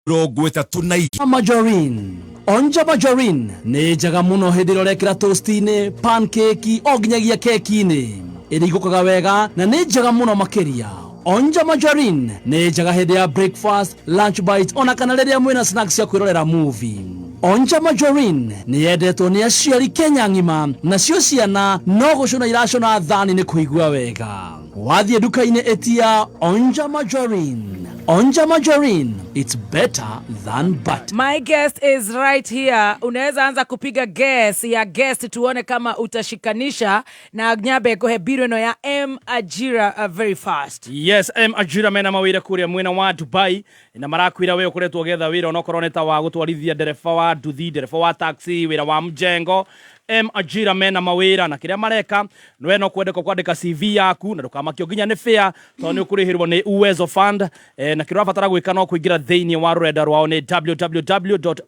32. Margarine. Onja margarine nĩ njega mũno hĩndĩ ĩrĩa ũrekĩra toast-inĩ, pancake, o nginyagia keki-inĩ. Ĩringũkaga wega na nĩ njega mũno makĩria. Onja margarine nĩ njega hĩndĩ ya breakfast, lunch bite, ona kana rĩrĩa mwĩna snacks cia kwĩrorera movie. Onja margarine nĩ yendetwo nĩ aciari Kenya ng'ima, nacio ciana no gũcũna iracũna thani nĩ kũigua wega. Wathiĩ nduka-inĩ ĩtia Onja margarine. Onja margarine, it's better than butter. My guest is right here. Unaweza anza kupiga guess ya guest tuone kama utashikanisha na nyambe nguhe biro ĩno ya M Ajira very fast. Yes, M Ajira mena mawĩra kũrĩa mwena wa Dubai na marakwĩra we ũkoretwo ũgĩetha wĩra onokorwo nĩ ta wa gũtwarithia ndereba wa nduthi, ndereba wa taxi, wĩra wa mjengo. M Ajira mena mawĩra na kĩrĩa mareka we no kwendeka kwandĩka CV yaku na ndũkamakio nginya nĩ fare tondũ nĩ ũkũrĩhĩrwo nĩ Uwezo Fund, na kĩrĩa ũrabatara gwĩka no kũingĩra thĩinĩ wa rũrenda rwao nĩ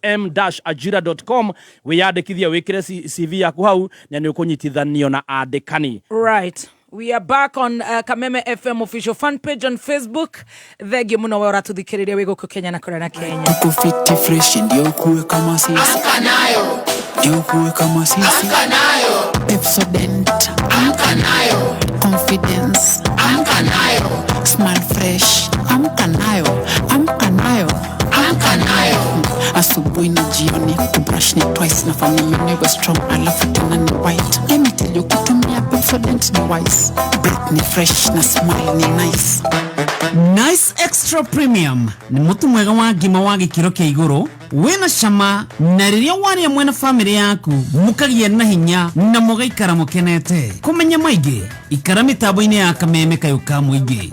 www.m-ajira.com, wĩyandĩkithie, wĩkĩre CV yaku hau na nĩ ũkũnyitithanio na andĩkani. Right. We are back on Kameme FM official fan page on Facebook. Thengiũ mũno we ũratũthikĩrĩria wĩ gũkũ Kenya na kũrĩa na Kenya. Tuko fiti fresh ndio kuwe kama sisi. Amka nayo. Ndio kuwe kama sisi. Amka nayo. Pepsodent. Amka nayo. Confidence. Amka nayo. Smile fresh. Amka nayo. Amka nayo. Amka nayo. Asubuhi na jioni kubrush ni twice, nafanya meno iwe strong alafu tena ni white. Let me tell you, kutumia Pepsodent ni wise. Breath ni fresh na smile ni nice. Nice Extra Premium nĩ mũtu mwega wa ngima wa gĩkĩro kĩa igũrũ wĩna cama, na rĩrĩa warĩa mwena bamĩrĩ yaku mũkagĩa na hinya na mũgaikara mũkenete. Kũmenya maingĩ, ikara mĩtambo-inĩ ya Kameme kayũ ka mũingĩ.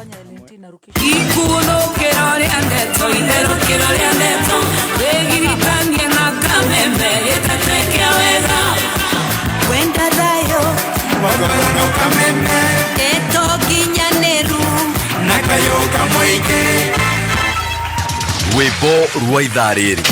Ikunũkĩro rĩa ndeto, itherũkĩro rĩa ndeto, wĩgiritanie na Kameme gĩtete kĩa wega. Wenda thayũ, ndeto nginyanĩru. Na kayũ kamũingĩ. Rwĩmbo rwa ithaa rĩrĩ.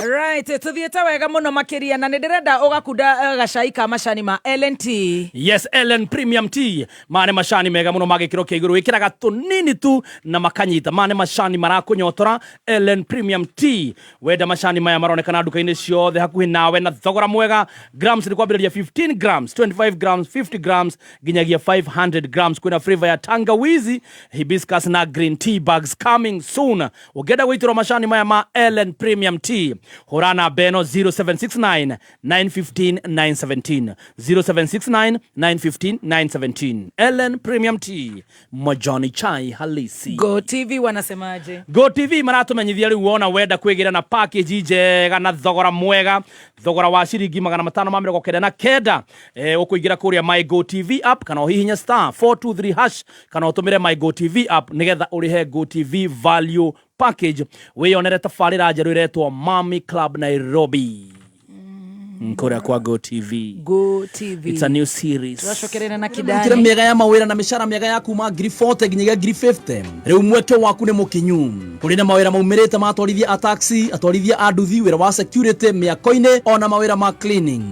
Right, tuthiĩte wega mũno makĩria na nĩ ndĩrenda ũgakunda gacai ka macani ma LNT. Yes, Ellen Premium Tea maya nĩ macani mega mũno ma gĩkĩro kĩa igũrũ, wĩkĩraga tũnini tu na makanyita. Maya nĩ macani marakũnyotora. Ellen Premium Tea, wenda macani maya maronekana nduka-inĩ ciothe hakuhĩ nawe na thogora mwega. Grams nĩ kwambĩrĩria 15 grams, 25 grams, 50 grams nginyagia 500 grams. Kwĩna flavor ya tangawizi, hibiscus na green tea bags coming soon. Ũngĩenda gwĩtĩrwo macani maya ma Ellen Premium Tea, hũra namba ĩno 0769 915 917, 0769 915 917. Ellen Premium Tea, majani chai halisi. Go TV wanasemaje? Go TV maratumenyithia riu wona wenda kwĩgĩra na package njega na thogora mwega, thogora wa ciringi 599, ũkũingĩra kũrĩa My Go TV app kana ũhihinye *423# kana ũtũmĩre My Go TV app nĩgetha ũrĩhe Go TV value package, wĩyonere tabarĩra njerũ ĩretwo Mami Club Nairobi kũrĩa kwa Go TV. Go TV. It's a new series. Tũracokerera na Mĩtire Kidani. mĩega ya mawĩra na mĩcara mĩega ya kuma ngiri 40 nginyagia ngiri 50. Rĩu mweke waku nĩ mũkinyu. Kũrĩ na mawĩra maumĩrĩte ma atwarithia a taxi, atwarithia a nduthi, wĩra wa security mĩako-inĩ ona mawĩra ma cleaning.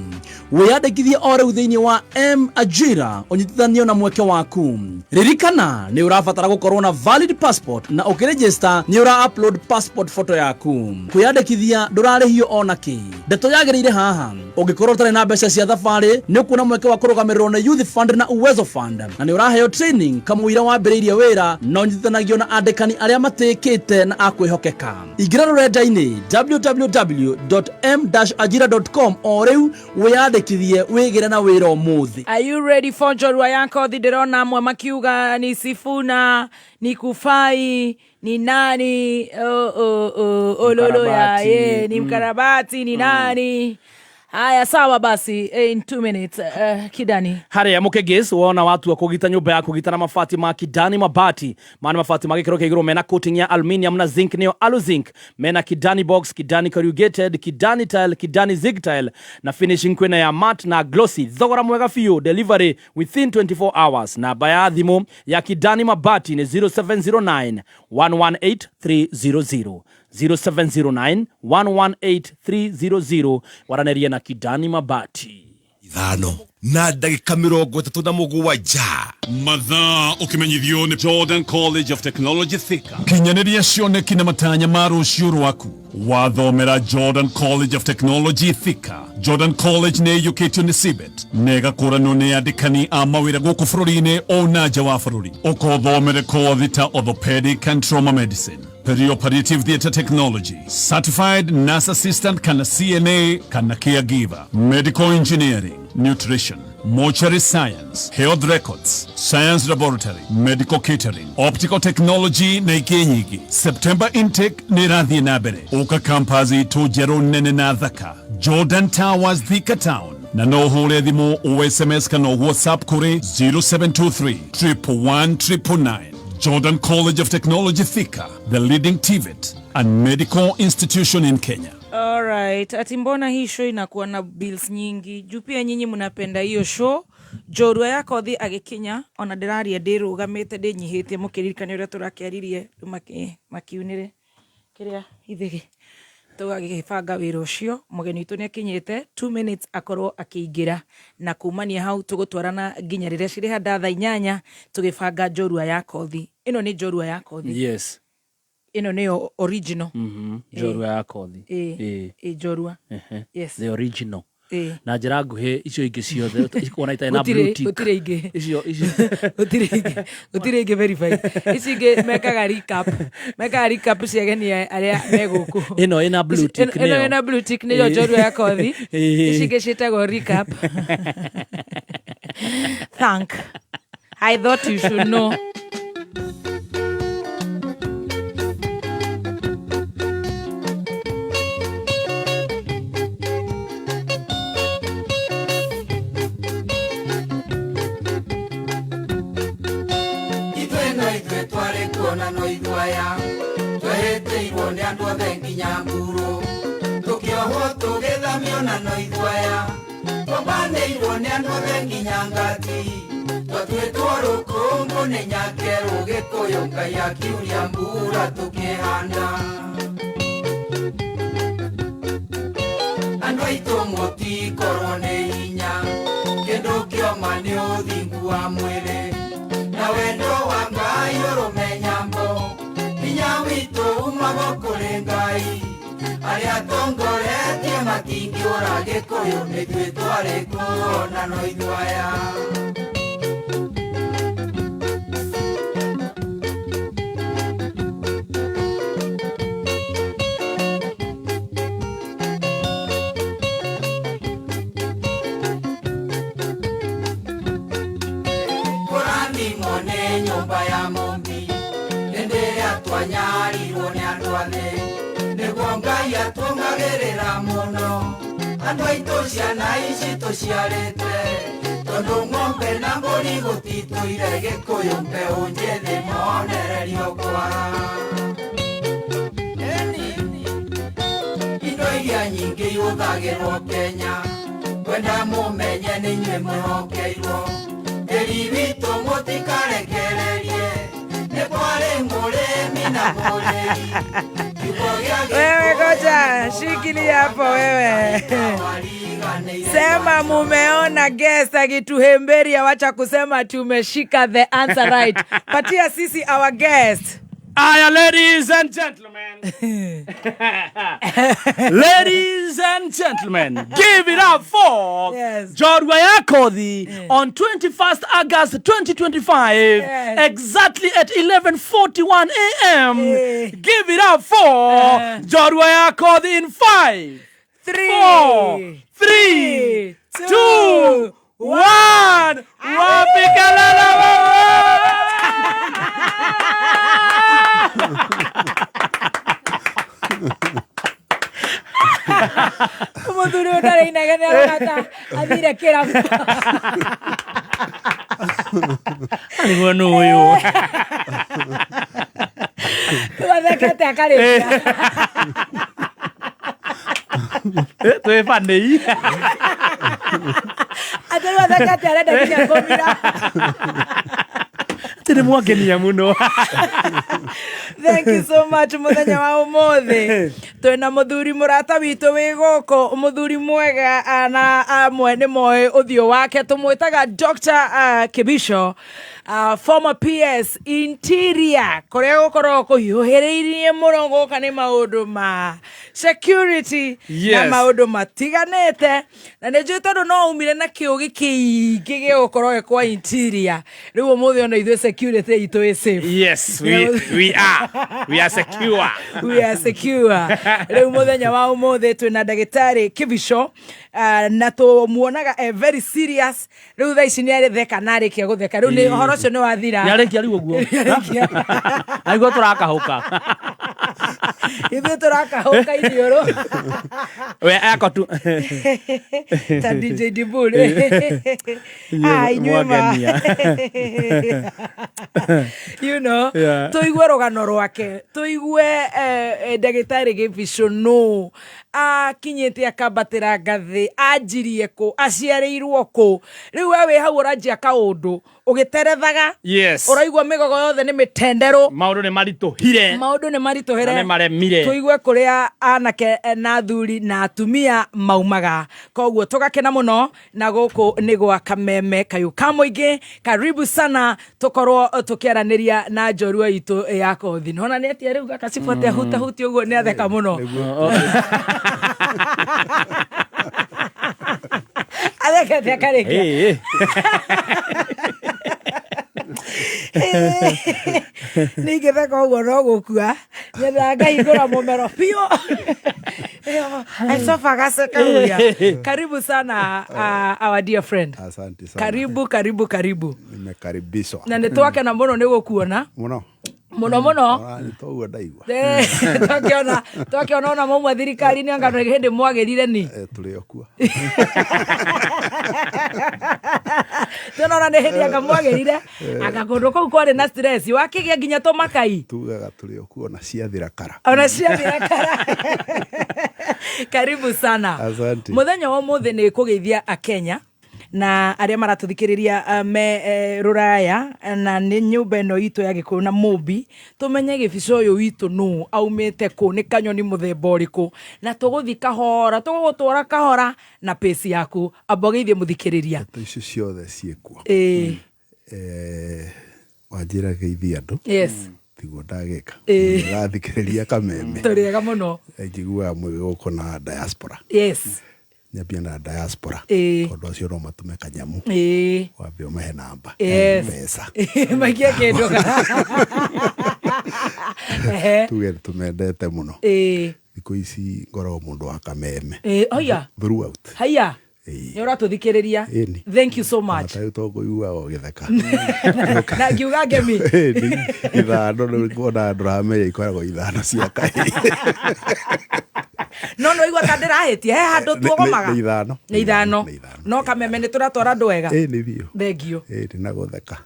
Wĩyandĩkithie o rĩu thĩinĩ wa M Ajira ũnyitithanio na mweke waku. Ririkana nĩ ũrabatara gũkorwo na valid passport na ũkĩregister nĩ ũra upload passport photo yaku. Kwĩyandĩkithia ndũrarĩhio ona kĩ. Ndeto yagĩrĩire haha, ũngĩkorwo ũtarĩ na mbeca cia thabarĩ nĩ ũkuona mweke wa kũrũgamĩrĩrwo nĩ Youth Fund na Uwezo Fund na nĩ ũraheo training kamũira wambĩrĩirie wĩra na ũnyitithanagio na andĩkani arĩa matĩkĩte na a kwĩhokeka. Ingĩra rũrenda-inĩ www.m-ajira.com o rĩu wĩyandĩkithie wĩgĩre na wĩra ũmũthĩ. Are you ready for njorua ya kothi? Ndĩrona amwe makiuga ni Sifuna, ni Kufai, ni nani, oh, ololo ya Mkarabati. ye ni mkarabati ni nani? Haya, sawa basi, in 2 minutes, Kidani. Harĩa mũkĩgis wona watua kũgita nyũmba yaku, gita na mabati ma Kidani Mabati. Mana mabati ma gĩkĩro kĩa igũrũ mena coating ya aluminium na zinc, nĩyo aluzinc. Mena Kidani box, Kidani corrugated, Kidani tile, Kidani zig tile na finishing kwĩna ya matte na glossy. Thogora mwega biũ, delivery within 24 hours. Namba ya thimũ ya Kidani Mabati nĩ 0709 118 300, 0709 118 300. Waranĩria na Kidani Mabati. Ithano na ndagĩka 37. Mathaa ũkĩmenyithio nĩ Jordan College of Technology Thika. Kinyanĩria cioneki na matanya ma rũciũ rwaku wathomera Jordan College of Technology Thika. Jordan College nĩ ĩiyũkĩtio nĩ CBET na ĩgakũranwo nĩ andĩkani a mawĩra gũkũ bũrũri-inĩ o na nja wa bũrũri. Ũkothomere kothi ta orthopedic and trauma medicine, perioperative theatre technology, certified nurse assistant kana CNA kana caregiver, medical engineering, nutrition, mortuary science, health records, science laboratory, medical catering, optical technology na ingĩ nyingĩ. September intake nĩ ĩrathiĩ na mbere. Ũka campus itũ njerũ nene na thaka, Jordan Towers, Thika Town, na no ũhũre thimũ o SMS kana WhatsApp kũrĩ 0723 111 999. Jordan College of Technology Thika, the leading TVET and medical institution in Kenya. Alright, ati mbona hii show inakuwa na bills nyingi? Juu pia nyinyi mnapenda hiyo show. Njorua ya kothi agĩkinya ona ndĩraria ndĩrũgamĩte ndĩnyihĩtie mũkĩririkane ũrĩa tũrakĩaririe rĩu makiunĩre kĩrĩa ithĩgĩ tũgagĩbanga wĩra ũcio. Mũgeni witũ nĩ akinyĩte 2 minutes akorwo akĩingĩra, na kumania hau tũgũtwarana nginya rĩrĩa cirĩ handa thaa 8 tũgĩbanga njorua ya kothi. Ĩno nĩ njorua ya kothi. Yes. Ĩno nĩyo original. Njorua ya kothi. Ĩ njorua. Yes. The original. Ĩ. Na njĩra nguhĩ icio ingĩ ciothe ikuona itarĩ na blue tick. Gũtirĩ ingĩ. Icio icio. Gũtirĩ ingĩ. Gũtirĩ ingĩ verified. Ici ingĩ mekaga recap. Mekaga recap cia ageni arĩa me gũkũ. Ĩno ĩna blue tick Ĩno nĩyo. ĩna blue tick nĩyo njorua ya kothi. Ici ingĩ ciĩtagwo recap. Thank. I thought you should know. Ithuĩ no ithuĩ twarĩ kuona no ithuaya twehĩtĩirwo nĩ andũ othe nginya mburu tũkĩohwo tũgĩthamio na no ithuaya twambanĩirwo nĩ andũ othe nginya ngati twatuĩtwo rũkũngũ nĩ nyakerũ gĩkũyũ Ngai akiuria mbura tũkĩhanda. Andũ aitũ mũtikorwo nĩ hinya kĩndũ kĩoma nĩ ũthingu wa mwĩrĩ na wendo wa Ngai ũrũme nyambo hinya witũ umaga kũrĩ Ngai arĩa tongoretie matingĩũra gĩkũyũ nĩ ithuĩ twarĩ kuona no ithuaya. Kũrathimwo nĩ nyũmba ya Mũmbi hĩndĩ ĩrĩa twanyarirwo nĩ andũ a thĩ nĩguo Ngai atũngagĩrĩra mũno andũ aitũ ciana ici tũciarĩte tondũ ng'ombe na mbũri gũtitũire gĩkũyũ mbeũ njĩthĩ monererio kwara. Indo iria nyingĩ ihũthagĩrwo Kenya kwenda mũmenye nĩ inyuĩ mwĩhokeirwo tĩri witũ mũtikarekererie nĩ kwarĩ mũrĩmi na mũrĩi. Wewe ngoja, shikilia hapo wewe. Sema mumeona guest akituhemberia, wacha kusema tumeshika the answer right. Patia sisi our guest. Aya, ladies and gentlemen. Ladies and gentlemen, give it up for Njorua ya Kothi on 21st August 2025, exactly at 11:41 a.m. Give it up for Njorua ya Kothi in 5, 4, 3, 2, 1. Wapi kalala wewe? Mũthuri ũyũ ndarĩ inegene arona ta athire kĩrabu. Arigwo nũ ũyũ? Athekete akarĩkia. Twĩ banĩi. Atĩ rĩu athekete arenda nginya kũmira. Atĩ nĩ mwangenia mũno. Thank you so much muthenya wa umuthi twina muthuri murata witũ wĩ gũkũ, muthuri mwega, na amwe nĩ moĩ ũthiũ wake, tũmwĩtaga Dr. Kibicho, former PS Interior, kũrĩa gũkoragwo kũhiũhĩrĩirie mũno gũka nĩ maũndũ ma security na maũndũ matiganĩte, na nĩ njũĩ tondũ no umire na kĩũgĩ kĩingĩ gĩa gũkorwo gĩ kwa Interior, rĩu ũmũthĩ ona ithuĩ security itũ ĩ safe. Yes, we are secure. We are secure. Rĩu mũthenya wa ũmũthĩ twĩna ndagĩtarĩ Kibicho, na tũmuonaga e very serious. Rĩu thaa ici nĩ arĩtheka na arĩkia gũtheka, rĩu nĩ ũhoro ũcio nĩ wathira. Nĩ arĩkia rĩu ũguo. Nĩarĩkia. Aigua tũrakahũka. Ithuĩ tũrakahũka iniũrũ. We ako tu. Ta DJ Dibul. Ah, inyuĩ ma Mwangenia. Tũigue rũgano rwake, tũigue ndagĩtarĩ Gĩbico nũ, akinyĩte akambatĩra ngathĩ, anjirie kũ, aciarĩirwo kũ. Rĩu we wĩ hau ũranjia kaũndũ ũgĩterethaga, ũraigua mĩgogo yothe nĩ mĩtenderũ. Maũndũ nĩ maritũhire. Maũndũ nĩ maritũhĩre. Na nĩ maremire. Tũigue kũrĩa anake na athuri na atumia maumaga, koguo tũgakena mũno, na gũkũ nĩ gwa Kameme Kayũ ka Mũingĩ. Karibu sana, tũkorwo tũkĩaranĩria na njorua itũ ya kothi. Nona nĩ atia rĩu gaka cibote hutahuti ũguo, nĩ atheka mũno, athekete akarĩkia. Ningĩtheka ũguo no gũkua nyendaga ngahingũra mũmero biũ. Esophagus kahuria. Karibu sana, our dear friend. Asante sana. Karibu, karibu, karibu. Nimekaribishwa. Na nĩ twakena mũno nĩ gũkuona. Mũno. Mũno mũno. Ora, nĩ toguo ndaigua. Twakĩona ona mauma thirikari-inĩ, anga nĩ hĩndĩ mwagĩrire ni. Tũrĩ o kuo. Tuona nĩ hĩndĩ anga mwagĩrire, anga kũndũ kũu kwarĩ na stress wakĩgĩa nginya tũmakai. Tugaga tũrĩ o kuo na ciathira kara. Ona ciathira kara. Karibu sana. Asante. Mũthenya wa ũmũthĩ nĩ kũgeithia akenya na arĩa maratũthikĩrĩria, me rũraya, na nĩ nyũmba ĩno itũ ya Gĩkũyũ na Mũmbi, tũmenye gĩbica ũyũ witũ nũ, aumĩte kũ, nĩ kanyoni mũthemba ũrĩkũ, na tũgũthi kahora, tũgũgũtwara kahora na pace yaku. Amba ũgeithie mũthikĩrĩria. Ndeto icio ciothe ciĩkuo. Wanjĩra geithia andũ. Tiguo ndagĩka. Ũrathikĩrĩria Kameme. Tũrĩega mũno. Njiguaga mwĩ gũkũ na diaspora. Nyambia na diaspora. Tondũ acio no matũme kanyamu. Wambe ũmahe namba. Mbeca. Maikie kĩndũ. Ehe. Tuge nĩ tũmendete mũno. Thikũ ici ngoragwo mũndũ wa Kameme. Oya. Throughout. Haya. Nĩ ũratũthikĩrĩria. Ĩni. Thank you so much. Ta rĩu to ngũiguaga ũgĩtheka. Na ngiuga ngemi. Ĩni, ithano rĩu kuona ndũramenya ikoragwo ithano cia kahĩĩ. No nĩ waigua ta ndĩrahĩtia he handũ tuogomaga. Nĩ ithano. Nĩ ithano. Nĩ ithano. No Kameme nĩ tũratwara andũ wega. Ĩni biũ. Thank you. Ĩni na gũtheka.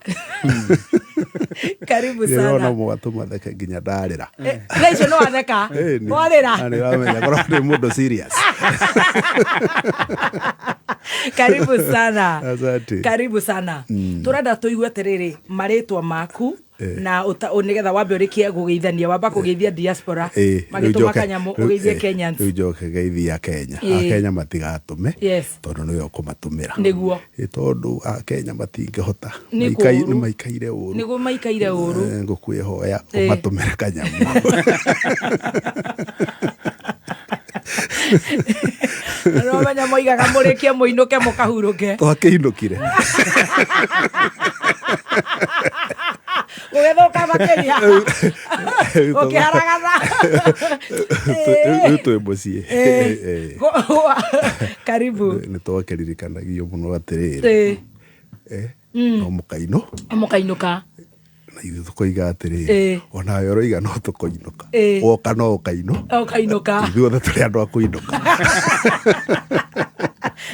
Karibu Ndĩrona sana. mwatũma theke nginya ndarĩra. Thaa icio nĩ watheka. Ĩni. Warĩra. Na nĩ ũramenya korwo ndĩ mũndũ serious. Karibu sana. Asante. Karibu sana. Tũrenda tũigue atĩrĩrĩ, marĩtwa maku na nĩgetha wambe ũrĩkie kũgeithania, wamba kũgeithia diaspora magĩtũma kanyamũ, ũgeithie Kenyans. Rĩu njoke geithia Kenya. Akenya matigatũme tondũ nĩwe ũkũmatũmĩra. Nĩguo. Tondũ Akenya matingĩhota. Nĩ kũũru. Nĩ maikaire ũru. Nĩguo maikaire ũru. Ngũkwĩhoya ũmatũmĩre kanyamũ. No menya moigaga mũrĩkie mũinũke mũkahurũke. Twakĩinũkire. Gũgĩthũka makĩria. Ũkĩharagatha. Rĩu twĩ mũciĩ. Karibu. Nĩ twakĩririkanagio mũno atĩrĩrĩ, no mũkainũ Mũkainũka. Na ithuĩ tũkoiga atĩrĩrĩ, onawe ũroiga no tũkoinũka, woka no ũkainũ. Ũkainũka. Ithuothe tũrĩ andũ a kũinũka.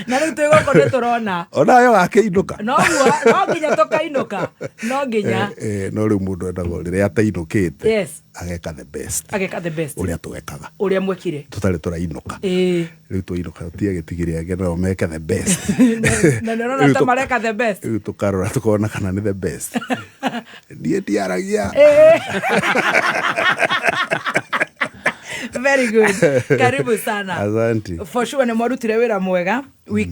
Na rĩu twĩ gũkũ nĩ tũrona. Onawe ũgakĩinũka. Noguo, no nginya tũkainũka, no nginya. No rĩu mũndũ endagwo rĩrĩa atainũkĩte ageka the best. Ageka the best. Ũrĩa twekaga. Ũrĩa mwekire. Tũtarĩ tũrainũka. Rĩu twainũka tũtiagĩtigire angĩ nao meke the best. Na nĩ ũrona ta mareka the best. Rĩu tũkarora tũkona kana nĩ the best. Niĩ ndiaragia. Very good. Karibu sana. Asante. For sure nĩ mwarutire wĩra mwega. We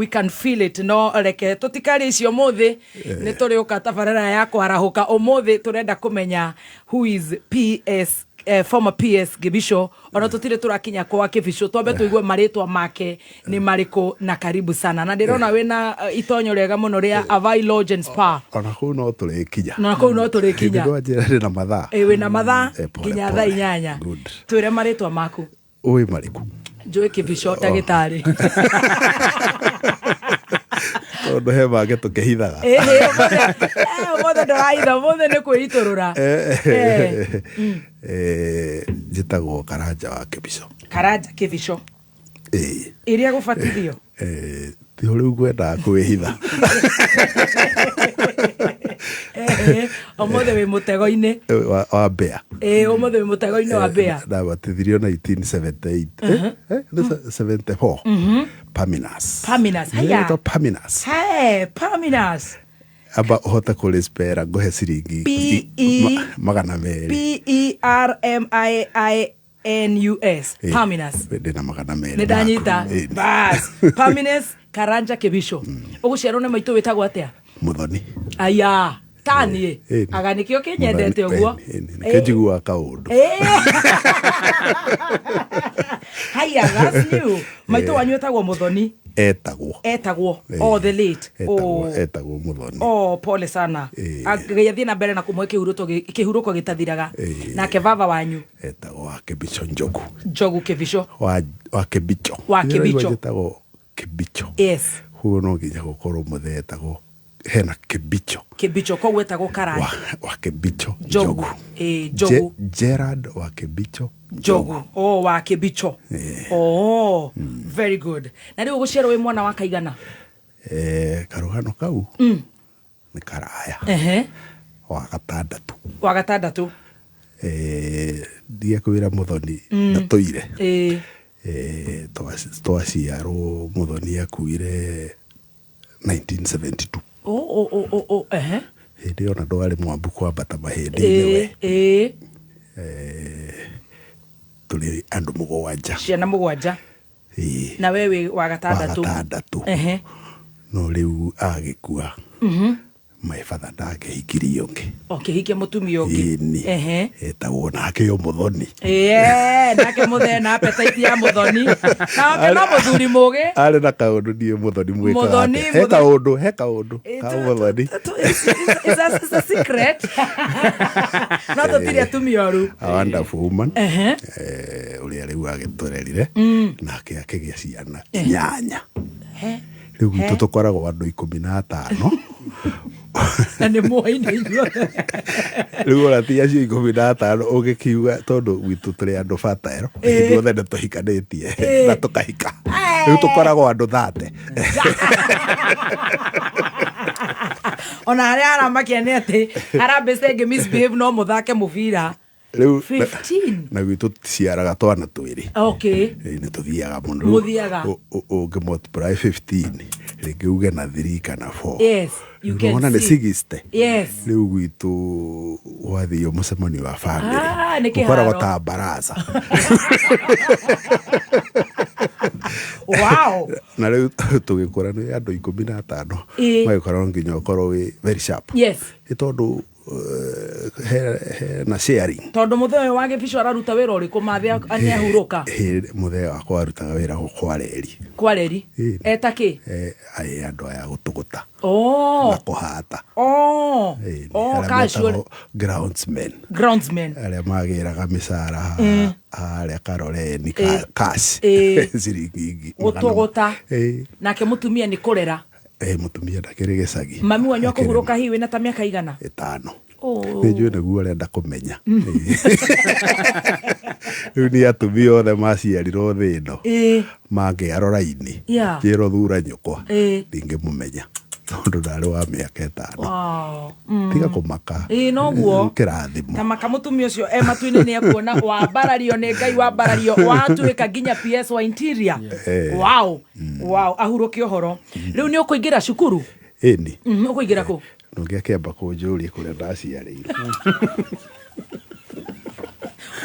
can feel it. No reke tũtikarĩ icio mũthĩ, nĩ tũrĩũka tabarĩra ya kwarahũka. Ũmũthĩ tũrenda kũmenya who is PS, former PS Gibicho. Ona tũtirĩ tũrakinya kwa Kibicho, twambe tũigue marĩtwa make nĩ marĩkũ. Na karibu sana, na ndĩrona wĩna itonyo rĩega mũno rĩa Avai Lodge and Spa. Ona kũu no tũrĩkinya. Na kũu no tũrĩkinya. Hĩndĩ ndwanjĩra ndĩ na mathaa. Ĩ, wĩna mathaa Pole, nginya pole. thaa 8. Good. Twĩre marĩtwa maku. Ũĩ marĩkũ? Njũĩ Kibicho ndagĩtarĩ. Tondũ he mangĩ tũkĩhithaga. Ũmũthĩ ndũrahitha, ũmũthĩ nĩ kwĩitũrũra. Njĩtagwo Karanja wa Kĩbico. Karanja Kibico. Ĩĩ. Ĩrĩa gũbatithio? Tiho rĩu ngwendaga kwĩhitha. Ũmũthĩ wĩ mũtego-inĩ. Wa mbĩa. Ũmũthĩ wĩ mũtego-inĩ wa mbĩa. Ndabatithirio 1978. Nĩ 74. Paminas. Paminas, haya. Nĩĩtwo Paminas. Hey, Paminas. Amba ũhote kũrĩspera, ngũhe ciringi P E 200. P E R M I I N U S. Paminas. Ndĩna 200. Nĩ ndanyita. Maku. Ĩĩ. Bas, Pamines Karanja Kibicho. Ũgũciarwo nĩ maitũ wĩtagwo atĩa? Mũthoni. Aya, taniĩ. Ĩĩ. Aga nĩkĩo kĩnyendete ũguo. Nĩkĩo njiguaga kaũndũ. Haya, that's new. Maitũ wanyu etagwo Mũthoni? Etagwo. Etagwo. Ĩĩ. Oh, the late. Etagwo. Oh. Etagwo Mũthoni. Oh, pole sana. Ĩĩ. Ngai athiĩ na mbere na kũmũhe kĩhurũko gĩtathiraga. Ĩĩ. Nake baba wanyu? Etagwo wa Kĩbico Njogu. Njogu Kĩbico. Wa Kĩbicho. Wa Kĩbicho. Njĩtagwo Kĩbicho. Yes. Koguo no nginya gũkorwo mũthee etagwo hena Kĩbicho. Kĩbicho, koguo etagwo Karanja. Wa Kĩbicho. Njogu. Ĩĩ, Njogu. Gerard wa Kĩbicho. Njogu. Oh, wa Kĩbicho. Oh, very good. Na rĩu ũgũciarwo wĩ mwana wa kaigana? Karũgano kau nĩ karaya. Wa gatandatũ. Wa gatandatũ. Ndige kwĩra Mũthoni ndatũire. Twaciarwo Mũthoni akuire 1972. Oh. Ehe. Hĩndĩ ĩyo na ndwarĩ mwambu kwambata mahĩndĩ-inĩ we. Tũrĩ andũ mũgwanja. Ciana mũgwanja. Ĩĩ. Na we wĩ wa Wa gatandatũ. gatandatũ. No rĩu agĩkua, my father ndangĩhikirie ũngĩ. Ũkĩhikia mũtumia ũngĩ. Ĩni. Etagwo nake o Mũthoni. Ĩĩ, nake mũthee na appetite ya Mũthoni. Nake no mũthuri mũgĩ. Arĩ na kaũndũ niĩ Mũthoni mwĩkaga Mũthoni, atĩa? He Mũthoni. kaũndũ, he kaũndũ ka Mũthoni. It's a secret. No tũtirĩ atumia oru. A wonderful woman. Ũrĩa rĩu agĩtũrerire, nake akĩgĩa ciana inyanya. Rĩu gwitũ tũkoragwo andũ 15. Na nĩ muoine inyuothe. Rĩu ona ti acio 15 ũgĩkiuga, tondũ gwitũ tũrĩ andũ fertile, ithuothe nĩ tũhikanĩtie na tũkahika, rĩu tũkoragwo andũ 30. Ona harĩa aramakia nĩ atĩ harambee ĩngĩ misbehave no mũthake mũbira. Rĩu 15. Na gwitũ ciaraga twana twĩrĩ. Ĩĩ, nĩ tũthiaga mũno. Rĩu Mũthiaga. Ũngĩ multiply 15 rĩngĩ uge na 3 kana 4. Yes, you can Ũrona nĩ see. 60. Rĩu gwitũ gwathio mũcemanio wa family, Ah, nĩ gũkoragwo kĩharo. ta baraza. Na rĩu tũgĩkũra nĩ andũ 15, magĩkora no nginya ũkorwo wĩ very sharp. Nĩ tondũ he na sharing. Tondũ mũthee ũyũ wa Gĩbico araruta wĩra ũrĩkũ mathĩ nĩ ahurũka? Mũthee wakwa arutaga wĩra kwa reri. Kwa reri. Eta kĩ? Aĩ andũ aya gũtũgũta na kũhata. Ĩĩ, Oh, arĩa casual. metagwo groundsmen. Groundsmen. Arĩa magĩraga mĩcara harĩa Karoreni, cash, ciringi Gũtũgũta. Ĩĩ. Nake mũtumia nĩ kũrera? Mũtumia ndakĩrĩ gĩcagi. Mami wanyu Akĩrĩ akũhurũka hihi wĩna ta mĩaka igana? 5. Oh. Nĩ njũĩ nĩguo ũrenda kũmenya. Rĩu nĩ atumia othe maciarirwo thĩ ĩno mangĩarora raini, njĩrwo thura nyũkwa, ndingĩmũmenya tondũ ndarĩ wa mĩaka 5. Tiga kũmaka. Ĩĩ, noguo. Kĩrathimo. Ta maka mũtumia ũcio e matu-inĩ nĩ ekuona wambarario nĩ Ngai, wambarario watuĩka nginya PS wa interior. Wow, ahurũke ũhoro. Rĩu nĩ ũkũingĩra cukuru? Ĩni. Ũkũingĩra kũ? Na ũngĩ akĩamba kũnjũria kũrĩa ndaciarĩirwo.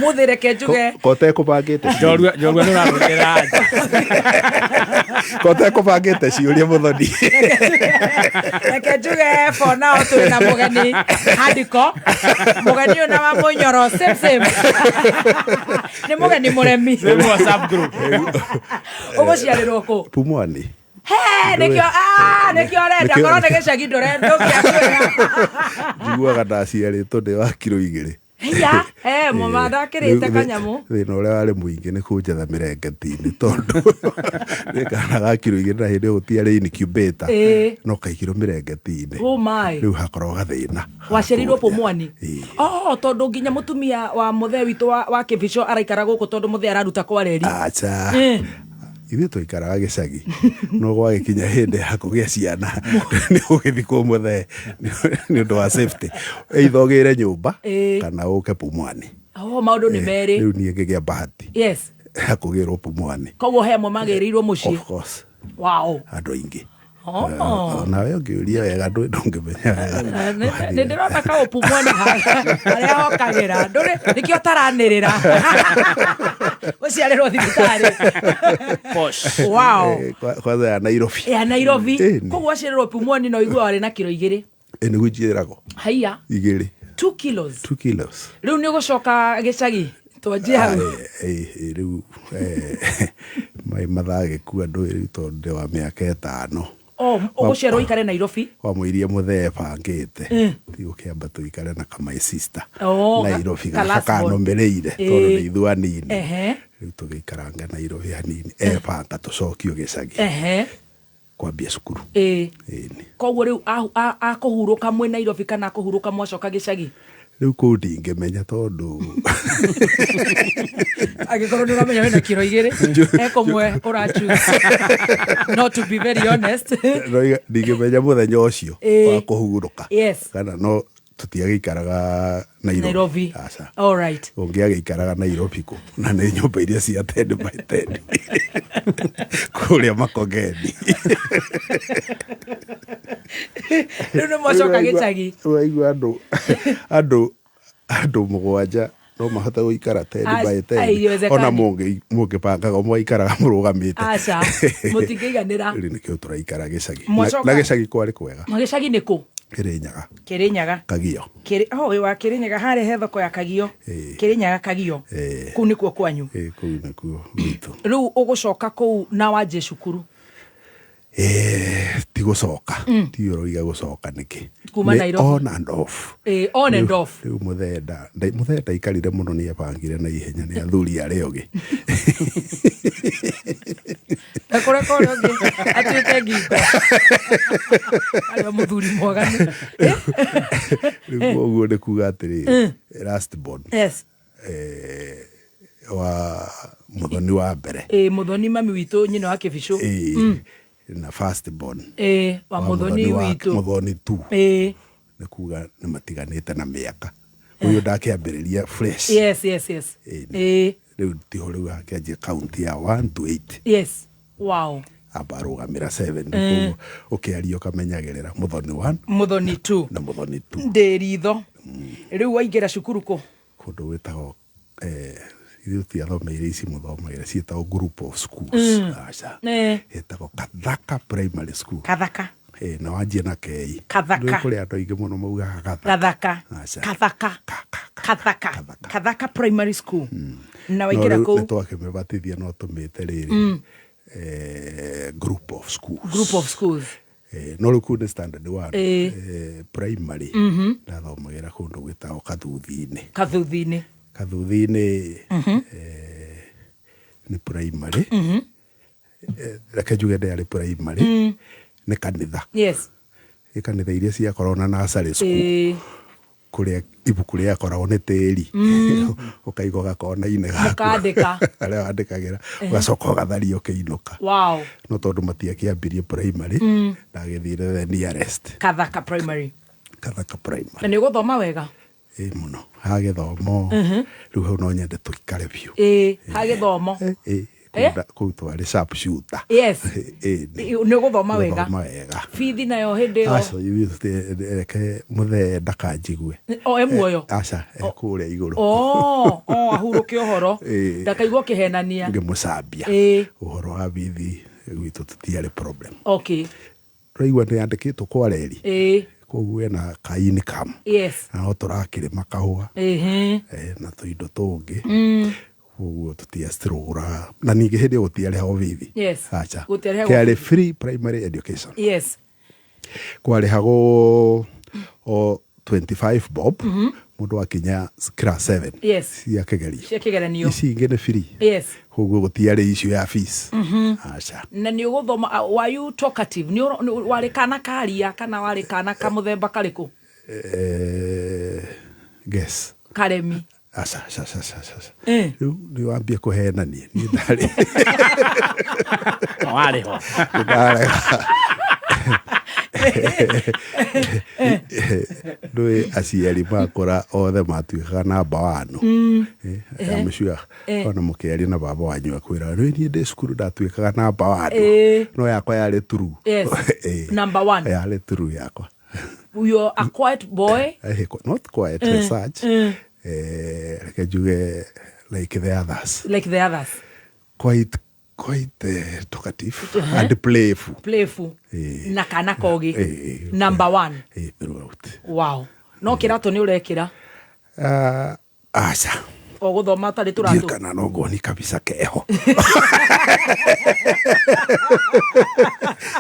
Mũthĩ reke njuge. Ko ũtekũbangĩte ciũria. Njorua njorua nĩ ũratwĩkĩra nja. Ko ũtekũbangĩte ciũria mũthoni. Reke njuge for now twĩ na mũgeni handiko mũgeni ũyũ na wa mũnyoro same same nĩ mũgeni mũremi. Same WhatsApp group. Ũgũciarĩrwo kũ? Pumwani. He, nĩkĩo ah, nĩkĩo ũrenda Nĩkĩo- korwo nĩ gĩcagi ndũrenda ndũngĩakwĩra. Njiguaga ndaciarĩtwo ndĩ wa kiro 2. Hiya, eh, mama ndakĩrĩte kanyamũ. Thĩna ũrĩa warĩ mũingĩ nĩ kũnjetha mĩrengeti-inĩ tondũ nĩ kana ga kiro 2 na hĩndĩ ĩyo gũtiarĩ incubator no kaigirwo mĩrengeti-inĩ. Oh my. Rĩu hakoragwo gathĩna. Waciarirwo Pumwani? Ĩĩ. Oh, tondũ nginya mũtumia wa mũthee witũ wa kĩbico araikara gũkũ tondũ mũthee araruta kwa reri. Acha. Ithuĩ twaikaraga gĩcagi no gwagĩkinya hĩndĩ ya kũgĩa ciana nĩ ũgĩthiĩ kwĩ mũthee nĩ ũndũ wa safety, either ũgĩre nyũmba kana ũke Pumwani. Oh, maũndũ nĩ merĩ. Rĩu niĩ ngĩgĩa bahati ya kũgĩrwo Pumwani. Koguo he amwe magĩrĩirwo mũciĩ. Of course. Wow. Andũ aingĩ. Oh. Nawe ũngĩũria wega ndũngĩmenya wega. Nĩ ndĩrona kaũpumwani harĩa hokagĩra ndũrĩ nĩkĩo taranĩrĩra ũciarĩrwo thibitarĩ. Posh. Wow. Kwanza ya Nairobi. Ya Nairobi. Ĩni. Koguo waciarĩrwo Pumwani na ũigua warĩ na kiro 2. Nĩguo njĩragwo. Haiya. 2. 2 kilos. 2 kilos. Rĩu nĩ ũgũcoka gĩcagi twanjie hau. Rĩu mai mathagĩkua ndũĩ rĩu tondũ ndĩ wa mĩaka 5. Oh, ũgũciarwo ũikare Nairobi? Wamũirie mũthee bangĩte. Tigũkĩamba tũikare na ka my sister. Oh, Nairobi ka last born. gaka kanũmĩrĩire tondũ nĩ ithuĩ anini. Rĩu tũgĩikaranga Nairobi hanini ebanga tũcokio gĩcagi kwambia cukuru. Ĩni. Koguo rĩu akũhurũka mwĩ Nairobi kana akũhurũka mwacoka gĩcagi? Rĩu kũu ndingĩmenya tondũ Angĩkorwo nĩ ũramenya wĩna kiro 2 ekũmwe ũra choose. Not to be very honest. Ndingĩmenya mũthenya ũcio wa kũhurũka. Kana no tũtiagĩikaraga Nairobi. Nairobi. Aca. All right. Ũngĩagĩikaraga Nairobi kũ na nĩ nyũmba iria cia 10 by 10 kũrĩa Makongeni. Rĩu nĩ mwacoka gĩcagi. Waigua andũ 7 no mahote gũikara 10 by 10. Haiwezekani. Ona mũngĩbangaga mwaikaraga mũrũgamĩte. Aca, mũtingĩiganĩra. Rĩu nĩkĩo tũraikara gĩcagi. Mwacoka- Na gĩcagi kwarĩ kwega. Gĩcagi nĩ kũ? Kĩrĩnyaga. Kĩrĩnyaga. Kagio. Oh, wĩ wa Kĩrĩnyaga harĩa he thoko ya Kagio. Kĩrĩnyaga Kagio. Kũu nĩkuo kwanyu. Kũu nĩkuo gwitũ. Rĩu ũgũcoka kũu na wanjie cukuru. Ti gũcoka. Ti ũroiga gũcoka nĩkĩ? Kuma Nĩ Nairobi. On and off. On and off. Rĩu mũthee ndaikarire mũno nĩ ebangire na ihenya nĩ athuri arĩa ũngĩ. Ndakũreka ũrĩa ũngĩ atuĩke ngingo. Arĩa mũthuri mwaganu. Rĩu ũguo nĩ kuga atĩrĩrĩ, last born. Wa mũthoni wa mbere. Mũthoni mami witũ nyina wa kĩbicũ. Na first born. Wa mũthoni witũ. Mũthoni tu. Nĩ kuga nĩ matiganĩte na mĩaka. Ũyũ ndakĩambĩrĩria fresh. Yes, yes, yes. Rĩu tiho rĩu akĩanjia count ya 1 to 8. Yes. Wow. Amba arũgamĩra 7. Koguo ũkĩaria ũkamenyagĩrĩra mũthoni 1 Mũthoni 2. na mũthoni 2. Ndĩ ritho. Rĩu waingĩra cukuru kũ? Kũndũ gwĩtagwo ithuĩ tũtiathomeire ici mũthomagĩra ciĩtagwo group of schools. Aca. Ĩtagwo Kathaka Primary School. Kathaka. Na wanjie na kei. Kathaka. Ndũĩ kũrĩ andũ aingĩ mũno maugaga Gathaka. Gathaka. Aca. Kathaka. Kathaka. Kathaka Primary School. Na No waingĩra rĩu kũu? nĩ twakĩmĩbatithia no tũmĩte rĩrĩ. Group of schools. Group of schools. No rĩu kũu nĩ standard 1. Primary. Ndathomagĩra kũndũ gwĩtagwo Kathuthi-inĩ. Kathuthi-inĩ. Kathuthi-inĩ, nĩ primary. Reke njuge ndĩarĩ primary. Nĩ kanitha. Nĩ kanitha iria ciakoragwo na nursery school. Kũrĩa ibuku rĩakoragwo nĩ tĩri. Ũkaiga gakona-inĩ gaku. Mũkandĩka. Harĩa wandĩkagĩra. Ũgacoka ũgatharia ũkĩinũka. Wow. No tondũ matiakĩambirie primary, ndagĩthire the nearest. Kathaka Primary. Kathaka Primary. Na nĩ ũgũthoma wega? Ĩ mũno. Ha gĩthomo. Rĩu hau no nyende tũikare biũ. Ha gĩthomo. Kũu twarĩ sharp shooter. Yes. Ĩni. Nĩ ũgũthoma wega. Gũthoma wega. Bithi nayo hĩndĩ ĩyo? Aca, ithuĩ reke mũthee ndakanjigue. O e muoyo? Aca, e kũrĩa igũrũ. O ahurũke ũhoro. Ĩĩ. Ndakaigua ũkĩhenania. Ngĩmũcambia. Ũhoro wa bithi gwitũ tũtiarĩ problem. Tũraigua nĩ yandĩkĩtwo kwa reri. Koguo ena ka income. Na no tũrakĩrĩma kahũa. Na tũindo tũngĩ. Koguo tũtiacirũgũraga. Na ningĩ hĩndĩ ĩyo gũtiarĩhagwo bithi. Aca. Gũtiarĩhagwo Kĩarĩ bithi. Free primary education. Kwarĩhagwo o 25 bob mũndũ akinya class 7 cia kĩgerio. Cia kĩgeranio. Ici ingĩ nĩ free. Koguo gũtiarĩ issue ya fees. Aca. Na nĩ ũgũthoma, were you talkative? Nĩ warĩ kana karia kana warĩ kana ka mũthemba karĩkũ? Guess. Karemi. Aca, aca, aca, aca, aca. Rĩu nĩ wambie kũhenania. Niĩ ndarĩ. Warĩ ho. Ndarega. Ndũĩ aciari makũra othe matuĩkaga namba wanu. I'm sure ona mũkĩaria na baba wanyu akwĩra rĩu niĩ ndĩ cukuru ndatuĩkaga namba wanu. No yakwa yarĩ true. Number one. Yarĩ true yakwa. You're a quiet boy. Not quiet research. Reke njuge like the others. Like the others. Quite quite talkative and playful. Playful. Na kana kogi. Number one. Throughout. Wow. No kĩratũ nĩ ũrekĩra? Aca. O gũthoma ũtarĩ tũratũ? Ndiũĩ kana no ngoni kabisa keho.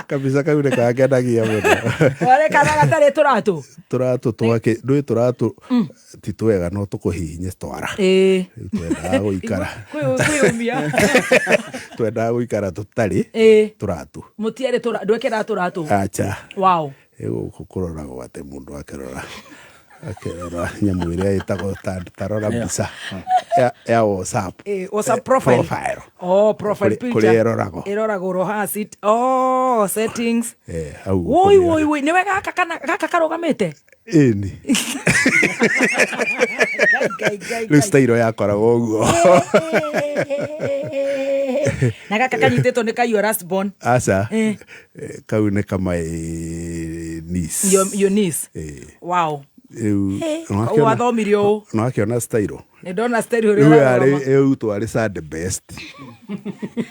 Kabisa kau nĩ kangenagia mũno. Warĩ kana gatarĩ tũratũ? Tũratũ twake, ndũĩ tũratũ ti twega no tũkũhihinye twara. Rĩu twendaga gũikara. Kwĩyũmia. Twendaga gũikara tũtarĩ tũratũ. Mũtiarĩ ndwekĩraga tũratũ? Aca. Wow. Gũkũ kũroragwo atĩ mũndũ akĩrora akĩrora nyamũ ĩrĩa ĩtagwo tarora mbica ya WhatsApp. WhatsApp profile. Profile. Oh, profile picture. Kũrĩa ĩroragwo. Ĩroragwo haha sit. Oh, settings. Hau Woi kũmĩona. woi woi, nĩwe gaka kana gaka karũgamĩte? Ĩni. Rĩu style yakoragwo ũguo. Na gaka kanyitĩtwo nĩ ka your last born. Aca. Kau nĩ kama niece. Your niece. Wow. Rĩu Wathomire ũũ? Nĩwakĩona style. Nĩ ndona style ũrĩa Rĩu ũrathoma. rĩu twarĩ Sunday best.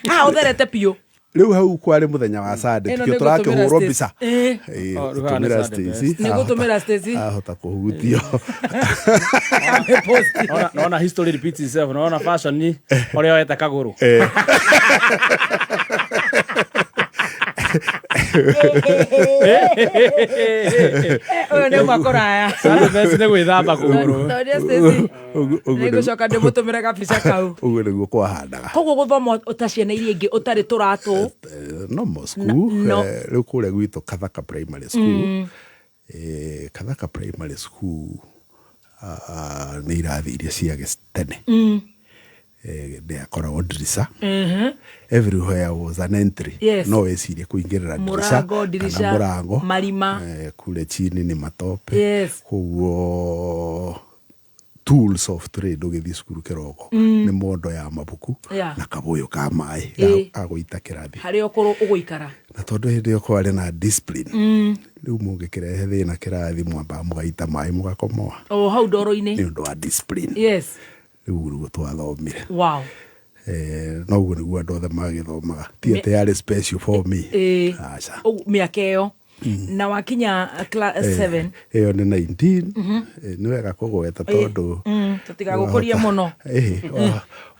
Haha ũtherete biũ. Rĩu hau kwarĩ mũthenya wa Sunday Ĩno tikio nĩ tũrakĩhũrwo ngũtũmĩra mbica. Oh, rĩu haha nĩ Tũmĩra Sunday Stacy. best. Nĩ ngũtũmĩra Stacy. Ahota kũhutio. Naona history repeats itself. Naona fashion ni ũrĩa oete kagũrũ. Ũyũ nĩ uma kũraya. Sunday best nĩ gwĩthamba kũgũrũ. Toria Stacy. Ũguo Nĩ ngũcoka ndĩmũtũmĩre gabica kau. Ũguo nĩguo kwahanaga. Koguo gũthoma ta ciana iria ingĩ ũtarĩ tũratũ. Normal school. No. Rĩu kũrĩa gwitũ Kathaka Primary School. Kathaka Primary School nĩ irathi iria cia tene. Ndĩakoragwo ndirica. Everywhere was an entry. No wĩcirie kũingĩrĩra ndirica Mũrango, ndirica, kana mũrango. Marima. Kule chini ni matope. Koguo tools of trade ũgĩthiĩ cukuru kĩroko nĩ mondo ya mabuku na kabũyũ ka maĩ ga gũita kĩrathi. Harĩa ũgũikara. Na tondũ hĩndĩ ĩyo kwarĩ na discipline, rĩu mũngĩkĩrehe thĩna kĩrathi mwambaga mũgaita maĩ mũgakomoa. O hau ndoro-inĩ. Nĩ ũndũ wa discipline. Rĩu nĩguo twathomire. Noguo nĩguo andũ othe magĩthomaga. Ti atĩ yarĩ special for me. Aca. Mĩaka ĩyo. Na wakinya class 7. Ĩyo nĩ 19. Nĩ wega kũgweta tondũ Tũtigagũkũrie mũno.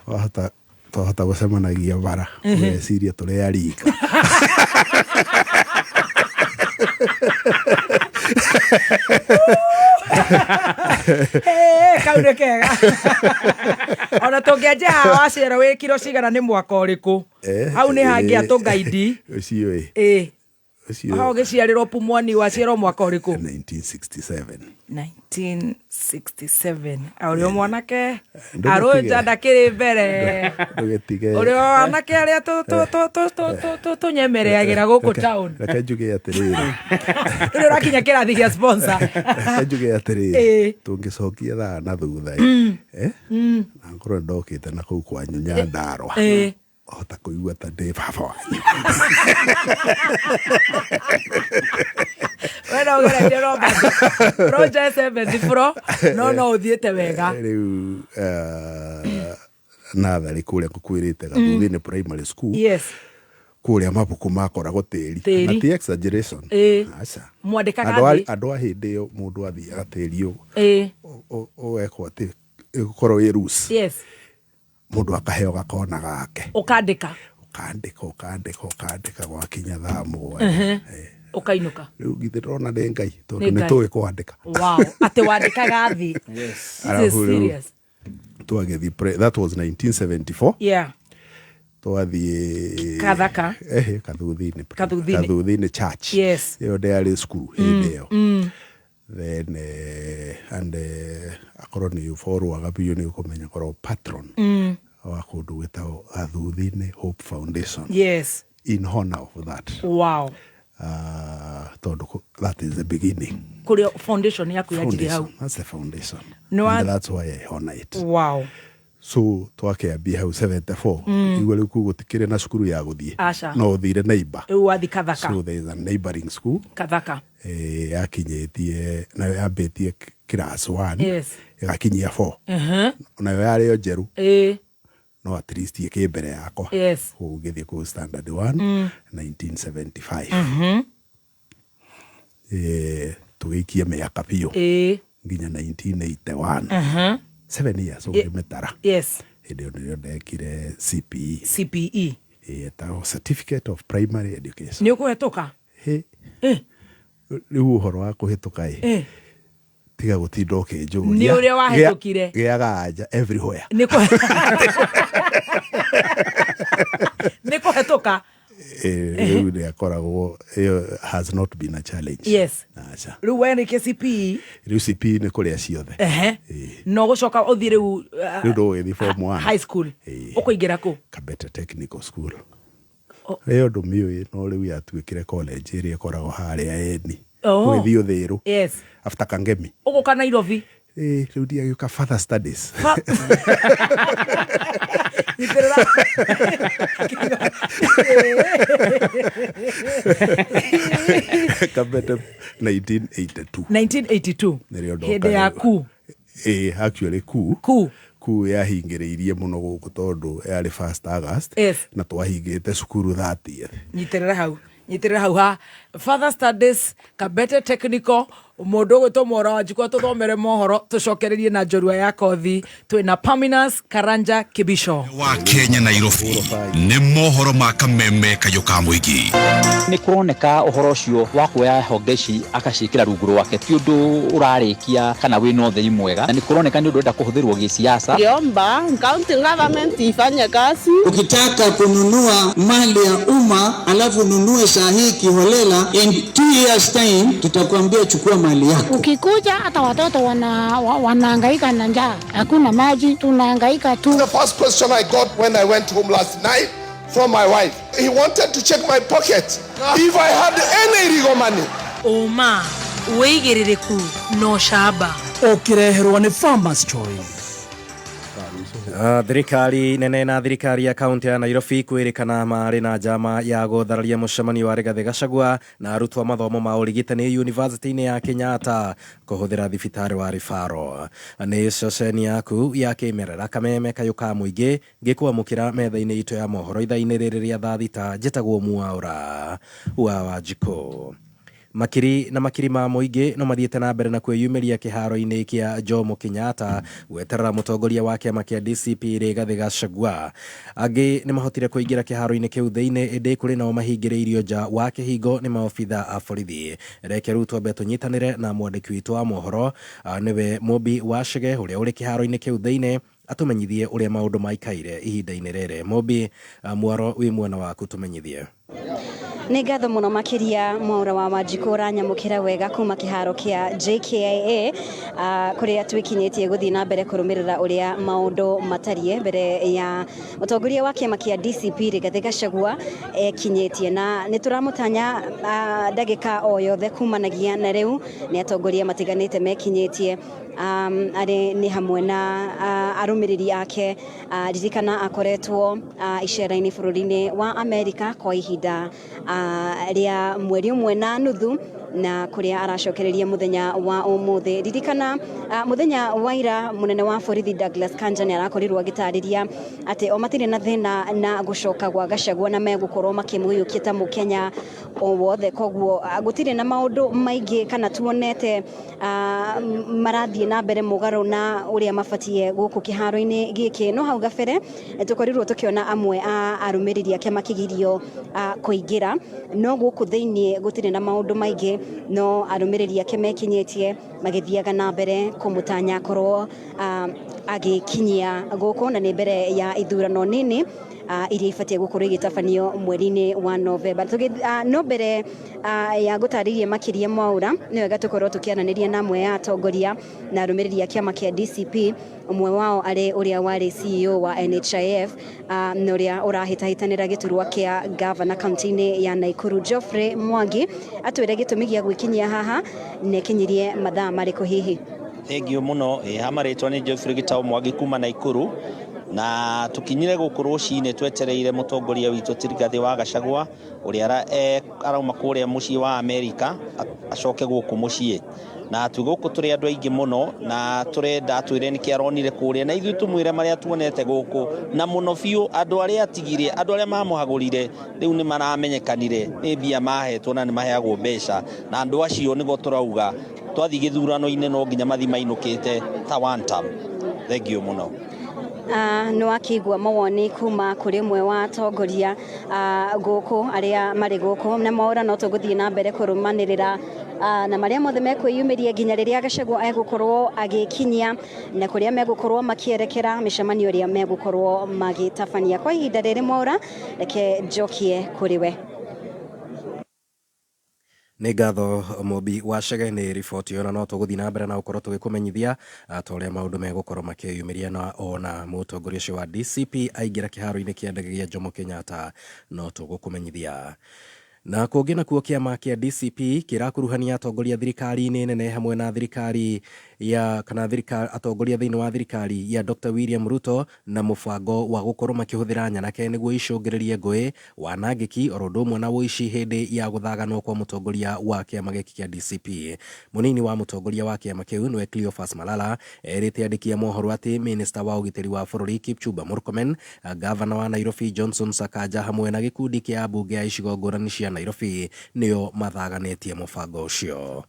Wahota twahota gũcemanagia bara ũgeciria tũrĩ a rika. Kau nĩ kega. Ona tũngĩanjia haha waciarwo wĩ kiro cigana nĩ mwaka ũrĩkũ? Hau nĩ hangĩa tũngaindi. Ũcio ĩ. Ũcio. Hau ũgĩciarĩrwo Pumwani waciarwo mwaka ũrĩkũ? 1967. 1967. Ũrĩ o mwanake arũnja ndakĩrĩ mbere. Ndũgĩtige. Ũrĩ o anake arĩa tũnyemereagĩra gũkũ town. Reke njuge atĩrĩrĩ. Rĩu ũrakinya kĩrathi gĩa sponsor. Reke njuge atĩrĩrĩ. Tũngĩcokia thaa na thutha ĩ. Na ngorwo ndokĩte na kũu kwanyu Nyandarũa. Hota kũigua ta ndĩ baba wanyu. We no ũgeretie Robert Roger SMS bro, no no ũthiĩte wega. Rĩu natharĩ kũrĩa ngũkwĩrĩte Gathuthĩ-inĩ primary school. Kũrĩa mabuku makoragwo tĩri. Tĩri. Na ti exaggeration. Aca. Mwandĩkaga Andũ a thĩ. Andũ a hĩndĩ ĩyo mũndũ athiaga tĩri Ĩĩ. Ũgekwo atĩ ĩgũkorwo ĩ loose. Mũndũ akaheo gakona gake. Ũkandĩka. Ũkandĩka, ũkandĩka, ũkandĩka gwakinya thaa 7. Ũkainũka. Rĩu githĩ ndĩrona nĩ Ngai tondũ Nĩ nĩ Ngai. tũĩ kwandĩka. Wow, atĩ wandĩkaga thĩ. This is Arabu rĩu serious. Twagĩthiĩ that was 1974. Twathiĩ Kathaka. Ehe, Kathuthi-inĩ. Kathuthi-inĩ. Kathuthi-inĩ church. Ĩyo ndĩarĩ cukuru hĩndĩ ĩyo. Then and akorwo nĩ ũborwaga biũ nĩ ũkũmenya korwo patron wa kũndũ gwĩtagwo Gathuthi-inĩ Hope Foundation. In honor of that. Tondũ that is the beginning. Kũrĩa foundation yaku yanjirie hau. Foundation. That's the foundation. No, And that's why I honor it. So twakĩambia hau 74. Igua rĩu kũu gũtikĩrĩ na cukuru ya gũthiĩ. Aca. No ũthire neighbor. Rĩu wathi Kathaka. So there is a neighboring school. Kathaka. Yakinyĩtie nayo yambĩtie class 1. Ĩgakinyia 4. Nayo yarĩ o njerũ. No at least ĩkĩ mbere yakwa. Kũu ngĩthiĩ kũu standard 1, 1975. Tũgĩikia mĩaka biũ. Nginya 1981. 7 years ũngĩmĩtara. Hĩndĩ ĩyo nĩrĩo ndekire CPE. CPE. Ĩtagwo Certificate of Primary Education. Nĩ ũkũhetũka? Hĩ. Rĩu ũhoro wa kũhetũka ĩ. Tiga gũtinda ũkĩnjũria. Nĩ ũrĩa wahĩtũkire. Gĩaga anja everywhere. Nĩ kũhetũka. Rĩu nĩ akoragwo ĩyo has not been a challenge. Aca. Rĩu werĩkia CPE. Rĩu CPE nĩ kũrĩa ciothe. No gũcoka ũthiĩ rĩu, Rĩu ndũgũgĩthiĩ form 1. High school. Ũkũingĩra kũ? Kabete Technical School. Ĩyo ndũmĩũĩ no rĩu yatuĩkire college ĩrĩa ĩkoragwo harĩa Eni. Ũgĩthiĩ Ũthĩrũ. After Kangemi. Ũgũka Nairobi. Rĩu ndiagĩũka further studies. Nyitĩrĩra. Kabete 1982. 1982. Nĩrĩo ndoka Hĩndĩ ya rĩu. ku. Actually ku. Ku. Ku yahingĩrĩirie mũno gũkũ tondũ yarĩ 1st August. Na twahingĩte cukuru 30th. Nyitĩrĩra hau. Nyitĩrĩra hau ha Further Studies Kabete Technical, mũndũ ũgwĩtwo Mwora wa Njukwa tũthomere mohoro tũcokererie na njorua ya kothi twĩna Paminas Karanja Kibicho. Wa Kenya Nairobi nĩ mohoro ma kameme kayũ ka mũingĩ. Nĩ kũroneka ũhoro ũcio wa kuoya honge ici akaciĩkĩra rungu rwake ti ũndũ ũrarĩkia kana wĩna ũtheri mwega, na nĩ kũroneka nĩ ũndũ ũrenda kũhũthĩrwo gĩsiasa. Ngeomba county government ifanye kazi. Ukitaka kununua mali ya umma alafu ununue saa hii kiholela, in 2 years time tutakwambia chukua mali yako. Ukikuja hata watoto wanahangaika na njaa, hakuna maji, tunahangaika tu. The first question I got when I went home last night from my wife, he wanted to check my pocket if I had any illegal money. Ũma wĩigĩrĩrĩku na ũcamba. Ũkĩreherwo nĩ Farmers Choice. Thirikari nene na thirikari ya kaunti ya Nairobi kwĩrĩkana marĩ na njama ya gũthararia mũcemanio wa Rigathĩ Gachagua na arutwo a mathomo ma ũrigitani yunivasĩtĩ-inĩ ya Kenyatta kũhũthĩra thibitarĩ wa Rifaro. Nĩ ceceni yaku ya kĩmerera kameme kayũ ka mũingĩ ngĩkwamũkĩra metha-inĩ itũ ya mohoro ithaa-inĩ rĩrĩ rĩa thaa thita. Njĩtagwo Mwaũra wa Wanjikũ. Makiri na makiri ma mũingĩ no mathiĩte na mbere na kwĩyumĩria kĩharo-inĩ kĩa Jomo Kenyatta gweterera mũtongoria wa kĩama kĩa DCP Rigathĩ Gachagua. Angĩ nĩ mahotire kũingĩra kĩharo-inĩ kĩu thĩinĩ, ĩndĩ kũrĩ nao mahingĩrĩirio nja wa kĩhingo nĩ maobitha a borithi. Reke rĩu twambe tũnyitanĩre na mwandĩki witũ wa mohoro, nĩwe Mũmbi wa Chege ũrĩa ũrĩ kĩharo-inĩ kĩu thĩinĩ atũmenyithie ũrĩa maũndũ maikaire ihinda-inĩ rĩrĩ. Mũmbi, mwaro wĩ mwena waku, tũmenyithie. Nĩ ngatho mũno makĩria Mwaũra wa Wanjikũ ũranyamũkĩra wega kuma kĩharo kĩa JKIA, kũrĩa twĩkinyĩtie gũthiĩ na mbere kũrũmĩrĩra ũrĩa maũndũ matariĩ mbere ya mũtongoria wa kĩama kĩa DCP Rigathĩ Gachagua ekinyĩtie, na nĩ tũramũtanya ndagĩka o yothe kumanagia na rĩu nĩ atongoria matiganĩte mekinyĩtie. Arĩ nĩ hamwe na arũmĩrĩri ake. Ririkana akoretwo icera-inĩ bũrũri-inĩ wa Amerika kwa ihinda rĩa mweri ũmwe na nuthu, na kũrĩa aracokereria mũthenya wa ũmũthĩ. Ririkana mũthenya wa ira mũnene wa borithi Douglas Kanja nĩ arakorirwo agĩtarĩria atĩ o matirĩ na thĩna na gũcoka gwa Gachagua na megũkorwo makĩmũiyũkia ta mũkenya o wothe. Koguo gũtirĩ na maũndũ maingĩ kana tuonete marathiĩ na mbere mũgarũ na ũrĩa mabatiĩ gũkũ kĩharo-inĩ gĩkĩ. No hau gabere tũkorirwo tũkĩona amwe a arũmĩrĩri ake makĩgirio kũingĩra, no gũkũ thĩinĩ gũtirĩ na maũndũ maingĩ, no arũmĩrĩri ake mekinyĩtie magĩthiaga na mbere kũmũtanya akorwo agĩkinyia gũkũ, na nĩ mbere ya ithurano nini iria ibatiĩ gũkorwo igĩtabanio mweri-inĩ wa Novemba. No mbere ya gũtarĩria makĩria Mwaura, nĩ wega tũkorwo tũkĩaranĩria na amwe a atongoria na arũmĩrĩri a kĩama kĩa DCP, ũmwe wao arĩ ũrĩa warĩ CEO wa NHIF na ũrĩa ũrahĩtahĩtanĩra gĩturwa kĩa gavana kaunti-inĩ ya Nakuru, Geoffrey Mwangi, atwĩre gĩtũmi gĩa gwĩkinyia haha na ĩkinyirie mathaa marĩkũ hihi. Thengiũ mũno. Ĩ ha marĩtwa nĩ Geoffrey Gitau Mwangi kuma Nakuru, na tukinyire gũkũ rũcinĩ twetereire mũtongoria witũ ti Rigathĩ wa Gachagua ũrĩa arauma kũrĩa mũciĩ wa Amerika acoke gũkũ mũciĩ. Na twĩ gũkũ tũrĩ andũ aingĩ mũno na tũrenda atwĩre nĩkĩ aronire kũrĩa, na ithuĩ tũmwĩre marĩa tuonete gũkũ, na mũno biũ andũ arĩa atigire, andũ arĩa mamũhagũrire rĩu nĩ maramenyekanire nĩ mbia mahetwo na nĩ maheagwo mbeca, na andũ acio nĩguo tũrauga twathiĩ gĩthurano-inĩ no nginya mathiĩ mainũkĩte ta one term. Thank you mũno. Nĩ wakĩigua mawoni kuma kũrĩ ũmwe wa atongoria gũkũ arĩa marĩ gũkũ, na Mwaura no tũgũthiĩ na mbere kũrũmanĩrĩra na marĩa mothe mekwĩyumĩria nginya rĩrĩa Gachagua egũkorwo agĩkinyia na kũrĩa megũkorwo makĩerekera mĩcemanio ĩrĩa megũkorwo magĩtabania. Kwa ihinda rĩrĩ Mwaura, reke njokie kũrĩ we. Nĩ ngatho Mũmbi wa Chege nĩ riboti ĩyo, na no tũgũthiĩ na mbere na gũkorwo tũgĩkũmenyithia ta ũrĩa maũndũ megũkorwo makĩyumĩria, na ona mũtongoria ũcio wa DCP aingĩra kĩharo-inĩ kĩa ndege gĩa Jomo Kenyatta no tũgũkũmenyithia. Na kũngĩ nakuo kĩama kĩa DCP kĩrakuruhania atongoria thirikari-inĩ nene hamwe na thirikari ya kana thirikari atongoria thĩinĩ wa thirikari ya Dr William Ruto na mũbango wa gũkorwo makĩhũthĩra nyanake nĩguo icũngĩrĩrie ngũĩ, wanangĩki oro ũndũ ũmwe na ũici hĩndĩ ya gũthaganwo kwa mũtongoria wa kĩama gĩkĩ kĩa DCP. Mũnini wa mũtongoria wa kĩama kĩu nĩwe Cleophas Malala erĩte andĩki a mohoro atĩ minista wa ũgitĩri wa bũrũri Kipchumba Murkomen, gavana wa Nairobi Johnson Sakaja hamwe na gĩkundi kĩa ambunge a icigo ngũrani cia Nairobi nĩo mathaganĩtie mũbango ũcio.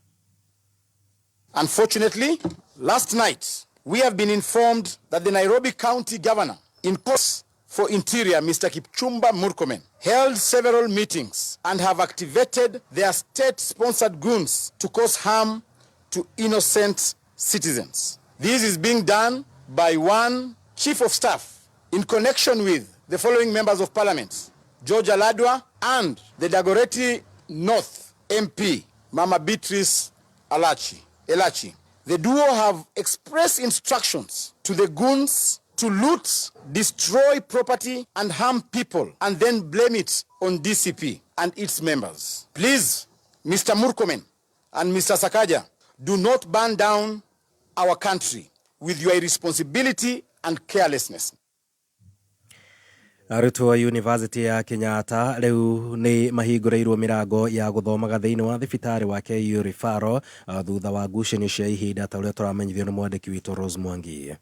Unfortunately, last night we have been informed that the Nairobi County Governor in course for Interior, Mr. Kipchumba Murkomen, held several meetings and have activated their state-sponsored goons to cause harm to innocent citizens. This is being done by one chief of staff in connection with the following members of parliament, George Aladwa and the Dagoretti North MP, Mama Beatrice Elachi. The duo have expressed instructions to the goons to loot, destroy property and harm people and then blame it on DCP and its members. Please, Mr. Murkomen and Mr. Sakaja, do not burn down our country with your irresponsibility and carelessness. Arutwo a University ya Kenyatta rĩu nĩ mahingũrĩirwo mĩrango ya gũthomaga thĩinĩ wa thibitarĩ wa KU Referral thutha wa ngucanio cia ihinda ta ũrĩa tũramenyithio nĩ mwandĩki witũ Rose Mwangi.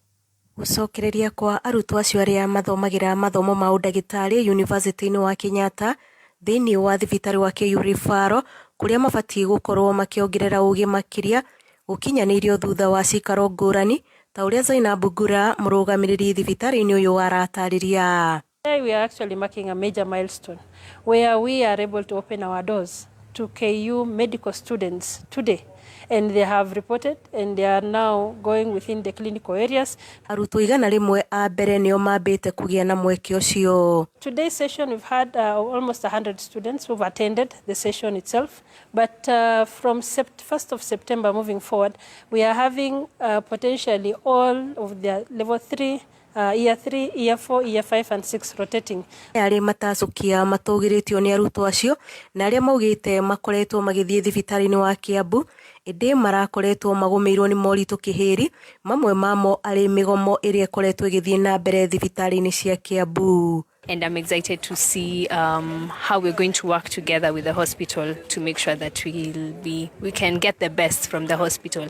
Gũcokereria kwa arutwo acio arĩa mathomagĩra mathomo ma ũndagĩtarĩ University-inĩ wa Kenyatta thĩinĩ wa thibitarĩ wa KU Referral kũrĩa mabatiĩ gũkorwo makĩongerera ũgĩ makĩria gũkinyanĩirio thutha wa cikaro ngũrani ta ũrĩa Zainabu Ngura mũrũgamĩrĩri thibitarĩ-inĩ ũyũ aratarĩria. Today we are actually marking a major milestone where we are able to open our doors to KU medical students today, and they have reported and they are now going within the clinical areas. Arutwo 100 a mbere nĩo mambĩte kũgĩa na mweke ũcio. Today's session we've had almost 100 students who've attended the session itself, but from 1st of September moving forward we are having potentially all of their level 3 Year 3, year 4, year 5 and 6 rotating. Arĩa matacũkia matũgĩrĩtio nĩ arutwo acio na arĩa maugĩte makoretwo magĩthiĩ thibitarĩ-inĩ wa Kiambu ĩndĩ marakoretwo magũmĩirwo nĩ moritũ kĩhĩri, mamwe mamo arĩ mĩgomo ĩrĩa ĩkoretwo ĩgĩthiĩ na mbere thibitarĩ-inĩ cia Kiambu. And I'm excited to see how we're going to work together with the hospital to make sure that we can get the best from the hospital.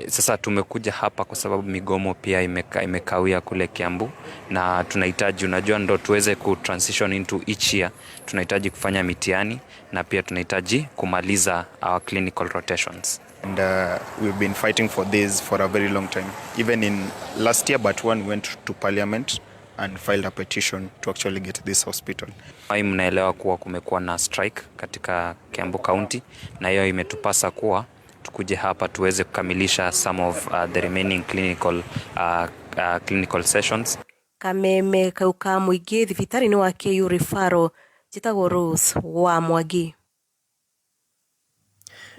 Sasa tumekuja hapa kwa sababu migomo pia imekawia kule Kiambu na tunahitaji, unajua, ndo tuweze ku transition into each year, tunahitaji kufanya mitihani na pia tunahitaji kumaliza our clinical rotations. And we've been fighting for this for a very long time. Even in last year, but one, we went to parliament and filed a petition to actually get this hospital. Hai, mnaelewa kuwa kumekuwa na strike katika Kiambu County na hiyo imetupasa kuwa tukuje hapa tuweze kukamilisha some of the remaining clinical sessions. Kameme kau ka mũingĩ thibitarĩ-inĩ wa KU Referral, njĩtagwo Rose wa Mwangi.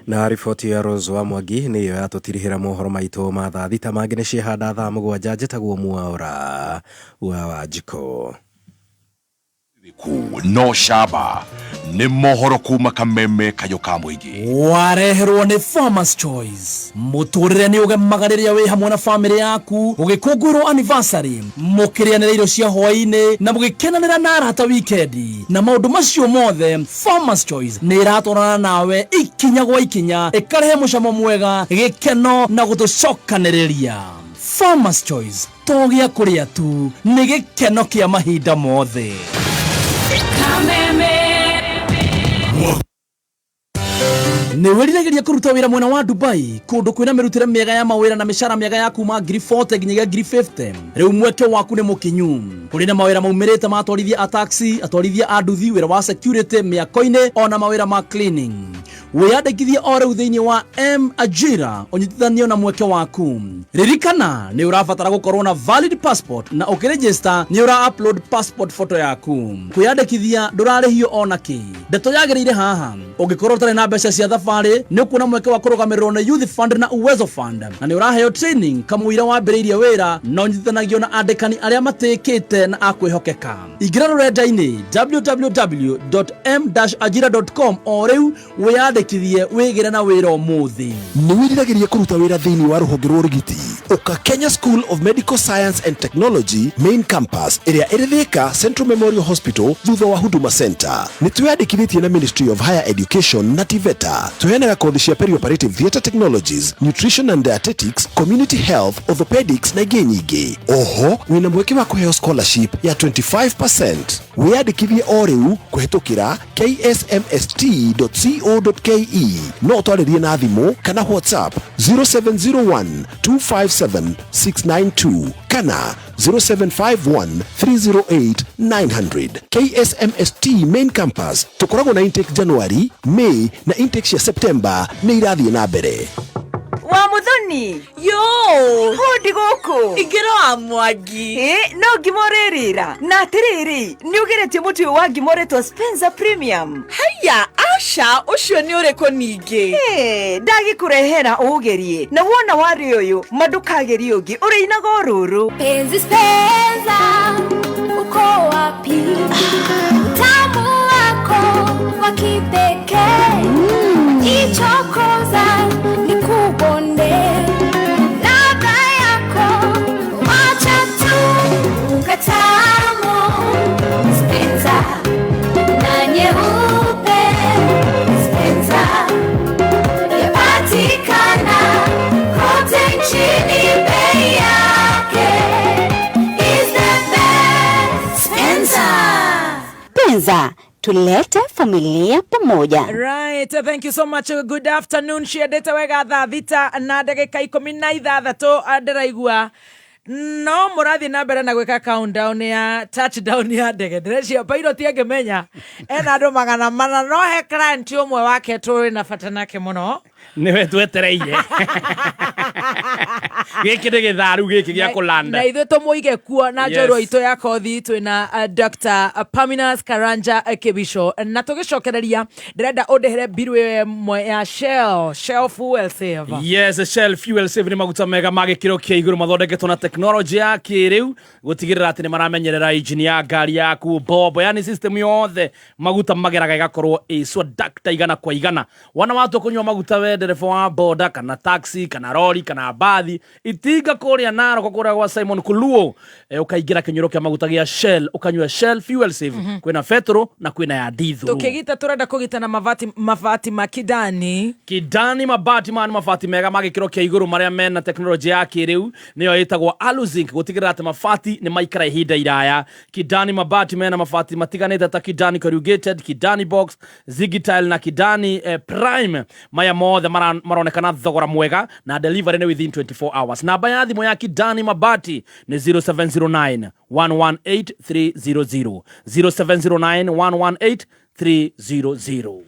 Na riboti ya Rose wa Mwangi nĩyo yatũtirihĩra mohoro maitũ ma thaa 6. Mangĩ nĩ ciehanda thaa 7. Njĩtagwo Mwaũra wa Wanjikũ. No shaba nĩ mohoro kuma Kameme kayũ ka mũingĩ. Wareherwo nĩ Farmers Choice. Mũtũrĩre nĩ ũgemaga rĩrĩa wĩ hamwe na famĩlĩ yaku, gũgĩkũngũĩrwo anniversary, mũkĩrĩanĩra irio cia hwaĩ-inĩ na mũgĩkenanĩra na arata wikendi. Na maũndũ macio mothe, Farmers Choice nĩ ĩratwarana nawe ikinya gwa ikinya, ĩkarehe mũcamo mwega, gĩkeno na gũtũcokanĩrĩria. Farmers Choice to gĩa kũrĩa tu, nĩ gĩkeno kĩa mahinda mothe. Kameme. Nĩ wĩriragĩria kũruta wĩra mwena wa Dubai, kũndũ kwĩna mĩrutĩre mĩega ya mawĩra na mĩcara mĩega ya kuma 40,000 nginyagia 50,000? Rĩu mweke waku nĩ mũkinyu. Kũrĩ na mawĩra maumĩrĩte ma atwarithia a taxi, atwarithia a nduthi, wĩra wa security mĩako-inĩ ona mawĩra ma cleaning. Wĩyandĩkithie o rĩu thĩinĩ wa M Ajira ũnyitithanio na mweke waku. Ririkana nĩ ũrabatara gũkorwo na valid passport, na ũkĩregister nĩ ũra upload passport photo yaku. Kwĩyandĩkithia ndũrarĩhio ona kĩ. Ndeto yagĩrĩire haha, ũngĩkorwo ũtarĩ na mbeca cia thabarĩ, nĩ ũkuona mweke wa kũrũgamĩrĩrwo nĩ Youth Fund na Uwezo Fund, na nĩ ũraheo training kamũira wambĩrĩirie wĩra, na ũnyitithanagio na andĩkani arĩa matĩkĩte na akwĩhokeka. Ingĩra rũrenda-inĩ www.m-ajira.com o rĩu wĩyandĩkithie, wĩgĩre na wĩra ũmũthĩ. Nĩ wĩriragĩria kũruta wĩra thĩinĩ wa rũhonge rwa ũrigiti? Ũka Kenya School of Medical Science and Technology main campus ĩrĩa ĩrĩ Thika, Central Memorial Hospital, thutha wa Huduma Center. Nĩ twĩyandĩkithĩtie na Ministry of Higher Education na TVETA. Tũheanaga kothi cia perioperative theatre technologies, nutrition and dietetics, community health, orthopedics na ingĩ nyingĩ. Oho wĩna mweke wa kũheo scholarship ya 25%. Wĩyandĩkithie o rĩu kũhĩtũkĩra ksmst.co.ke. No ũtwarĩrie na thimũ kana WhatsApp 0701 257 692 kana 0751 308 900. KSMST main campus, tũkoragwo na intake January, May na intake cia September nĩ irathiĩ na mbere. Wa Muthoni. Yo. Hũndi gũkũ. Ingĩra wa Mwangi. Ĩ no ngima ũrĩrĩra na atĩrĩrĩ, nĩ ũgeretie mũtu ũyũ wa ngima ũretwo Spencer Premium? Haya, aca, ũcio nĩ ũrĩkũ ningĩ? Ĩ, ndagĩkũrehera ũũgerie, na wona warĩ ũyũ ma ndũkagerie ũngĩ, ũrĩinaga o rũrũ. Penzi Spencer, uko wapi? Utamu wako wa kipekee, ichokoza nikubonde, ladha yako wacha tu ukatamu. Spencer na nyeupe, Spencer yapatikana kote nchini, bei yake is the best. Spencer. Penza, tulete familia pamoja. Right, thank you so much. Good afternoon. Ciendete wega thaa 6:16 ndĩraigua no mũrathiĩ na mbere na gwĩka countdown ya touchdown ya ndege. Ndĩreciria pilot angĩmenya ena andũ 400, no he client ũmwe wake tũrĩ na bata nake mũno. Nĩwe twetereire. Gĩkĩ nĩ gĩtharu gĩkĩ gĩa kũlanda. Na ithuĩ tũmũige kuo na Yes. njorua itũ ya kothi twĩna Dr. Paminas Karanja Kibisho, na tũgĩcokereria ndĩrenda ũndĩhĩre mbiru ĩyo ĩmwe ya Shell Fuel Save. Yes, Shell Fuel Save nĩ maguta mega ma gĩkĩro kĩa igũrũ mathondeketwo na tekinoronjĩ ya kĩrĩu gũtigĩrĩra atĩ nĩ maramenyerera injini ya ngari yaku, bombo, yani system yothe maguta mageraga ĩgakorwo ĩ dakta igana kwa igana. Wana watua kũnyua maguta, we ndereba wa boda kana taxi kana rori kana bathi, itinga kũrĩa Narok, kũrĩa gwa Simon Kuluo, ũkaingĩra kĩnyuĩro kĩa maguta gĩa Shell, ũkanyua Shell Fuel Save. Kwĩna betũrũ na kwĩna ya diesel. Tũkĩgita tũrenda kũgita na mabati ma Kidani. Kidani mabati maya nĩ mabati mega ma gĩkĩro kĩa igũrũ marĩa mena tekinoronjĩ ya kĩrĩu, nĩyo ĩtagwo aluzinc, gũtigĩrĩra atĩ mabati nĩ maikara ihinda iraya. Kidani mabati mena mabati matiganĩte ta Kidani corrugated, Kidani box, zigitile na Kidani prime. Maya mothe maronekana thogora mwega na delivery nĩ within 24 hours. Namba ya thimũ ya Kidani mabati nĩ 0709 118 300, 0709 118 300.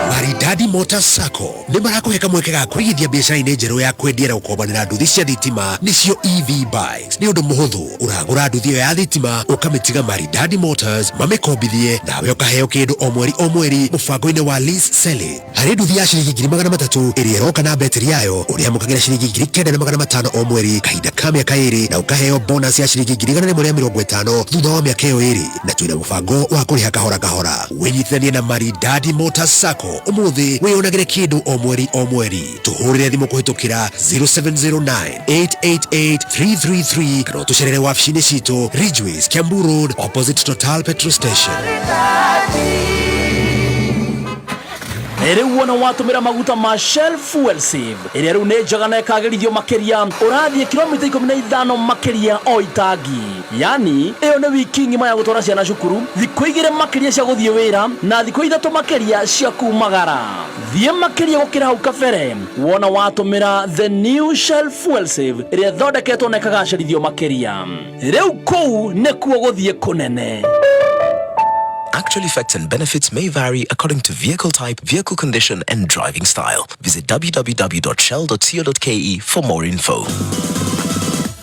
Maridadi Motors Sacco nĩ marakũhe kamweke ga kũigithia biacara-inĩ njerũ ya kwendia na gũkombanĩra nduthi cia thitima, nĩcio EV bikes. Nĩ ũndũ mũhũthũ, ũragũra nduthi ĩyo ya thitima, ũkamĩtiga Maridadi Motors mamĩkombithie, nawe ũkaheo kĩndũ o mweri o mweri mũbango-inĩ wa lease selling. Harĩ nduthi ya ciringi 300,000 ĩrĩa ĩroka na betiri yayo, ũrĩamũkagĩra ciringi 9,500 o mweri kahinda ka mĩaka 2, na ũkaheo bonus ya ciringi 150,000 thutha wa mĩaka ĩyo 2. Na twĩna mũbango wa kũrĩha kahora kahora. Wĩnyitithanie na Maridadi Motors Sacco ũmũthĩ, wĩyonagĩre kĩndũ o mweri o mweri. Tũhũrĩre thimũ kũhĩtũkĩra 0709 888 333 kana ũtũcerere wabici-inĩ citũ, Ridgeways, Kiambu Road, opposite Total petrol station. Rĩu wona watũmĩra maguta ma Shell Fuel Save, ĩrĩa rĩu nĩ njega na ĩkagĩrithio makĩria, ũrathiĩ kilomita 15 makĩria o itangi. Yani ĩyo nĩ wiki ng'ima ya gũtwara ciana cukuru, thikũ 2 makĩria cia gũthiĩ wĩra, na thikũ 3 makĩria cia kumagara. Thiĩ makĩria gũkĩra hau kabere wona watũmĩra the new Shell Fuel Save, ĩrĩa ĩthondeketwo na ĩkagacĩrithio makĩria. Rĩu kũu nĩkuo gũthiĩ kũnene. Actual effects and benefits may vary according to vehicle type, vehicle condition, and driving style. Visit www.shell.co.ke for more info.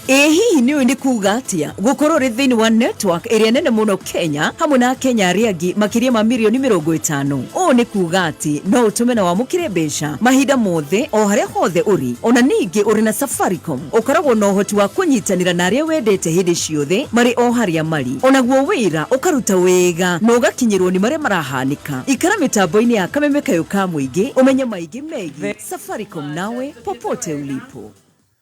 Ĩ hihi nĩ ũĩ nĩ kuga atĩa gũkorwo ũrĩ thĩinĩ wa network ĩrĩa nene mũno Kenya, hamwe na Kenya arĩa angĩ makĩria ma mirioni 50? Ũũ nĩ kuga atĩ no ũtũme na wamũkĩre mbeca mahinda mothe, o harĩa hothe ũrĩ. Ona ningĩ ũrĩ na Safaricom ũkoragwo na ũhoti wa kũnyitanĩra na arĩa wendete hĩndĩ ciothe, marĩ o harĩa marĩ. Onaguo wĩra ũkaruta wega na ũgakinyĩrwo nĩ marĩa marahanĩka. Ikara mĩtambo-inĩ ya Kameme Kayũ ka Mũingĩ ũmenye maingĩ megiĩ Safaricom, nawe popote ulipo.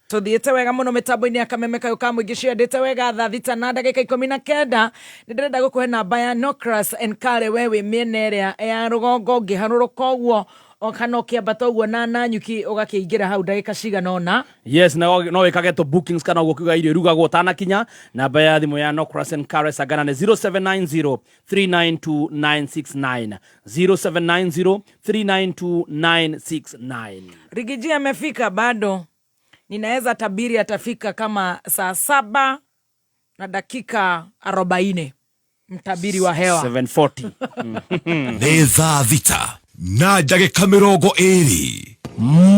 Tuthiĩte wega mũno mĩtambo-inĩ ya Kameme Kayũ ka Mũingĩ, ciendete wega. Thaa 6 na ndagĩka 19, nĩ ndĩrenda gũkũhe namba ya Nocras and Kare. We wĩ mĩena ĩrĩa ya rũgongo, ũngĩharũrũka ũguo kana ũkĩambata ũguo na Nanyuki, ũgakĩingĩra hau ndagĩka cigana ũna. Yes, na no wĩkage tũ bookings kana ũguo kiuga irio irugagwo ũtanakinya. Namba ya thimũ ya Nocras and Kare Sagana nĩ 0790 392 969, 0790 392 969. Rigiji amefika bado? Ninaweza tabiri atafika kama saa 7 na dakika 40, mtabiri wa hewa. 740. Nĩ thaa 6 na ndagĩka 20.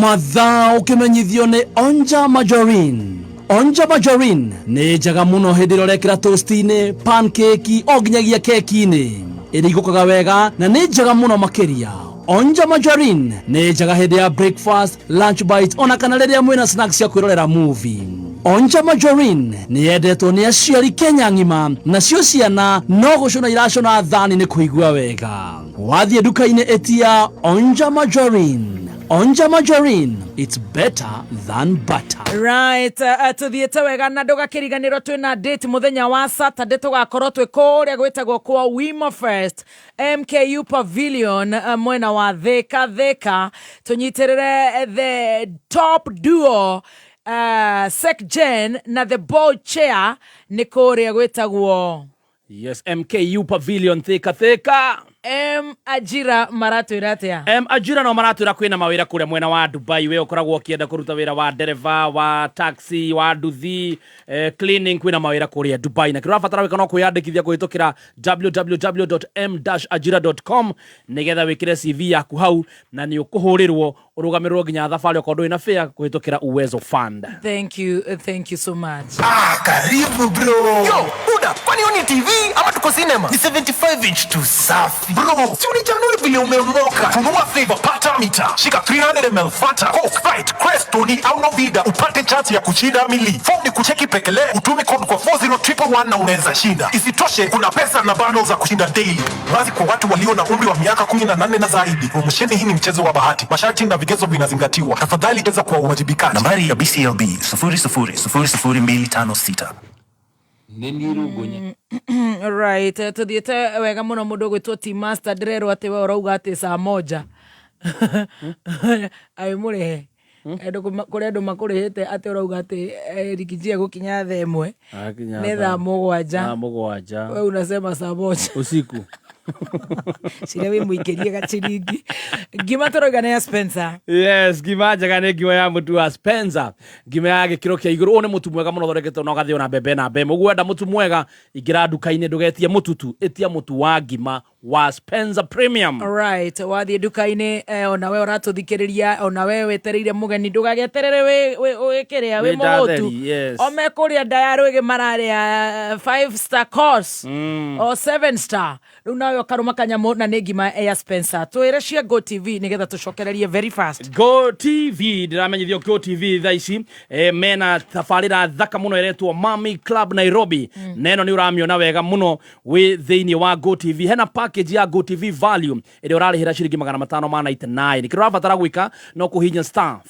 Mathaa ũkĩmenyithio nĩ Onja Margarine. Onja Margarine nĩ njega mũno hĩndĩ ĩrĩa ũrekĩra toast-inĩ, pancake, o nginyagia keki-inĩ. Ĩrigũkaga wega na nĩ njega mũno makĩria. Onja Margarine nĩ njega hĩndĩ ya breakfast, lunch bite, ona kana rĩrĩa mwĩna snacks cia kwĩrorera movie. Onja Margarine nĩ yendetwo nĩ aciari Kenya ng'ima, nacio ciana no gũcũna iracũna thani nĩ kũigua wega. Wathiĩ nduka-inĩ ĩtia Onja Margarine. Onja Margarine, it's better than butter. Right, tuthiĩte wega na ndũgakĩriganĩrwo twĩna date mũthenya wa Saturday, tũgakorwo twĩ kũrĩa gwĩtagwo kwa Wimo First MKU Pavilion, mwena wa Thika Thika, tũnyitĩrĩre the top duo, Secgen na the board chair, nĩ kũrĩa gwĩtagwo Yes, MKU Pavilion, Thika Thika. M Ajira maratwĩra atĩa? M Ajira no maratwĩra kwĩna mawĩra kũrĩa mwena wa Dubai. We ũkoragwo ũkĩenda kũruta wĩra wa ndereba, wa taxi, wa nduthi, cleaning, kwĩna mawĩra kũrĩa Dubai, na kĩrĩa ũrabatara gwĩka no kwĩyandĩkithia kũhĩtũkĩra www.m-ajira.com nĩgetha wĩkĩre CV yaku hau, na nĩ ũkũhũrĩrwo ũrũgamĩrĩrwo nginya thabarĩ okorwo ndũrĩ na fare kũhĩtũkĩra Uwezo Fund. Thank you, thank you so much. Ah, karibu bro. Yo, buda, kwani hii ni TV ama tuko cinema? Ni 75 inch tu safi. Bro, si unichanue vile umeomoka. Funua flavor pata mita. Shika 300 ml Fanta, Coke, Sprite, Crest, Tony au Novida upate chance ya kushinda mili. Form ni kucheki pekele, utume code kwa 40111 na unaweza shinda. Isitoshe, kuna pesa na bundles za kushinda daily. Wazi kwa watu walio na umri wa miaka 18 na zaidi. Promotion hii ni mchezo wa bahati. Masharti na vigezo vinazingatiwa. Tafadhali cheza kwa uwajibikaji. Nambari ya BCLB 0000256. Right, tuthiĩte wega mũno. Mũndũ ũgwĩtwo T Master, ndĩrerwo atĩ we ũrauga atĩ saa moja aĩ mũrĩhe. Andũ kũrĩ andũ makũrĩhĩte atĩ ũrauga atĩ rikijia gũkinya thaa 1 nĩ thaa 7. Thaa 7. We unasema saa 1 usiku. Cira wĩ mũikĩrie gaciringi. Ngima tũrauga nĩ ya Spencer. Yes, ngima njega nĩ ngima ya mũtu wa Spencer, ngima ya gĩkĩro kĩa igũrũ. Ũyũ nĩ mũtu mwega mũno ũthondeketwo na ũgathĩo na mbembe na mbembe. Ũguo wenda mũtu mwega, ingĩra nduka-inĩ, ndũgetie mũtu tu, ĩtia mũtu wa ngima wa Spencer Premium. Right, wathiĩ nduka-inĩ, ona we ũratũthikĩrĩria, ona we wetereire mũgeni, ndũgageterere wĩ kĩrĩa wĩ Wĩ ndatheri, mũhũtu. Yes. O mekũrĩa nda ya rwĩgĩ mararĩa 5 star course o 7 star, rĩu nawe ũkarũma kanyamũ na nĩ ngima ya Spencer. Twĩre cia Go TV nĩgetha tũcokererie very fast. Go TV, ndĩramenyithio Go TV thaa ici mena tabarĩra thaka mũno ĩretwo Mami Club Nairobi. Na ĩno nĩ ũramĩona wega mũno wĩ thĩinĩ wa Go TV. Hena package ya Go TV Value ĩrĩa ũrarĩhĩra ciringi 599. Kĩrĩa ũrabatara gwĩka no kũhihinya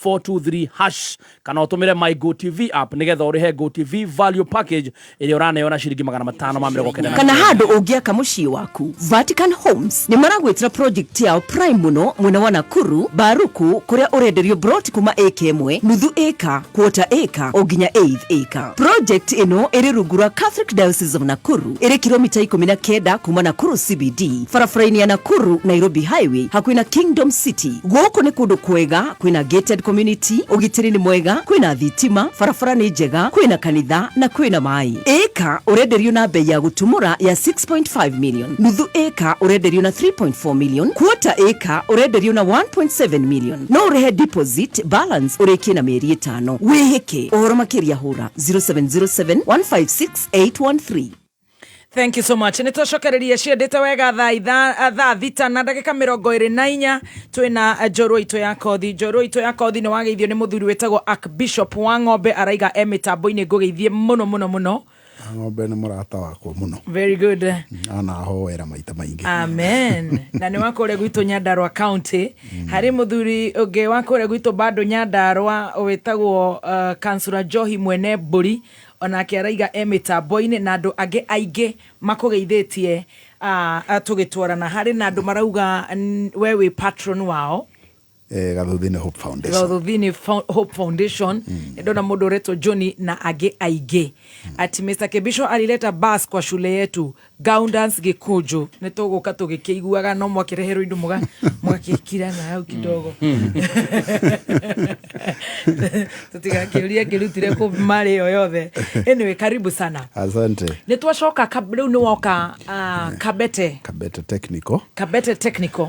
*423# kana ũtũmĩre My Go TV app nĩgetha ũrĩhe Go TV Value package ĩrĩa ũraneo na ciringi 599. Kana handũ ũngĩaka mũciĩ waku, Vatican Homes nĩ maragwĩtĩra project yao prime mũno mwena wa Nakuru, Baruku, kũrĩa ũrenderio broti kuma ĩka 1, nuthu ĩka, quarter ĩka o nginya eighth ĩka. Project ĩno ĩrĩ rungu rwa Catholic Diocese of Nakuru, ĩrĩ kilomita 19 kuma Nakuru CBD, barabara-inĩ ya Nakuru Nairobi Highway, hakuhĩ na Kingdom City. Gũkũ nĩ kũndũ kwega, kwĩna gated community, ũgitĩri nĩ mwega, kwĩna thitima, barabara nĩ njega, kwĩna kanitha na kwĩna maĩ. Ĩka ũrenderio na bei ya gũtumũra ya 6.5 million, nuthu ĩka ũrenderio na 3.4 million, quarter ĩka ũrenderio na 1.7 million. No ũrĩhe deposit, balance ũrĩkie na mĩeri 5. Wĩhĩke ũhoro makĩria hũra 0707 156 813. Thank you so much. Nä twacokereria ciendete wega thaa 6:24. Twĩna njorua itũ ya kothi. Njorua itũ ya kothi nĩ wageithio nĩ mũthuri wĩtagwo Archbishop wa Ng'ombe, araiga e mĩtambo-inĩ. Ngũgeithie mũno mũno mũno. Ng'ombe nĩ mũrata wakwa mũno. Very good. Anahoera maita maingĩ. Amen. Na nĩ wa kũrĩa gwitũ Nyandarua County. Harĩ mũthuri ũngĩ wa kũrĩa gwitũ bado Nyandarua wĩtagwo Kansura Johi mwene mbũri, onake araiga e mĩtambo-inĩ, na andũ angĩ aingĩ makũgeithĩtie tũgĩtwarana. Harĩ na andũ marauga we wĩ patron wao. Gathuthini Hope Foundation. Gathuthini Hope Foundation. Ndona mũndũ ũretwo Johnny na angĩ aingĩ ati Mr. Kebisho alileta bus kwa shule yetu Gaundans Gikuju. Nĩ tũgũka tũgĩkĩiguaga no mwakĩreherwo indo mũgakĩkira na hau kidogo, tũtigakĩũria kĩrutire kũ marĩ ĩyo yothe. Anyway, karibu sana. Asante. Nĩ twacoka rĩu nĩ woka Kabete. Kabete Technical. Kabete Technical.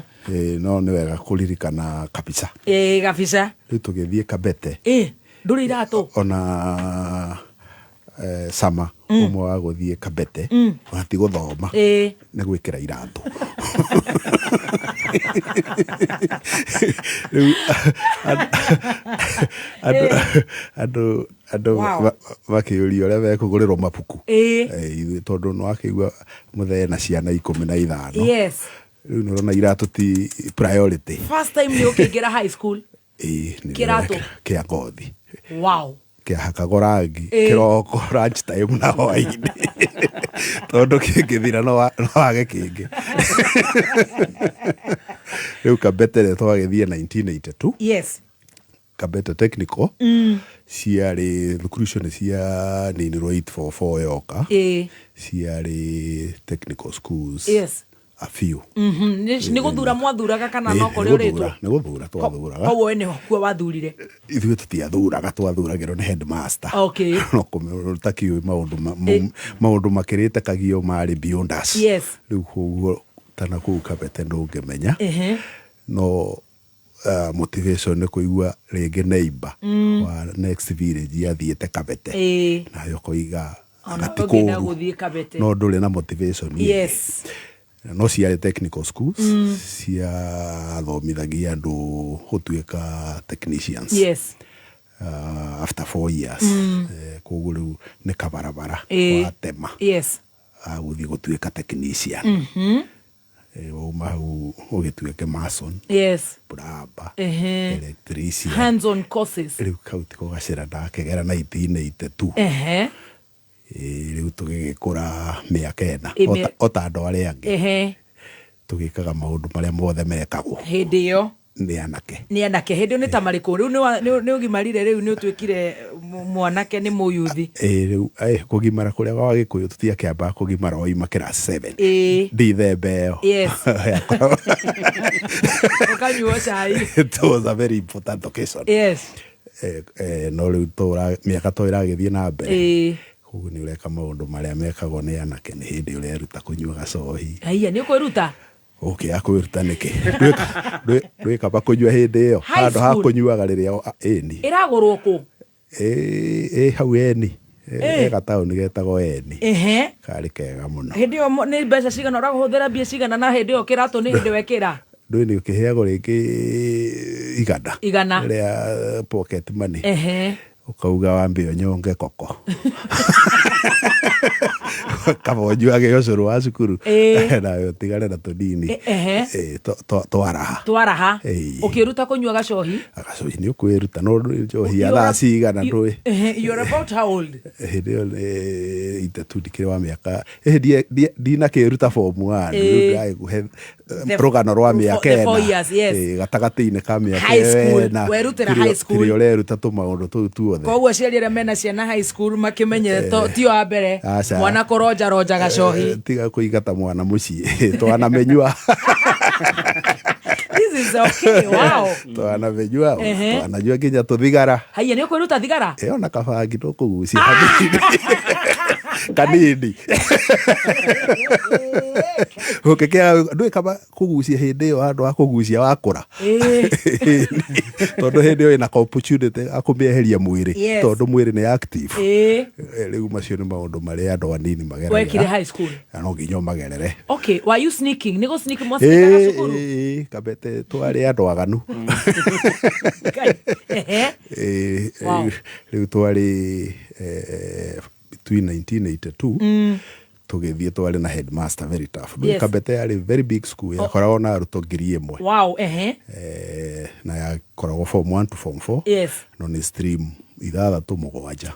No nĩ wega kũririkana kabisa. Ĩ kabisa. Rĩu tũgĩthiĩ Kabete, Ĩ ndũrĩ iratũ. Ona sama ũmwe wa gũthiĩ Kabete ona ti gũthoma, nĩ gwĩkĩra iratũ. Rĩu andũ makĩũria ũrĩa mekũgũrĩrwo mabuku. Ithuĩ tondũ nĩ wakĩigua mũthee na ciana 15, rĩu nĩ ũrona iratũ ti priority. First time nĩ ũkĩingĩra high school? Ĩĩ, nĩ Kĩratũ? Kĩa ngothi. Kĩahakagwo rangi kĩroko, lunch time na hwaĩ-inĩ, tondũ kĩngĩthira no wage kĩngĩ. Rĩu Kabete rĩ, twagĩthiĩ 1982. Kabete Technical ciarĩ thukuru icio nĩ cianinirwo 844 yoka. Ciarĩ technical schools. A few. Nĩ gũthura mwathuraga kana no kũrĩa ũrĩtwo? Nĩ gũthura twathuraga. Koguo we nĩho kuo wathurire? Ithuĩ tũtiathuraga, twathuragĩrwo nĩ headmaster. No ũtakiũĩ maũndũ maũndũ makĩrĩte kagio marĩ beyond us. Rĩu koguo tana kũu Kabete ndũngĩmenya. No motivation nĩ kũigua rĩngĩ neighbor wa next village athiĩte Kabete, nawe ũkoiga Ona anga ti ũngĩenda kũũru. gũthiĩ Kabete. No ndũrĩ na motivation ĩngĩ. No ciarĩ technical schools, ciathomithagia andũ gũtuĩka technicians after 4 years. Koguo rĩu nĩ kabarabara watema gũthiĩ gũtuĩka technician. Wauma hau ũgĩtuĩke mason, plumber, electrician. Hands on courses. Rĩu kau tiko gacĩra ndakegera 1982. Rĩu tũgĩgĩkũra mĩaka 4 ota andũ arĩa angĩ, tũgĩkaga maũndũ marĩa mothe mekagwo Hĩndĩ ĩyo nĩ anake. Nĩ anake hĩndĩ ĩyo nĩ ta marĩkũ? Rĩu nĩ ũgimarire, rĩu nĩ ũtuĩkire mwanake, nĩ mũyuthi. Ĩ, rĩu kũgimara kũrĩa gwa gĩkũyũ tũtiakĩambaga kũgimara waima class 7. Ndithembe ĩyo. Ũkanyuo cai. It was a very important occasion. No rĩu tũra mĩaka to ĩragĩthiĩ na mbere, koguo nĩ ũreka maũndũ marĩa mekagwo nĩ anake. Nĩ hĩndĩ ũreruta kũnyua gacohi. Haiya, nĩ ũkwĩruta? Ũkĩaga kwĩruta nĩkĩ? Ndwĩkaba kũnyua hĩndĩ ĩyo High handũ ha school? kũnyuaga rĩrĩa ĩni. Ĩragũrwo kũ? Ĩ hau eni. Ĩ. Ĩ gataũni getagwo eni. Karĩ kega mũno. Hĩndĩ ĩyo nĩ mbeca cigana ũrahũthĩra, mbia cigana, na hĩndĩ ĩyo kĩratũ nĩ hĩndĩ wekĩra? Ndũĩ nĩ ũkĩheagwo rĩngĩ 100 100. Rĩa pocket money. Ũkauga wambe ũnyonge koko kaba ũnyuage ũcũrũ wa cukuru, nawe ũtigare na tũnini. Twaraha. Twaraha. Ĩ. Ũkĩruta kũnyua gacohi. Gacohi nĩ ũkwĩruta, no ndũĩ njohi ya thaa cigana ndũĩ. You're about how old? Hĩndĩ ĩyo nĩ itatũ, ndikĩrĩ wa mĩaka ndinakĩruta form one. Rĩu ndĩragĩkũhe rũgano rwa mĩaka The four 4 years, yes. Gatagatĩ-inĩ ka mĩaka High school, 4 werutĩra high school. Tirĩ ũreruta tũmaũndũ tũu tuothe. Koguo aciari arĩa mena ciana high school makĩmenye tio wa mbere Aca. mwana kũronja ronja gacohi. Tiga kũingata mwana mũciĩ, twanamenyua. This is okay, wow. Twanamenyua, twananyua nginya tũthigara. Haiya, nĩ ũkwĩruta thigara? Ĩyo na kabangi tũkũgucia hanini kanini ũngĩkĩaga ndũĩ kaba kũgucia hĩndĩ ĩyo handũ ha kũgucia wakũra, tondũ hĩndĩ ĩyo ĩna opportunity ya kũmĩeheria mwĩrĩ, tondũ mwĩrĩ nĩ active. Rĩu macio nĩ maũndũ marĩa andũ anini Wekire mageragĩra high school. Na no nginya ũmagerere. Okay, were you sneaking? Nĩ gũ sneak mwasneakaga cukuru? Ĩ, Kabete twarĩ andũ aganu. Ngai. Rĩu twarĩ between 1982 tũgĩthiĩ, twarĩ na headmaster very tough. Kabete yarĩ very big school, yakoragwo na arutwo 1000. Na yakoragwo form 1 to form 4, no nĩ stream ithathatũ mũgwanja,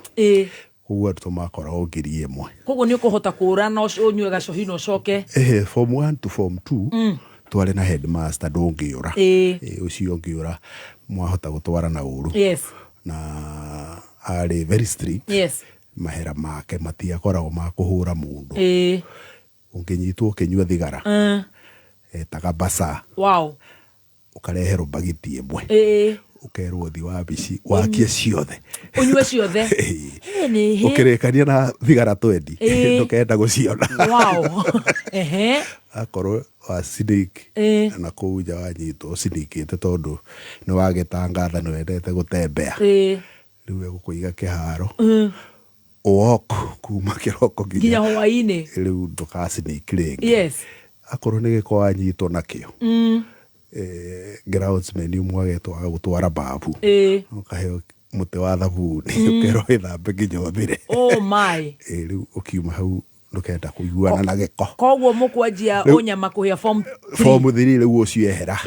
koguo arutwo makoragwo 1000. Koguo nĩ ũkũhota kũra na ũnyue gacohi na ũcoke. Form 1 to form 2 twarĩ na headmaster ndũngĩũra. Ũcio ũngĩũra mwahota gũtwara na ũru. Na arĩ very strict. Mahera make matiakoragwo ma kũhũra mũndũ. Ũngĩnyitwo ũkĩnyua thigara, etaga basa, ũkareherwo mbagiti ĩmwe, ũkerwo ũthi wabici wakie ciothe. Ũnyue ciothe. Nĩ hĩ. Ũkĩrĩkania na thigara twendi, ndũkenda gũciona. Akorwo wa sneak na kũu nja wanyitwo ũcinikĩte tondũ nĩ wagĩtangatha nĩ wendete gũtembea, rĩu egũkũiga kĩharo walk kuma kĩroko nginya nginya hwainĩ. Rĩu ndũgacinik rĩngĩ. Akorwo nĩ gĩko wanyitwo nakĩo, groundsman ũmwe agetwo agagũtwara babu, ũkaheo mũtĩ wa thabuni, ũkerwo wĩthambe nginya ũthire. Oh my. Rĩu ũkiuma hau ndũkenda kũiguana na gĩko. Koguo mũkwanjia ũnyama kũhĩa form three. Form 3 rĩu ũcio ehera.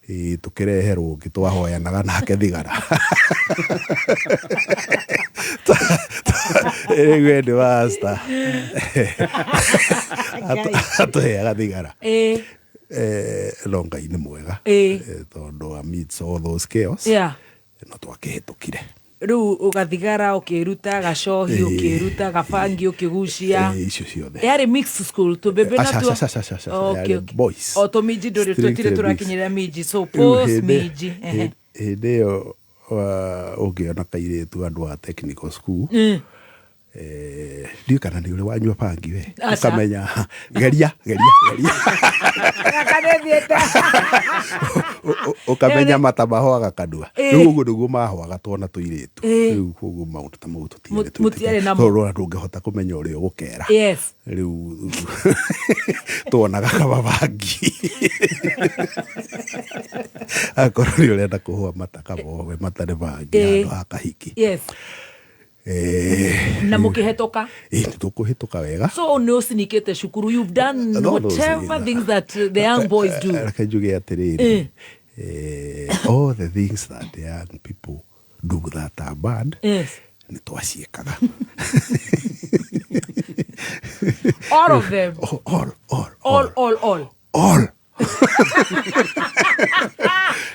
Ĩ, tũkĩreherwo ũngĩ twahoyanaga nake thigara. Rĩu headmaster atũheaga thigara. No Ngai nĩ mwega, tondũ amidst all those chaos no twakĩhĩtũkire. Rĩu ũgathigara ũkĩruta gacohi, ũkĩruta gabangi ũkĩgucia. Icio ciothe. Yarĩ mixed school tũmbĩmbĩ Aca, natuo? aca, aca, aca, aca, Okay, yarĩ okay. boys. O tũminji ndũrĩ, Strictly tũtirĩ mixed. tũrakinyĩra minji, so Rĩu post hĩndĩ minji. Ehe. Hĩndĩ ĩyo ũngĩona kairĩtu andũ a technical school, ndiũĩ kana nĩ ũrĩ wanyua bangi we. Aca. Ũkamenya geria geria geria. Kaka nĩthiĩte. Ũkamenya mata mahũaga kanua. Rĩu ũguo nĩguo mahũaga tuona tũirĩtu. Rĩu koguo maũndũ ta mau tũtiarĩ Mũtiarĩ namo. Tondũ ona ndũngĩhota kũmenya ũrĩa ũgũkera. Rĩu tuonaga kaba bangi, akorwo nĩ ũrenda kũhũa mata, kaba ũhũe mata nĩ bangi handũ ha kahiki. Na mũkĩhetũka? Ĩ, nĩ tũkũhĩtũka wega. So nĩ ũcinikĩte cukuru, you've done No, no, whatever things that the young boys do. Reke njuge atĩrĩrĩ, all the things that the young people do that are bad, nĩ twaciĩkaga. All of them? All, all. All, all, all. All.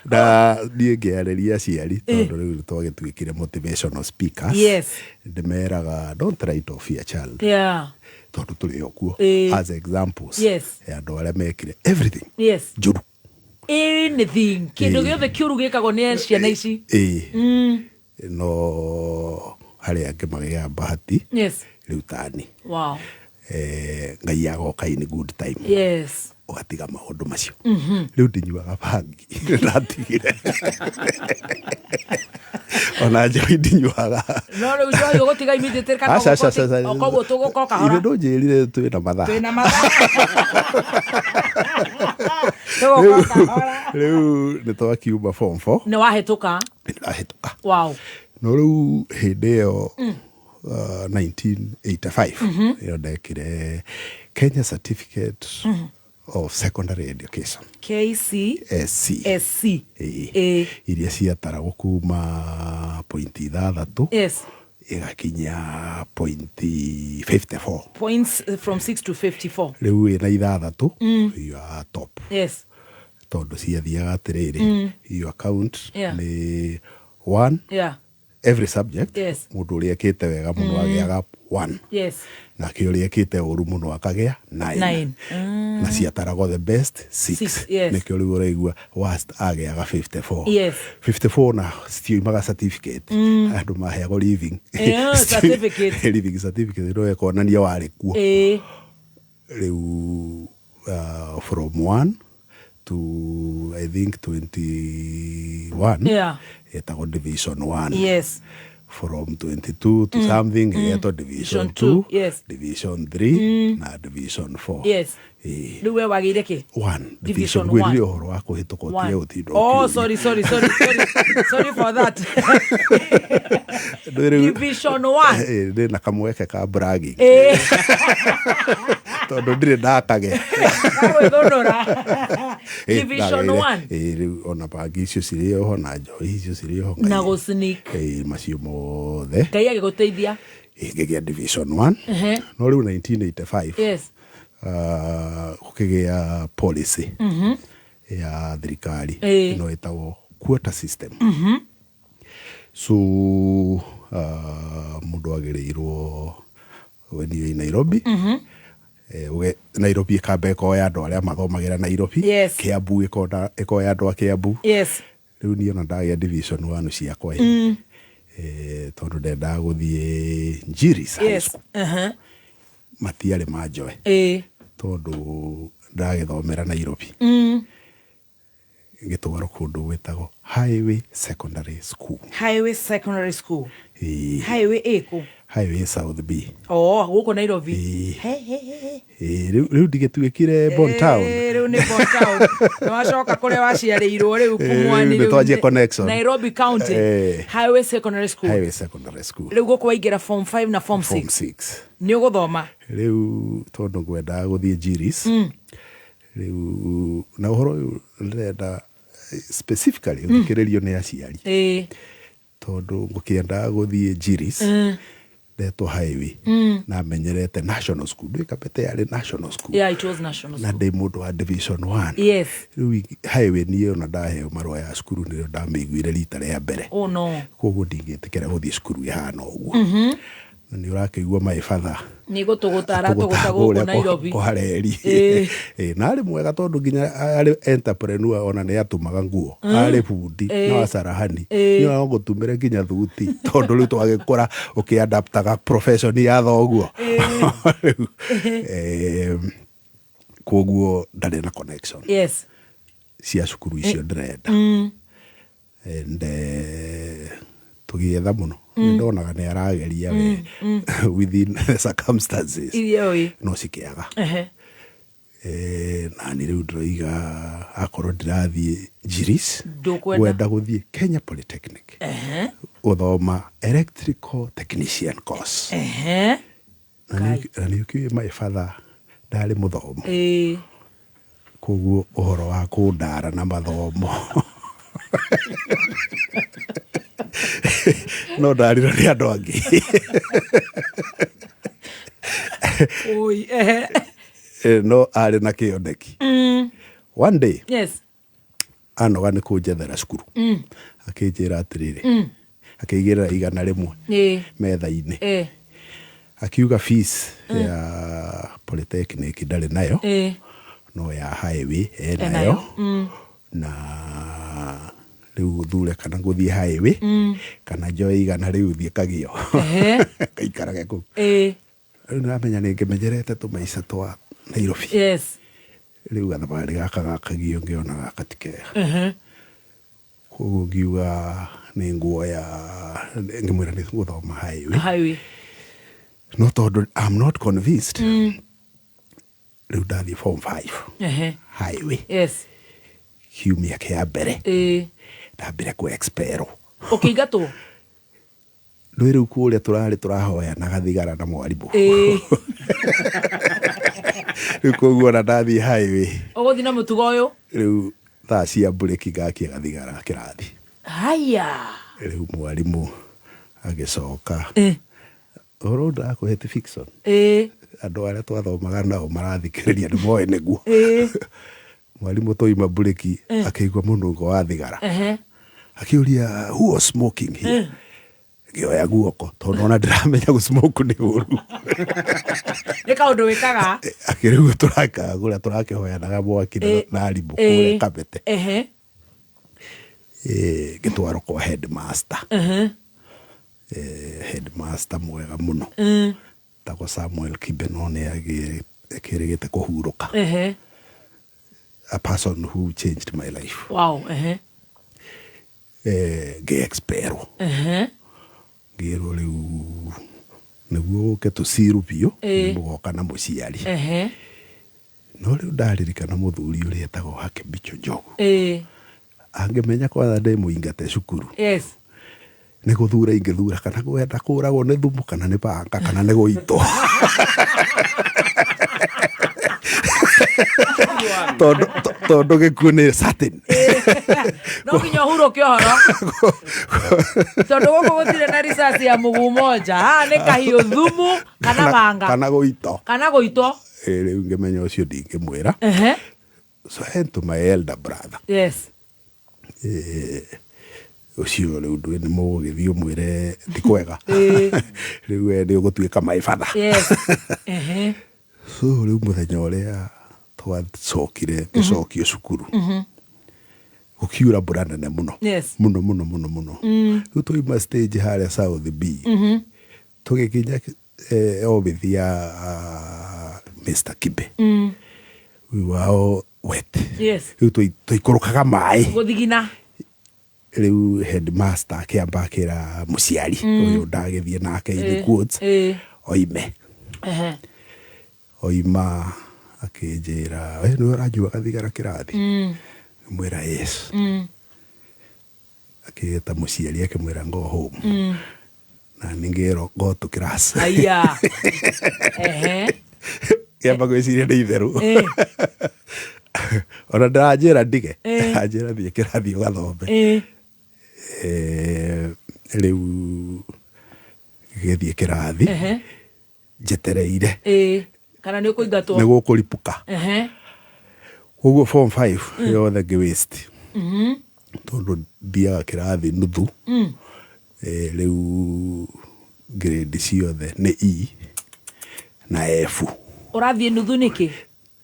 Na niĩ ngĩarĩria aciari, tondũ rĩu nĩ twagĩtuĩkire motivational speakers, ndĩmeraga, don't write off your child, tondũ tũrĩ o kuo as examples ya andũ arĩa mekire everything njũru. Anything, kĩndũ gĩothe kĩũru gĩkagwo nĩ ciana ici. Ĩĩ. No harĩ angĩ magĩaga bahati. Rĩu tani, Ngai agoka in good time, ũgatiga maũndũ macio. Rĩu ndinyuaga bangi, ndatigire, ona njohi ndinyuaga. No rĩu njohi ũgũtiga immediately kana Aca, aca, aca, aca. O koguo tũgũka o kahora? Ithe ndũnjĩrire twĩna mathaa? Twĩna mathaa. Tũgũka o kahora. Rĩu nĩ twakiuma form 4. Nĩ wahĩtũka? Ndahĩtũka. No rĩu hĩndĩ ĩyo, 1985, ĩyo ndekire Kenya Certificate of Secondary Education. KC SC. SC. Ĩĩ. Ĩĩ. Iria ciataragwo kuma pointi 6 ĩgakinya pointi 54. Points from 6 to 54. Rĩu wĩna 6, you are top. Tondũ ciathiaga atĩrĩrĩ, your account nĩ one every subject. Mũndũ ũrĩa ĩkĩte wega mũno agĩaga 1, nake ũrĩa ĩkĩte ũru mũno akagĩa 9. 9. Na ciataragwo the best 6. Six, yes. Nĩkĩo rĩu ũraigua worst agĩaga 54. 54 na citiumaga certificate. Andũ maheagwo living Certificate. Living certificate no ĩkonania warĩ kuo. Rĩu from 1 to I think 21 ĩtagwo division 1. From 22 to something ĩgetwo division Division 2, 2, yes. Division 3 na division 4. Yes. Ĩĩ. Rĩu we wagĩire kĩ? One. Division Division ngwĩrire 1. ũhoro wa kũhĩtũka ũtige One. gũtinda Oh, ũkĩũria. sorry, sorry, sorry, sorry. Sorry for that. Division 1. Ndĩ na kamweke ka bragging, tondũ ndirĩ ndakage. Gagwĩthũnũra. Division Ndagĩire. 1. Ĩĩ, rĩu ona bangi icio cirĩ oho na njohi icio cirĩ oho. Na gũsneak. Ĩĩ, macio mothe. Ngai agĩgũteithia. Ngĩgĩa division 1. No rĩu 1985, gũkĩgĩa policy ya thirikari ĩno ĩtagwo quota system. So mũndũ agĩrĩirwo, when you're in Nairobi, Nairobi ĩkamba ĩkoya andũ arĩa mathomagĩra Nairobi. Kiambu ĩkoya andũ a Kiambu. Rĩu niĩ ona ndagĩa division 1 ciakwa, tondũ ndendaga gũthiĩ Njiris High School, matiarĩ manjoe, tondũ ndagĩthomera Nairobi. Ngĩtwarwo kũndũ gwĩtagwo Highway Secondary School. Highway Secondary School. Ĩĩ. Highway ĩkũ? Highway South B. Oh, gũkũ Nairobi. Ĩĩ. He, he, he, he. Ĩĩ, rĩu ndigĩtuĩkire Bon Town. Rĩu nĩ Bon Town. Nĩ wacoka kũrĩa waciarĩirwo rĩu. Pumwani. Rĩu nĩ Rĩu twanjia connection. Nairobi County. Highway Secondary School. Highway Secondary School. Rĩu gũkũ waingĩra form 5 na form Form 6. 6. Nĩ ũgũthoma. Rĩu tondũ ngwendaga gũthiĩ Njiris, rĩu na ũhoro ũyũ ndĩrenda specifically ũthikĩrĩrio nĩ aciari, tondũ ngũkĩendaga gũthiĩ Njiris, Ndetwo highway na menyerete national school, ndä Kabete yarä national school. Yeah, it was national Na school. ndä må ndå wa division one. Rä u highway niä ona ndaheo marũa ya cukuru nä rä o ndamä rita rä a mbere. Oh no. Koguo ndingä tä kä ra gå thiä cukuru ä hana å guo. Na nä å rakä igua my father Nĩ gũtũgũtara tũgũta gũkũ Nairobi. kũhareri. Na arĩ mwega tondũ nginya arĩ entrepreneur, ona nĩ atũmaga nguo. Arĩ bundi. No acarahani nĩ no gũtumĩre nginya thuti tondũ rĩu twagĩkũra ũkĩadaptaga profession ya thoguo. Rĩu koguo ndarĩ na connection cia cukuru icio ndĩrenda. And tũgĩetha mũno. Nĩ ndonaga nĩ arageria we within the circumstances. Iria ũĩ. No cikĩaga. Na nĩ rĩu ndĩroiga akorwo ndĩrathiĩ Njiris, Ndũkwenda. ngwenda gũthiĩ Kenya Polytechnic gũthoma electrical technician course. Na nĩ ũkĩũĩ my father ndarĩ mũthomu. Koguo ũhoro wa kũndara na mathomo no ndarirwo nĩ andũ angĩ. Oi. Ehe. No arĩ na kĩoneki. One day anoga nĩ kũnjethera cukuru, akĩnjĩra atĩrĩrĩ, akĩigĩrĩra 100 metha-inĩ, akiuga fees ya polytechnic ndarĩ nayo, no ya highway enayo. Enayo. Na rĩu thure kana ngũthiĩ highway kana njoe 100 thiĩ kagio gaikarage kũu. Rĩu nĩramenya nĩ ngĩmenyerete tũmaica twa Nairobi. Rĩu gathabarĩ gaka ga kagio ngĩona gaka ti kega. Koguo ngiuga nĩ nguoya, ngĩmwĩra nĩ gũthoma highway. Highway. No tondũ I'm not convinced. Rĩu ndathiĩ form 5 highway, kiumia kĩa mbere ndambire kũ expel. Ũkĩingatwo? Ndwĩ rĩu kũrĩa tũrarĩ tũrahoyanaga thigara na mwarimũ. Rĩu koguo ona ndathiĩ highway, Ũgũthiĩ na mũtugo ũyũ? Rĩu thaa cia mburĩki ngakia gathigara kĩrathi. Haya. Rĩu mwarimũ agĩcoka, ũhoro ũyũ ndĩrakũhe ti fiction. Andũ arĩa twathomaga nao marathikĩrĩria nĩ moĩ nĩguo. Mwarimũ twaima mburĩki akĩigua mũnungo wa thigara, akĩũria, "Who was smoking here?" Ngĩoya guoko tondũ ona ndĩramenya gũsmoke nĩ ũru. Nĩ kaũndũ wĩkaga. Akĩrĩu tũrakaga kũrĩa tũrakĩhoyanaga mwaki na arimũ kũrĩa Kabete. Ngĩtwarwo kwa headmaster. Headmaster mwega mũno tagwo Samuel Kibe, no nĩ akĩrĩgĩte kũhurũka. A person who changed my life. Wow. Ngĩ-expelwo. Ngĩrwo rĩu nĩguo ũke tũciru biũ nĩ mũgoka na mũciari. No rĩu ndaririkana mũthuri ũrĩa etagwo Hakĩmbicho Njogu, angĩmenya kwanza ndĩ mũingate cukuru, nĩ gũthura ingĩthura kana kwenda kũragwo nĩ thumu kana nĩ banga kana nĩ gũitwo, tondũ gĩkuũ nĩ certain. No nginya ũhurũke ũhoro tondũ gũkũ gũtirĩ na risasi ya mũguu moja. Haha nĩ kahiũ, thumu kana banga. Kana gũitwo. Kana gũitwo. Rĩu ngĩmenya ũcio ndingĩmwĩra. So I went to my elder brother. Ũcio rĩu ndũĩ nĩ mũgũgĩthiĩ ũmwĩre ti kwega. Rĩu we nĩ ũgũtuĩka my father. Yes. Ehe. So rĩu mũthenya ũrĩa twacokire ngĩcokio cukuru, gũkiura mbura nene mũno. Mũno mũno mũno mũno. Rĩu twauma stage harĩa South B, tũgĩkinya obithi ya Mr. Kibe, we were all wet. Rĩu twaikũrũkaga maĩ. Gũthigina. Rĩu headmaster akĩamba akĩra mũciari ũyũ ndagĩthiĩ nake in quotes oime. Oima akĩnjĩra, "We nĩwe ũranyuaga thigara kĩrathi?" Mwĩra, "Yes." Akĩĩta mũciari akĩmwĩra, "Go home." Na ningĩrwo, "Go to class." Aya. Ehe. Kĩamba gwĩciria nĩ itherũ. Ona ndaranjĩra ndige. Anjĩra, "Thiĩ kĩrathi ũgathome." Rĩu Ngĩgĩthiĩ kĩrathi njetereire Ĩĩ. Kana nĩ ũkũingatwo. Nĩ gũkũripũka. Koguo form 5 yothe ngĩ waste tondũ thiaga kĩrathi nuthu. Rĩu grade ciothe nĩ E na F. Ũrathiĩ nuthu nĩkĩ?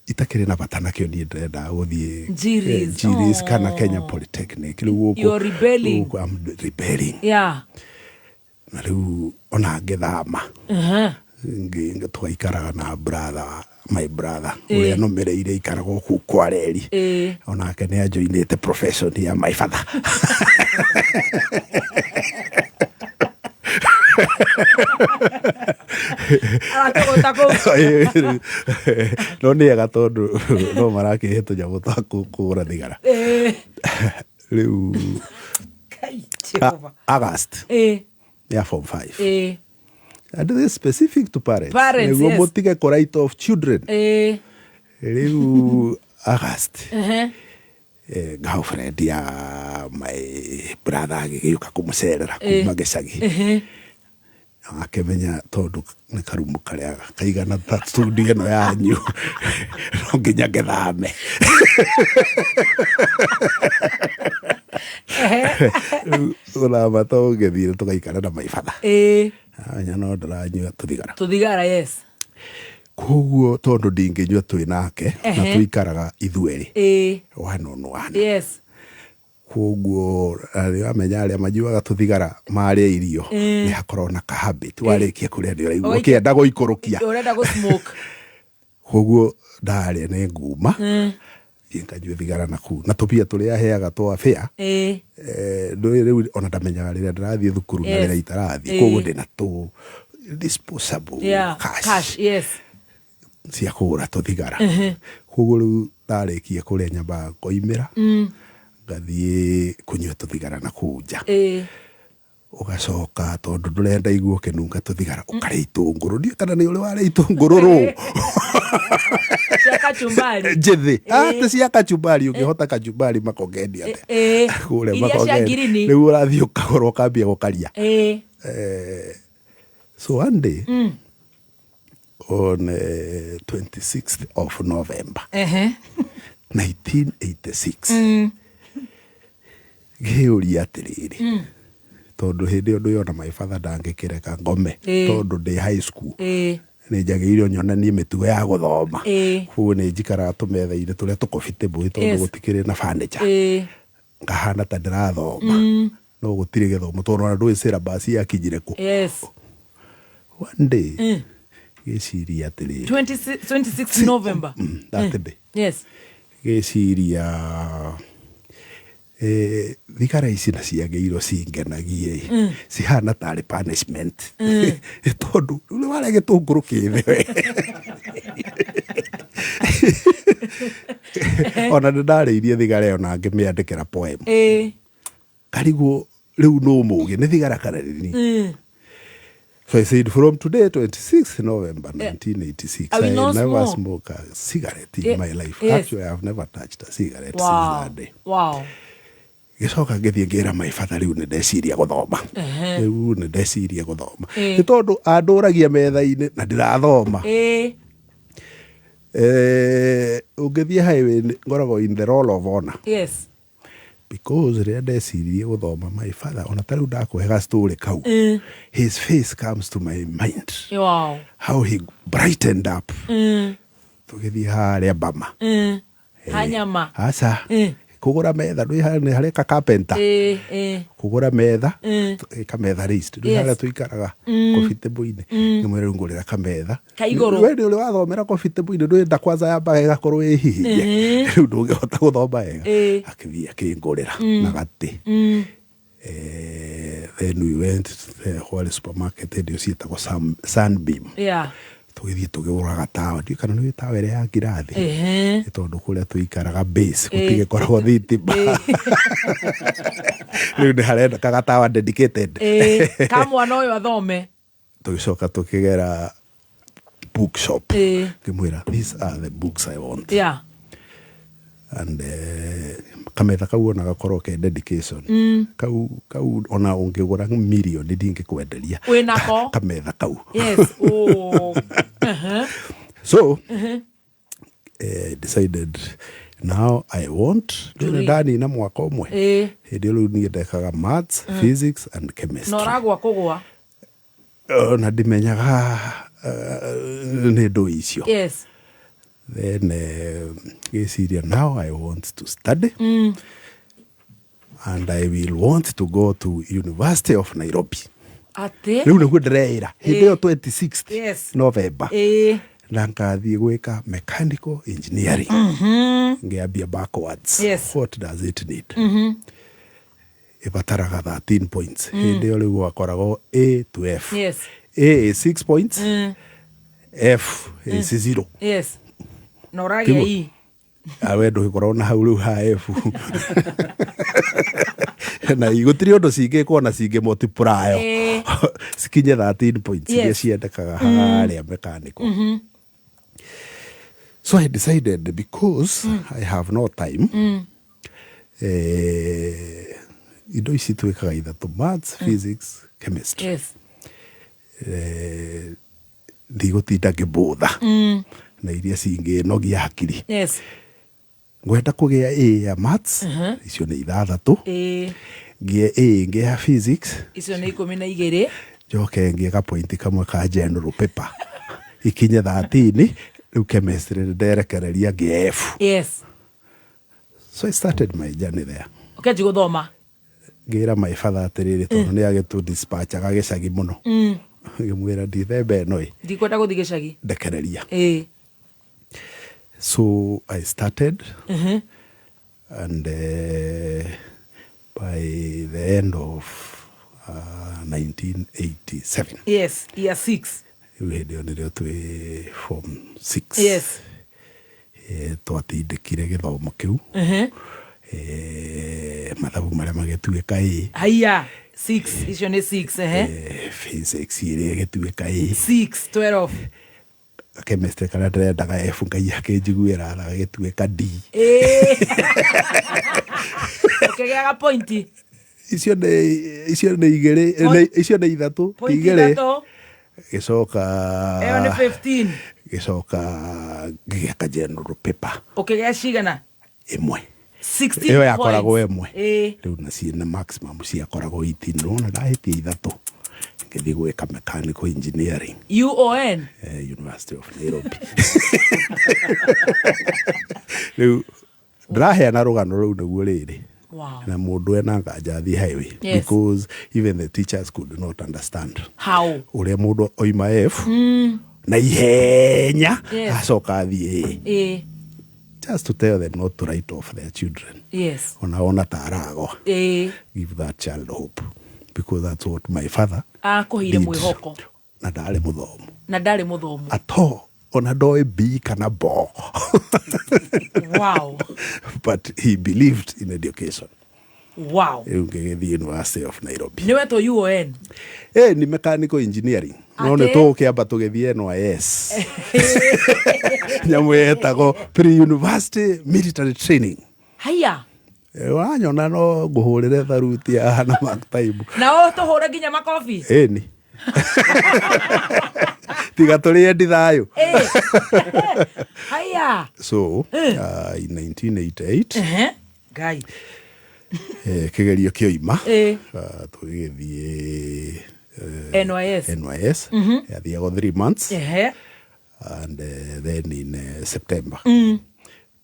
Itakĩrĩ na bata nakĩo, niĩ ndĩrendaga gũthiĩ Njiris. Njiris kana Kenya Polytechnic. Rĩu gũkũ You're rebelling. Gũkũ I'm rebelling. Na rĩu ona ngĩthama, twaikaraga na brother, my brother ũrĩa nũmĩrĩire ikaraga o kũu kwa reri. Onake nĩ anjoinĩte profession ya my father. Aratũgũta kũu. No nĩ ega tondũ no marakĩhe tũnyamũ twa kũgũra thigara. Rĩu Kai, Jehova. August ya form 5, and this is specific to parents, Parents, nĩguo yes. mũtige kũ write off children. Rĩu August, girlfriend ya my brother agĩgĩũka kũmũcerera kuma gĩcagi. Akĩmenya tondũ nĩ karumu karĩa kaigana ta studio ĩno yanyu, no nginya ngĩthame. Rĩu gũthama to ngĩthire tũgaikara na my father. Amenya no ndĩranyua tũthigara. Tũthigara, yes. Koguo tondũ ndingĩnyua twĩ nake na tũikaraga ithuerĩ one on one. Koguo nĩ wamenya arĩa manyuaga tũthigara marĩa irio nĩ hakoragwo na kahabit, warĩkia kũrĩa nĩ ũraigua ũkĩenda gũikũrũkia. Ũrenda gũ smoke. Koguo ndarĩa nĩ nguma thiĩ nganyue thigara na kuu na tũbia tũrĩa aheaga twa bĩa. Ndũĩ rĩu ona ndamenyaga rĩrĩa ndĩrathiĩ thukuru na rĩrĩa itarathiĩ. Koguo ndĩna tũ disposable cash Cash, yes. cia kũgũra tũthigara. Koguo rĩu ndarĩkia kũrĩa nyambaga ngoimĩra ngathiĩ kũnyua tũthigara na kũu nja. Ũgacoka tondũ ndũrenda igua ũkĩnunga tũthigara, ũkarĩa itũngũrũ. Ndiũĩ kana nĩ ũrĩ warĩa itũngũrũ rũ Cia kachumbari. Njĩthĩ atĩ cia kachumbari, ũngĩhota kachumbari makongeni atĩa? Kũrĩa Iria cia Makongeni. ngirini. Rĩu ũrathiĩ ũkagũra ũkambia gũkaria. So one day on 26th of November 1986, ngĩũria atĩrĩrĩ, tondũ hĩndĩ ĩyo ndũyona my father ndangĩkĩreka ngome tondũ ndĩ high school, nĩ njagĩrĩirwo nyonanie mĩtugo ya gũthoma. Koguo nĩ njikaraga tũmetha-inĩ tũrĩa tũkobitĩbũ tondũ gũtikĩrĩ na furniture, ngahana ta ndĩrathoma no gũtirĩ gĩthomo tondũ ona ndũĩ syllabus yakinyire kũ. One day gĩciria atĩrĩrĩ, 26 26 November. That day gĩciria, thigara ici na ciagĩirwo cingenagie ĩ, cihana tarĩ punishment tondũ rĩu warĩa gĩtũngũrũ kĩthĩ we. Ona nĩ ndarĩirie thigara ĩyo na ngĩmĩandĩkĩra poem. Karigwo rĩu nũ mũgĩ nĩ thigara kana nĩ niĩ? So I said, from today, 26th November 1986, I will I not never smoke. smoke a cigarette in my life. Actually, I have never touched a cigarette since that day. Gĩcoka ngĩthiĩ ngĩra my father, rĩu nĩ ndeciria gũthoma. Rĩu nĩ ndeciria gũthoma. Nĩ tondũ andũragia metha-inĩ na ndĩrathoma. Ũngĩthiĩ highway ngoragwo in the roll of honor. Because rĩrĩa ndeciririe gũthoma, my father, ona ta rĩu ndakũhe ga story kau, his face comes to my mind. How he brightened up. Tũgĩthiĩ harĩa Bama. Hanyama. Aca. Kũgũra metha, ndũĩ harĩa harĩ ka carpenter. Kũgũra metha, kametha raised. Ndũĩ harĩa tũikaraga kobitĩbũ-inĩ. Ngĩmwĩra rĩu ngũrĩra kametha. Ka igũrũ. We nĩ ũrĩ wathomera kobitĩbũ-inĩ, ndũĩ kwanza yambaga ĩgakorwo ĩ hihinye. Rĩu ndũngĩhota gũthoma wega. Akĩthiĩ akĩngũrĩra na gatĩ. Then we went kwarĩ supermarket hĩndĩ ĩyo ciĩtagwo Sunbeam. Tũgĩthiĩ tũgĩgũra gatawa, ndiũĩ kana nĩ tawa ĩrĩa ya ngirathi. Nĩ tondũ kũrĩa tũikaraga base gũtigĩkoragwo thitima, rĩu nĩ harendeka gatawa dedicated. Ka mwana ũyũ athome. Tũgĩcoka tũkĩgera bookshop. Ngĩmwĩra, "These are the books I want." And Kametha kau ona gakorwo ke dedication. Kau kau ona ũngĩgũra mirioni ndingĩkwenderia. Wĩnako. Kametha kau. Yes. Oh. So decided now I want To rĩu read. ndanina mwaka ũmwe. Hĩndĩ ĩyo rĩu niĩ ndekaga maths, physics and chemistry. Na ũragwa kũgwa. Na ndimenyaga nĩ ndũ icio. Then ngĩciria now I want to study and I will want to go to University of Nairobi. Atĩ. Rĩu nĩguo ndĩreĩra hĩndĩ ĩyo 26th November na ngathiĩ gwĩka mechanical engineering. Ngĩambia backwards. What does it need? Ĩbataraga 13 points. Hĩndĩ ĩyo rĩu gwakoragwo A to F. A is 6 points, F is 0. Yes. Na ũragĩa Tiguo? E. Awe ndũgĩkorwo na hau rĩu ha F na gũtirĩ ũndũ cingĩkwo na cingĩ multiply cikinye 13 points iria ciendekaga harĩa mechanical. So I decided because I have no time, indo ici twĩkaga ithatũ, maths, physics, chemistry. Ndigũtinda ngĩbũtha na iria cingĩnogia hakiri. Ngwenda kũgĩa A ya maths, icio nĩ ithathatũ, ngĩe A ĩngĩ ya physics, Icio nĩ 12. Njoke ngĩe gapointi kamwe ka general paper ikinye 13. Rĩu chemistry nderekereria ngĩe F. So I started my journey there. Ũkĩanjia gũthoma. Ngĩra my father atĩrĩrĩ, tondũ nĩ agĩtũ dispatchaga gĩcagi mũno, ngĩmwĩra ndithemba ĩno ĩ Ndikwenda gũthiĩ gĩcagi. Ndekereria. So I started and by the end of 1987, Yes, year 6. Rĩu hĩndĩ ĩyo nĩrĩo twĩ form 6. Twatindĩkire gĩthomo kĩu. Mathabu marĩa magĩtuĩka ĩ. Haiya, 6, icio nĩ 6, ehe. Physics ĩrĩa ĩgĩtuĩka ĩ. 6, 12. Chemistry karĩa ndĩrendaga F, Ngai akĩnjiguĩra tha, gagĩtuĩka D. Ũkĩgĩaga pointi. Icio nĩ igĩrĩ, icio nĩ ithatũ, ti Pointi igĩrĩ. ithatũ. Gĩcoka Ĩyo nĩ 15. Gĩcoka ngĩgĩaka general paper. Ũkĩgĩa cigana? Ĩmwe. 16 Ĩyo yakoragwo points. ĩmwe. Rĩu na ciĩna maximum ciakoragwo 18. Nĩwona ndahĩtia ithatũ, ngĩthiĩ gwĩka mechanical engineering. UON. University of Nairobi. Rĩu ndĩraheana rũgano rũu nĩguo rĩrĩ na mũndũ ena nganja athiĩ highway, because even the teachers could not understand How? ũrĩa mũndũ oima F na ihenya acoka athiĩ A. Just to tell them not to write off their children. Ona ona ta aragwa, give that child hope, because that's what my father Akũheire did. mwĩhoko. Na ndarĩ mũthomu. Na ndarĩ mũthomu. At all, ona ndoĩ B kana bo. But he believed in education. Rĩu ngĩgĩthiĩ University of Nairobi. Nĩ wetwo UON. Ni mechanical engineering, no nĩ Atĩ? tũgũkĩamba tũgĩthiĩ NYS, nyamũ yetagwo pre-university military training. Haiya. Wanyona no ngũhũrĩre tharuti haha na mark time. Na å tũhũre nginya makobi. Ĩni tiga tũrĩe ndi thayũ. Haiya. So in 1988, Ehe. Ngai. Kĩgerio kĩoima, tũgĩgĩthiĩ NYS. NYS. Yathiagwo 3 months and then in September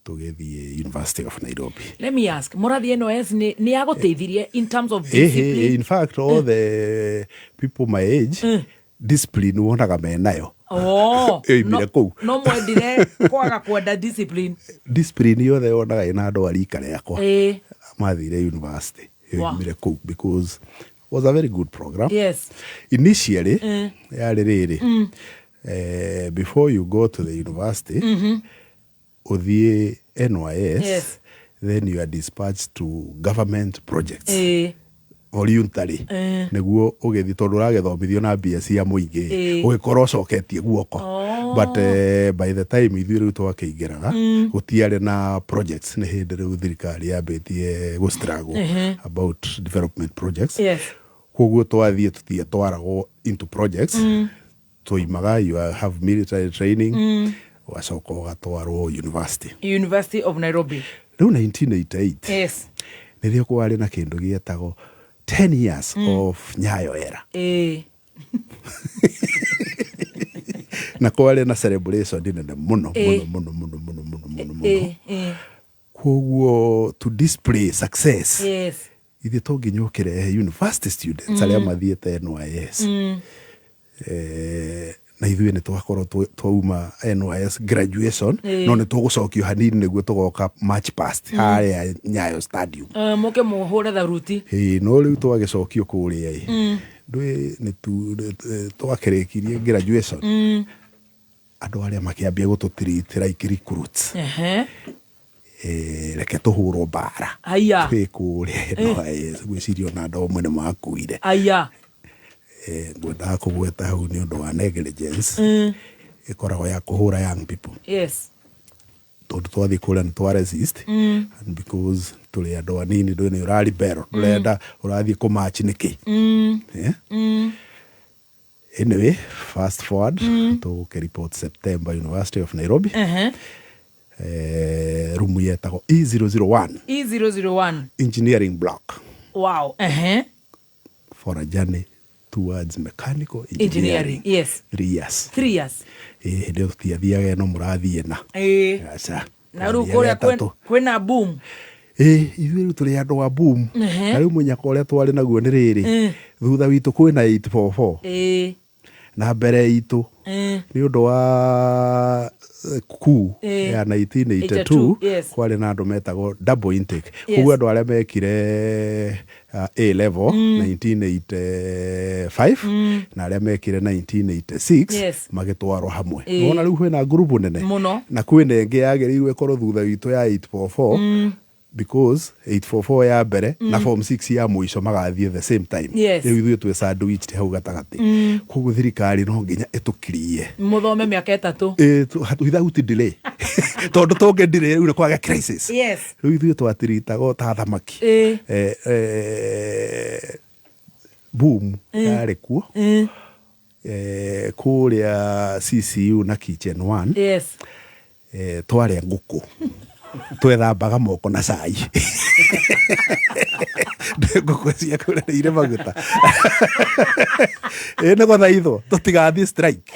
tũgĩthiĩ University of Nairobi. Let me ask, mũrathiĩ NYS nĩ yagũteithirie in terms of Eh, discipline? in fact, all the people my age, discipline wonaga menayo ĩoimire kũu. No mwendire kwaga kwenda discipline. Discipline yothe wonaga ĩna andũ a rika rĩakwa mathire university ĩoimire kũu, because was a very good program. Initially yarĩ rĩrĩ, before you go to the university, ũthiĩ NYS, then you are dispatched to government projects voluntary, nĩguo ũgĩthiĩ, tondũ ũragĩthomithio na mbia cia mũingĩ, ũgĩkorwo ũcoketie guoko. But by the time ithuĩ rĩu twakĩingĩraga, gũtiarĩ na projects, nĩ hĩndĩ rĩu thirikari yambĩtie gũ struggle about development projects. Koguo twathiĩ tũtiatwaragwo into projects. Twoimaga, you have military training, ũgacoka ũgatwarwo university. University of Nairobi. Rĩu 1988 nĩrĩo kwarĩ na kĩndũ gĩetagwo 10 years of Nyayo era. Na kwarĩ na celebration nene mũno, mũno mũno mũno mũno mũno mũno mũno. Koguo to display success, ithuĩ to nginya ũkĩrehe university students arĩa mathiĩte NYS. Na ithuĩ nĩ twakorwo twauma NYS graduation, no nĩ tũgũcokio hanini nĩguo tũgoka march past harĩa Nyayo Stadium. Mũke mũhũre tharuti. Ĩĩ, no rĩu twagĩcokio kũrĩa ĩ, ndũĩ nĩ twakĩrĩkirie graduation, andũ arĩa makĩambia gũtũ treat like recruits. Reke tũhũrwo mbara. Aya. Twĩ kũrĩa NYS, gwĩciria ona andũ amwe nĩ makuire. Aya. Ngwendaga kũgweta hau nĩ ũndũ wa negligence ĩkoragwo ya kũhũra young people, tondũ twathiĩ kũrĩa nĩ twa resist, and because tũrĩ andũ anini, ndũĩ nĩ ũra rebel, ũrenda ũrathiĩ kũmatch nĩkĩ? Eh? Anyway, fast forward, tũgũkĩ September University of Nairobi, rumu yetagwo E001. E001. Engineering block. Wow. For a journey towards mechanical engineering. Engineering. 3 years. 3 years. Hĩndĩ ĩyo tũtiathiaga ĩno mũrathiĩ na aca. Na rĩu Twathiaga kũrĩa ĩtatũ. Kwĩna boom. Ĩ, ithuĩ rĩu tũrĩ andũ a boom. Na rĩu mũnyaka ũrĩa twarĩ naguo nĩ rĩrĩ, thutha witũ kwĩna 844, na mbere itũ, nĩ ũndũ wa coup ya 1982, 82, yes. Kwarĩ na andũ metagwo double intake. Koguo andũ arĩa mekire A level 1985 na arĩa mekire 1986 magĩtwarwo hamwe. Wona rĩu kwĩna ngurubu nene Mũno. Na kwĩna ĩngĩ yagĩrĩirwo ĩkorwo thutha witũ ya 844, because 844 ya mbere na form 6 ya mũico magathiĩ the same time. Rĩu ithuĩ twĩ sandwiched hau gatagatĩ. Koguo thirikari no nginya ĩtũkirie Mũthome mĩaka 3. Without delay, tondũ tũngĩ delay rĩu nĩ kwaga crisis. Rĩu ithuĩ twatiritagwo ta thamaki. Boom yarĩ kuo. Kũrĩa CCU na kitchen one, twarĩa ngũkũ twethambaga moko na cai. Ngũkũ ciaku nĩ irĩ maguta, ĩ nĩ gũthaithwo tũtigathiĩ strike.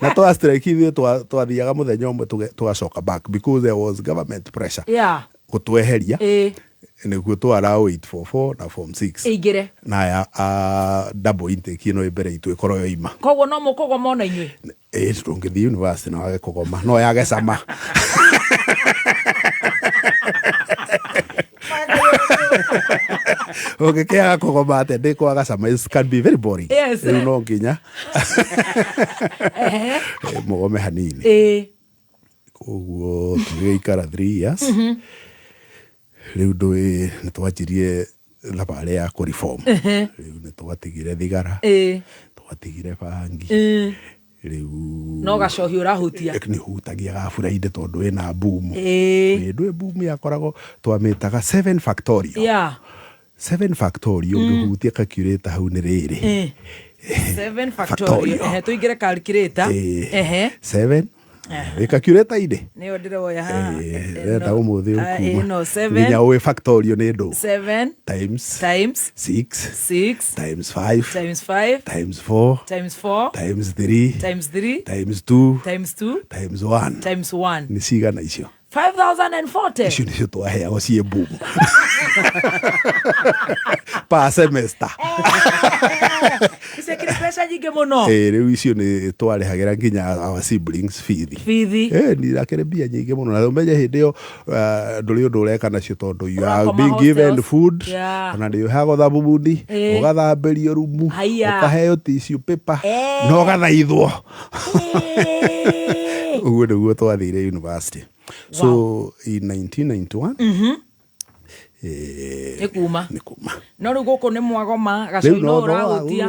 Na twa strike ithuĩ twathiaga mũthenya ũmwe tũgacoka back, because there was government pressure gũtweheria nĩguo twarao 844 na form 6 Ĩingĩre. Na ya double intake ĩno ĩ mbere itũ ĩkorwo yoima. Koguo no mũkũgoma ona inyuĩ. Ĩ, ndũngĩthiĩ university na wage kũgoma, no yage cama. Ũngĩkĩaga kũgoma atĩa? Ndĩkwaga cama, it can be very boring. Rĩu no nginya mũgome hanini. Koguo tũgĩgĩikara 3 years. Rĩu ndũĩ nĩ twanjirie thabarĩ ya kũ reform. Rĩu nĩ twatigire thigara, twatigire bangi. Rĩu No gacohi ũrahutia. Nĩ hutagia gabura-inĩ tondũ ĩna boom. Ndũĩ boom yakoragwo twamĩtaga seven factorial. Seven factorial, ũngĩhutia calculator hau nĩ rĩrĩ. Seven factorial. Factorial. Ehe, tũingĩre calculator. Seven wĩ calculator-inĩ. Nĩyo ndĩroya haha. Renda ũmũthĩ Ah, ũkuma ĩno seven. nginya ũĩ factorial nĩ ndũ. Seven times times six six times five times five times four times four times three times three times two times two times one. Times one. Nĩ cigana icio? 5040. Icio nĩcio twaheagwo ciĩ boom per semester. Icio kĩrĩ mbeca nyingĩ mũno. Rĩu icio nĩ twarĩhagĩra nginya our siblings bithi. Bithi. Nĩ akĩrĩ mbia nyingĩ mũno, na ũmenye hĩndĩ ĩyo ndũrĩ ũndũ ũreka nacio tondũ you are Ũrakoma being given hostels. food, ona nĩ ũheagwo thabuni, ũgathambĩrio rumu, Haiya. ũkaheo tissue paper na ũgathaithwo. Ũguo nĩguo twathire university. So in 1991, Nĩ kuma. Nĩ kuma. No rĩu gũkũ nĩ mwagoma Rĩu gacoi no no ũrahutia.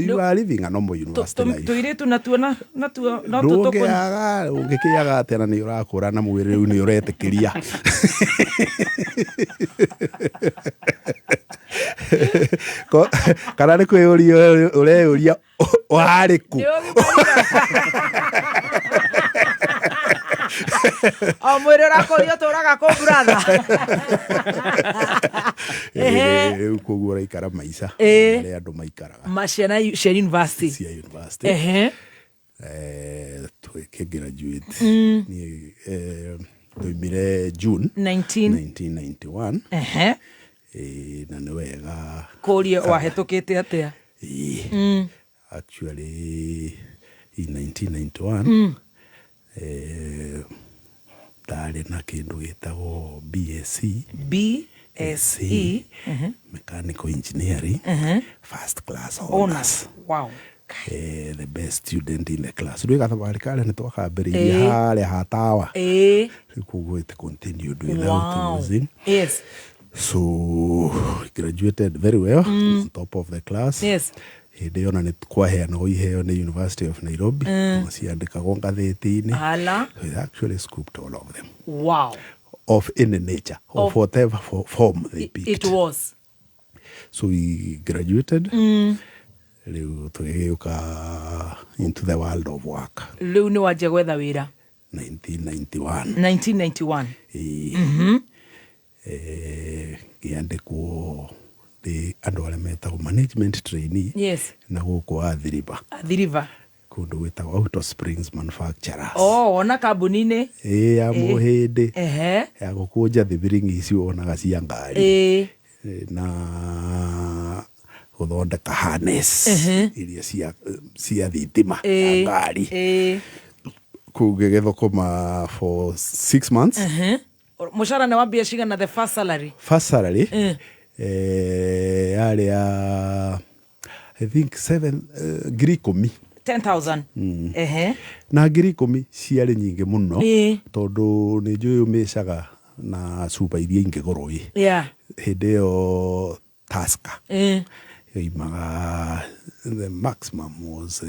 you are living a normal university life. Tũirĩtu natuo natuo no tũtũkũ. Ndũngĩaga, ũngĩkĩaga atĩa na nĩ ũrakũra na mwĩrĩ rĩu nĩ ũretĩkĩria. Kana nĩ kwĩyũria ũreyũria warĩ kũ? O mwĩrĩ ũrakũria ũtũraga kũ brother. Ehe. Rĩu koguo ũraikara maica Ĩĩ. marĩa andũ maikaraga. Ma ciana cia university. Cia university. Ehe. Tũgĩkĩ graduate niĩ twaumire June 19 1991. Ehe. Na nĩ wega Kũrie wahĩtũkĩte atĩa? Ĩĩ. Actually in 1991 ndarĩ na kĩndũ gĩtagwo BSc. BSE. Mechanical engineering, first class honors. Honors. Wow. The best student in the class. Rĩu gathabarĩ karĩa nĩ twakambĩrĩirie harĩa ha tawa. Rĩu koguo it continued without losing. So graduated very well, on top of the class. Hĩndĩ ĩyo na nĩ kwaheanagwo iheo nĩ University of Nairobi. Ciandĩkagwo ngathĩti-inĩ. Ala. So it actually scooped all of them. Wow. Of any nature, of whatever form they picked. It was. So we graduated. Rĩu tũgĩgĩũka into the world of work. Rĩu nĩ wanjia gwetha wĩra. 1991. 1991. Ĩĩ. Ngĩandĩkwo ndĩ andũ arĩa metagwo management trainee. Na gũkũ Athi River. Athi River. Kũndũ gwĩtagwo Auto Springs Manufacturers. Oh, ona kambuni-inĩ. Ĩĩ, ya Mũhĩndĩ. Ya gũkũnja thibiringi ici wonaga cia ngari. Na gũthondeka harness iria cia thitima ya ngari. Kũu ngĩgĩthũkũma for 6 months. Mũcara nĩ wambia cigana the first salary? First salary yarĩ ya I think seven, 10,000. 10,000. Na 10,000 ciarĩ nyingĩ mũno tondũ nĩ njũĩ ũmĩcaga na cuba iria ingĩ goro ĩ. Hĩndĩ ĩyo Tusker yoimaga the maximum was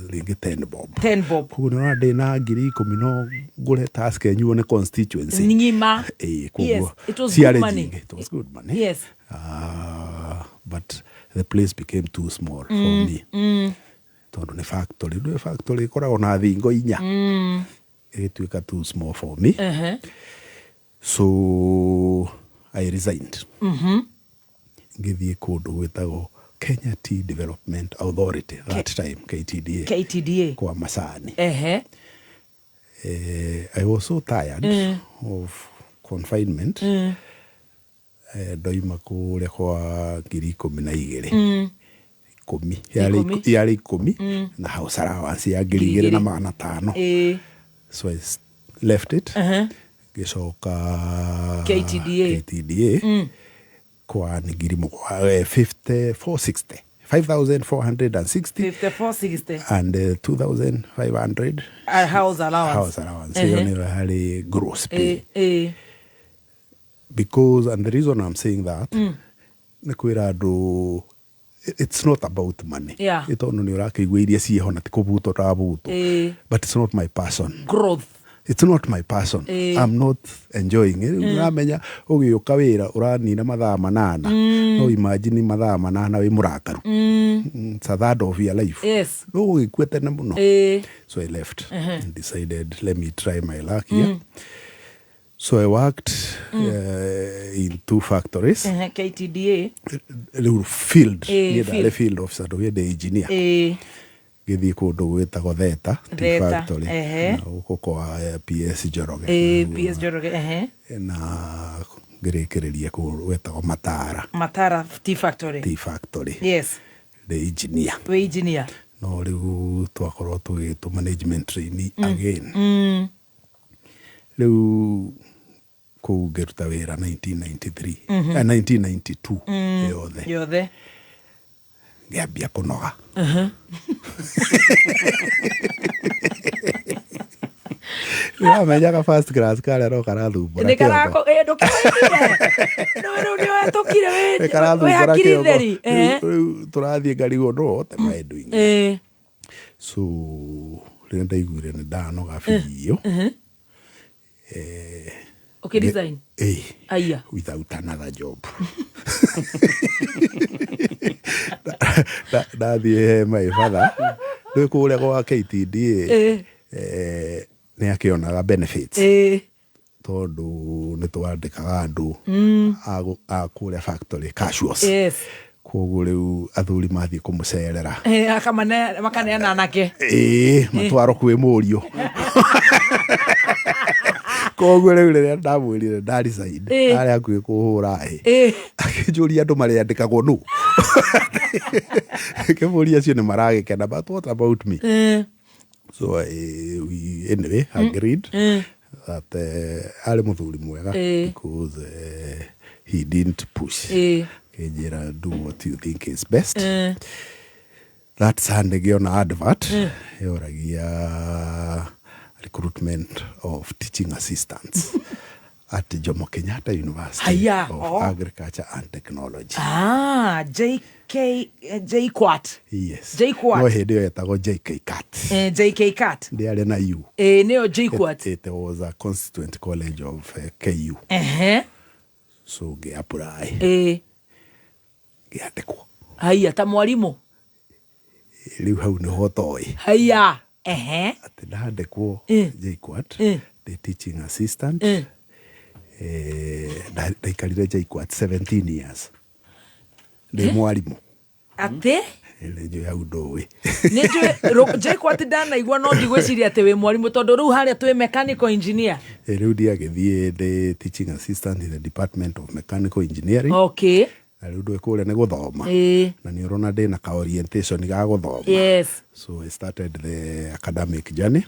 rĩngĩ 10 bob. 10 bob. Koguo nĩ ũrona ndĩ na 10,000 no ngũre Tusker ĩnyuo nĩ constituency. Ng'ima. Ĩĩ, koguo Yes, it was ciarĩ good money. nyingĩ. It was good money. But the place became too small for me. Tondũ nĩ factory, ndũĩ factory ĩkoragwo na thingo inya. Ĩgĩtuĩka too small for me. So I resigned. Ngĩthiĩ kũndũ gwĩtagwo Kenya Tea Development Authority, that time KTDA. KTDA. Kwa Masani. I was so tired of confinement. Ndoima kũrĩa kwa 12,000. 10. Yarĩ Ikũmi. Yarĩ 10 na house allowance ya 2,500. So I left it. Ngĩcoka KTDA. KTDA. Kwa nĩ ngiri 5460. 5,460. 5460. And 2,500 House allowance. House allowance. Ĩyo nĩyo yarĩ gross pay. Because, and the reason I'm saying that, nĩ kwĩra andũ, it's not about money. Ĩ tondũ nĩ ũrakĩigua iria ciĩho na ti kũbutwo ndabutwo. But it's not my passion. Growth. It's not my passion. I'm not enjoying it. Ũramenya ũgĩũka wĩra ũranina mathaa 8. No imagine mathaa 8 wĩ mũrakaru. It's a third of your life. No ũgĩkua tene mũno. So I left and decided let me try my luck here. So I worked in 2 factories. KTDA. Rĩu field. Niĩ ndarĩ Field. field officer, ndũgĩe ndĩ engineer. Ngĩthiĩ kũndũ gwĩtagwo Theta, Tea Theta, Factory. Na gũkũ kwa PS Njoroge. PS Njoroge, ehe. Na ngĩrĩkĩrĩria kũndũ gwĩtagwo Matara. Matara Tea Factory. Tea Factory. Ndĩ engineer. Wĩ engineer. No rĩu twakorwo tũgĩtwo management trainee again. Rĩu kũu ngĩruta wĩra 1993, 1992 yothe. Yothe. Ngĩambia kũnoga. Nĩwamenyaga first class karĩa no karathumbũra nä kĩongo. karako ndå rä u nä wetåkire Nĩ wä karathumbũra hakiri kĩongo. theri. Rĩu- rĩu tũrathiĩ ngarigwo no what am I doing? So rĩrĩa ndaiguire nĩ ndanoga biũ, Å resign? Eh, Aya. without another job. Ndathiĩ he my father rĩu kũrĩa gwa KTDA, nĩ akĩonaga benefits tondũ nĩ twandĩkaga andũ a kũrĩa factory casuals. Koguo rĩu athuri mathiĩ kũmũcerera, Makaneana anake. Ĩĩ, matwarwo kwĩ mũriũ. Koguo rĩu rĩrĩa ndamwĩrire ndaresign, arĩ hakuhĩ kũhũra hĩ, akĩnjũria andũ marĩandĩkagwo nũ. Kĩmũria acio nĩ maragĩkena, but what about me? So we anyway agreed that arĩ mũthuri mwega because he didn't push. Kĩnjĩra, "Do what you think is best." That Sunday ngĩona advert yoragia recruitment of teaching assistants at Jomo Kenyatta University Haya, of oh. Agriculture and Technology. Ah, JK, JKUAT. Yes. JKUAT. No hĩndĩ ĩyo yetagwo JKCAT. JKCAT. Ndĩarĩ na U. Nĩyo JKUAT. It was a constituent college of KU. So ngĩ apply. Ngĩandĩkwo. Haya, ta mwarimũ. Rĩu hau nĩho toĩ. Haya. Ehe. Atĩ ndandĩkwo JKUAT, the teaching assistant. Ndaikarire JKUAT 17 years ndĩ mwarimũ. Atĩ? Nĩ njũĩ hau ndũĩ. Nĩ njũĩ JKUAT ndanaigua, no ndigwĩciria atĩ wĩ mwarimũ tondũ rĩu harĩa twĩ mechanical engineer. Rĩu ndiagĩthiĩ ndĩ teaching assistant in the department of mechanical engineering. Na rĩu ndũĩ kũrĩa nĩ gũthoma, na nĩ ũrona ndĩna ka orientation ga gũthoma. So I started the academic journey.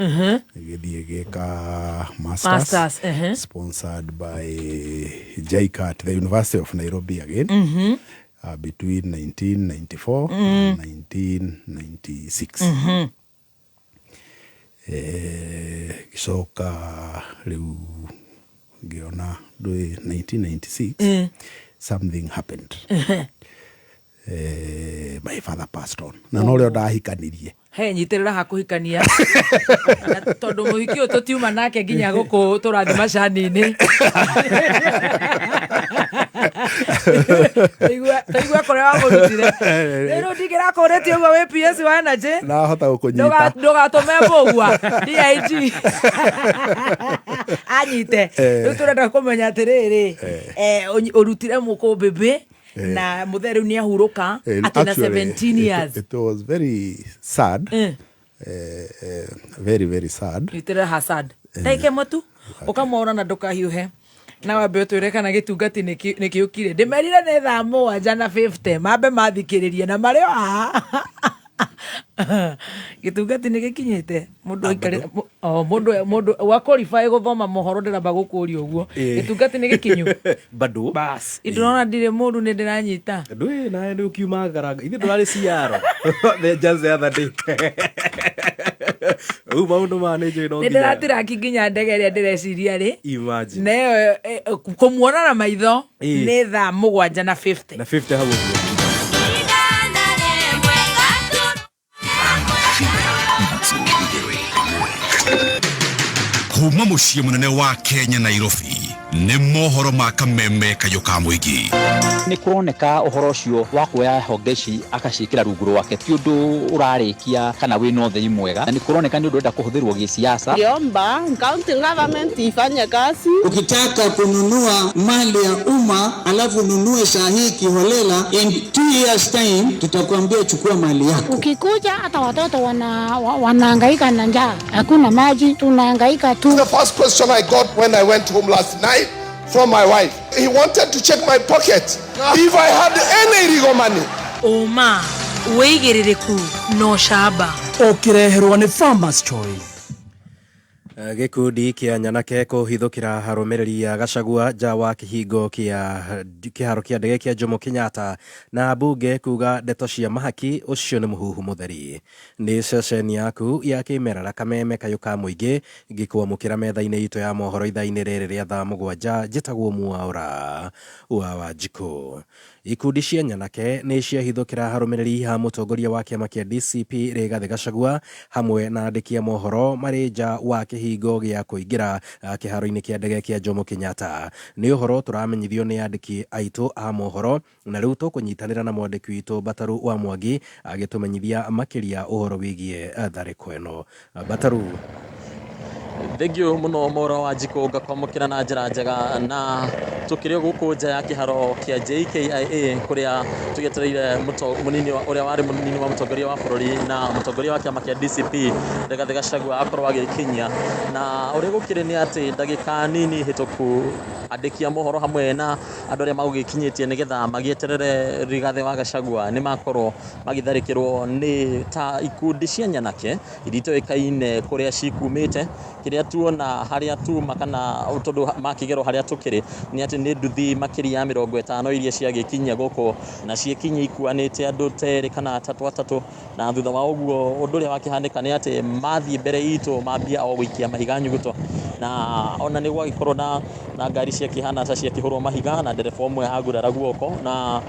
Gĩthiĩ gĩka masters, Masters, ehe. sponsored by JCAT, the University of Nairobi again, between 1994 and 1996. Gĩcoka rĩu ngĩona ndũĩ 1996 something happened. My father passed on na norĩo ndahikanirie. He nyitĩrĩra hakũhikania. Na tondũ mũhiki ũyũ tũtiuma nake nginya gũkũ tũrathiĩ macani-inĩ. Taigua kũrĩa wamũrutire. Rĩu ndingĩrakũrĩtie ũguo wĩ PS wa Energy. Nahota gũkũnyita. Ndũgatũme mbũgua DIG anyite. Rĩu tũrenda kũmenya atĩrĩrĩ, ũrutire mũkũmbĩmbĩ na mũthee rĩu nĩ ahurũka atĩ na Actually, 17 years. It was very sad. Very very sad. Nyitĩrĩra hasad ndagĩka ĩmwe tu ũkamwona na ndũkahiũhe na wambe ũtwĩre kana gĩtungati nĩ kĩũkire. Ndĩmerire nĩ thaa 7 na 50 mambe mathikĩrĩrie na marĩ o haha. Gĩtungati nĩ gĩkinyĩte mũndũ aikarĩ o mũndũ wa qualify gũthoma mohoro ndĩramba gũkũria ũguo. Gĩtungati nĩ gĩkinyu? Bado. Bas, ndĩrona ndirĩ mũru, nĩ ndĩranyita. Ndũĩ nawe nĩ ũkiuma ngaranga ithuĩ ndũrarĩ ciaro the just the other day. Rĩu maũndũ maya nĩ njũĩ no nĩ nginya ndĩratiraki nginya ndege ĩrĩa ndĩreciria rĩ imagine neyo kũmuona na maitho nĩ thaa 7 na 50. Na 50 hau ũguo. Kuma mũciĩ mũnene wa Kenya Nairobi, nĩ mohoro ma kameme kayũ ka mũingĩ. Nä kå roneka å horo å cio wa kuoya honge ici agaciä kä ra rungu rwake ti å ndå å rarä kia kana wä na å theri mwega na nä kå roneka nä å ndå ũrenda kå hå thä rwo gä ciaca. Ngiomba county government ifanye kazi. Ukitaka kununua mali ya umma alafu ununue saa hii kiholela, in 2 years time tutakwambia chukua mali yako. Ukikuja hata watoto wanahangaika na njaa, hakuna maji, tunahangaika tu. The first question I got when I went home last night from my wife, he wanted to check my pocket if I had any illegal money. Ũma, wĩigĩrĩrĩku na ũcamba. Ũkĩreherwo nĩ Farmers Choice. Gĩkundi kĩa nyanake kũhithũkĩra arũmĩrĩri a Gachagua nja wa kĩhingo kĩa kĩharo kĩa ndege kĩa Jomo Kenyatta na mbunge kuga ndeto cia mahaki ũcio nĩ mũhuhu mũtheri. Nĩ ceceni yaku ya kĩmerera Kameme kayũ ka mũingĩ ngĩkwamũkĩra metha-inĩ itũ ya mohoro ithaa-inĩ rĩrĩ rĩa thaa 7. Njĩtagwo Mwaũra wa Wanjikũ. Ikundi cia nyanake nĩ ciahithũkĩra arũmĩrĩri a mũtongoria wa kĩama kĩa DCP Rigathĩ Gachagua hamwe na andĩki a mohoro marĩ nja wa kĩhingo gĩa kũingĩra kĩharo-inĩ kĩa ndege kĩa Jomo Kenyatta. Nĩ ũhoro tũramenyithio nĩ andĩki aitũ a mohoro na rĩu tũkũnyitanĩra na mwandĩki witũ Bataru wa Mwangi agĩtũmenyithia makĩria ũhoro wĩgiĩ tharĩko ĩno. Bataru. Thengiũ mũno Mwaũra wa Wanjikũ, ngakwamũkĩra na njĩra njega na tũkĩrĩ o gũkũ nja ya kĩharo kĩa JKIA kũrĩa tũgĩetereire mũnini ũrĩa warĩ mũnini wa mũtongoria wa bũrũri na mũtongoria wa kĩama kĩa DCP Rigathĩ Gachagua akorwo agĩkinyia. Na ũrĩa gũkĩrĩ nĩ atĩ ndagĩka nini hĩtũku andĩki a mohoro hamwe na andũ arĩa magũgĩkinyĩtie nĩgetha magĩeterere Rigathĩ wa Gachagua nĩ makorwo magĩtharĩkĩrwo nĩ ta ikundi cia nyanake iria itoĩkaine kũrĩa cikumĩte. Kĩrĩa tuona harĩa tuma kana tondũ makĩgerwo harĩa tũkĩrĩ nĩ atĩ nĩ nduthi makĩria ya 50 iria ciagĩkinyia gũkũ na ciĩkinyia ikuanĩte andũ terĩ kana atatũ atatũ, na thutha wa ũguo ũndũ ũrĩa wakĩhanĩka nĩ atĩ mathiĩ mbere itũ mambia o gũikia mahiga nyuguto, na ona nĩ gwagĩkorwo na ngari ciakĩhana ta ciakĩhũrwo mahiga na ndereba ũmwe agurara guoko, na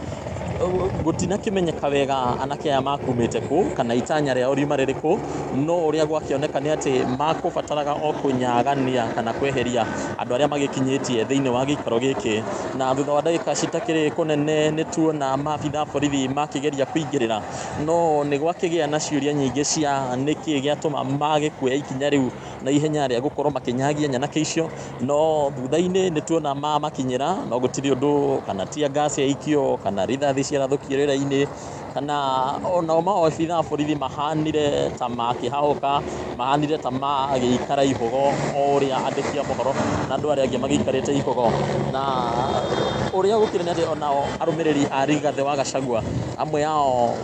gũtinakĩmenyeka wega anake aya makumĩte kũ kana itanya rĩao riuma rĩrĩkũ, no ũrĩa gwakĩoneka nĩ atĩ makũbataraga o kũnyagania kana kweheria andũ arĩa magĩkinyĩtie thĩinĩ wa gĩikaro gĩkĩ. Na thutha wa ndagĩka citakĩrĩ kũnene nĩ tuona maabitha a borithi makĩgeria kũingĩrĩra, no nĩ gwakĩgĩa na ciũria nyingĩ cia nĩkĩ gĩatũma mage kuoya ikinya rĩu na ihenya rĩa gũkorwo makĩnyagia nyanake icio, no thutha-inĩ nĩ tuona mamakinyĩra no gũtirĩ ũndũ, kana tear gas yaikio kana rithathi ciarathũkio rĩera-inĩ, kana onao maobitha a borithi mahanire ta makĩhahũka, mahanire ta magĩikara ihũgo o ũrĩa andĩki a mohoro na andũ arĩa angĩ magĩikarĩte ihũgo. Na ũrĩa gũkĩrĩ nĩ atĩ onao arũmĩrĩri a Rigathĩ wa Gachagua amwe ao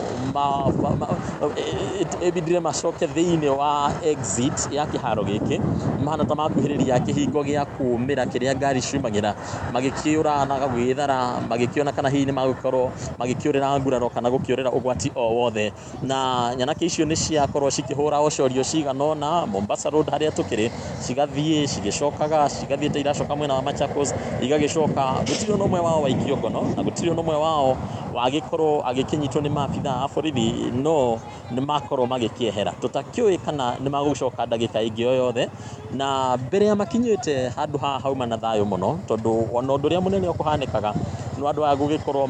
ĩbindire macoke thĩinĩ wa exit ya kĩharo gĩkĩ, mahana ta makuhĩrĩria kĩhingo gĩa kumĩra kĩrĩa ngari ciumagĩra, magĩkĩũra na gwĩthara, magĩkĩona kana hihi nĩ magũkorwo magĩkĩũrĩra nguraro kana gũkĩũrĩra ũgwati o wothe. Na nyanake icio nĩ ciakorwo cikĩhũra ocorio cigana ũna Mombasa Road harĩa tũkĩrĩ, cigathiĩ cigĩcokaga, cigathiĩ ta iracoka mwena wa Machakos, igagĩcoka. Gũtirĩ ona ũmwe wao waikio ngono na gũtirĩ ona ũmwe wao wagĩkorwo agĩkĩnyitwo nĩ maabitha a borithi, no nĩ makorwo magĩkĩehera. Tũtakĩũĩ kana nĩ magũcoka ndagĩka ĩngĩ o yothe, na mbere ya makinyĩte handũ haha hauma na thayũ mũno, tondũ ona ũndũ ũrĩa mũnene ũkũhanĩkaga nĩ andũ aya gũgĩkorwo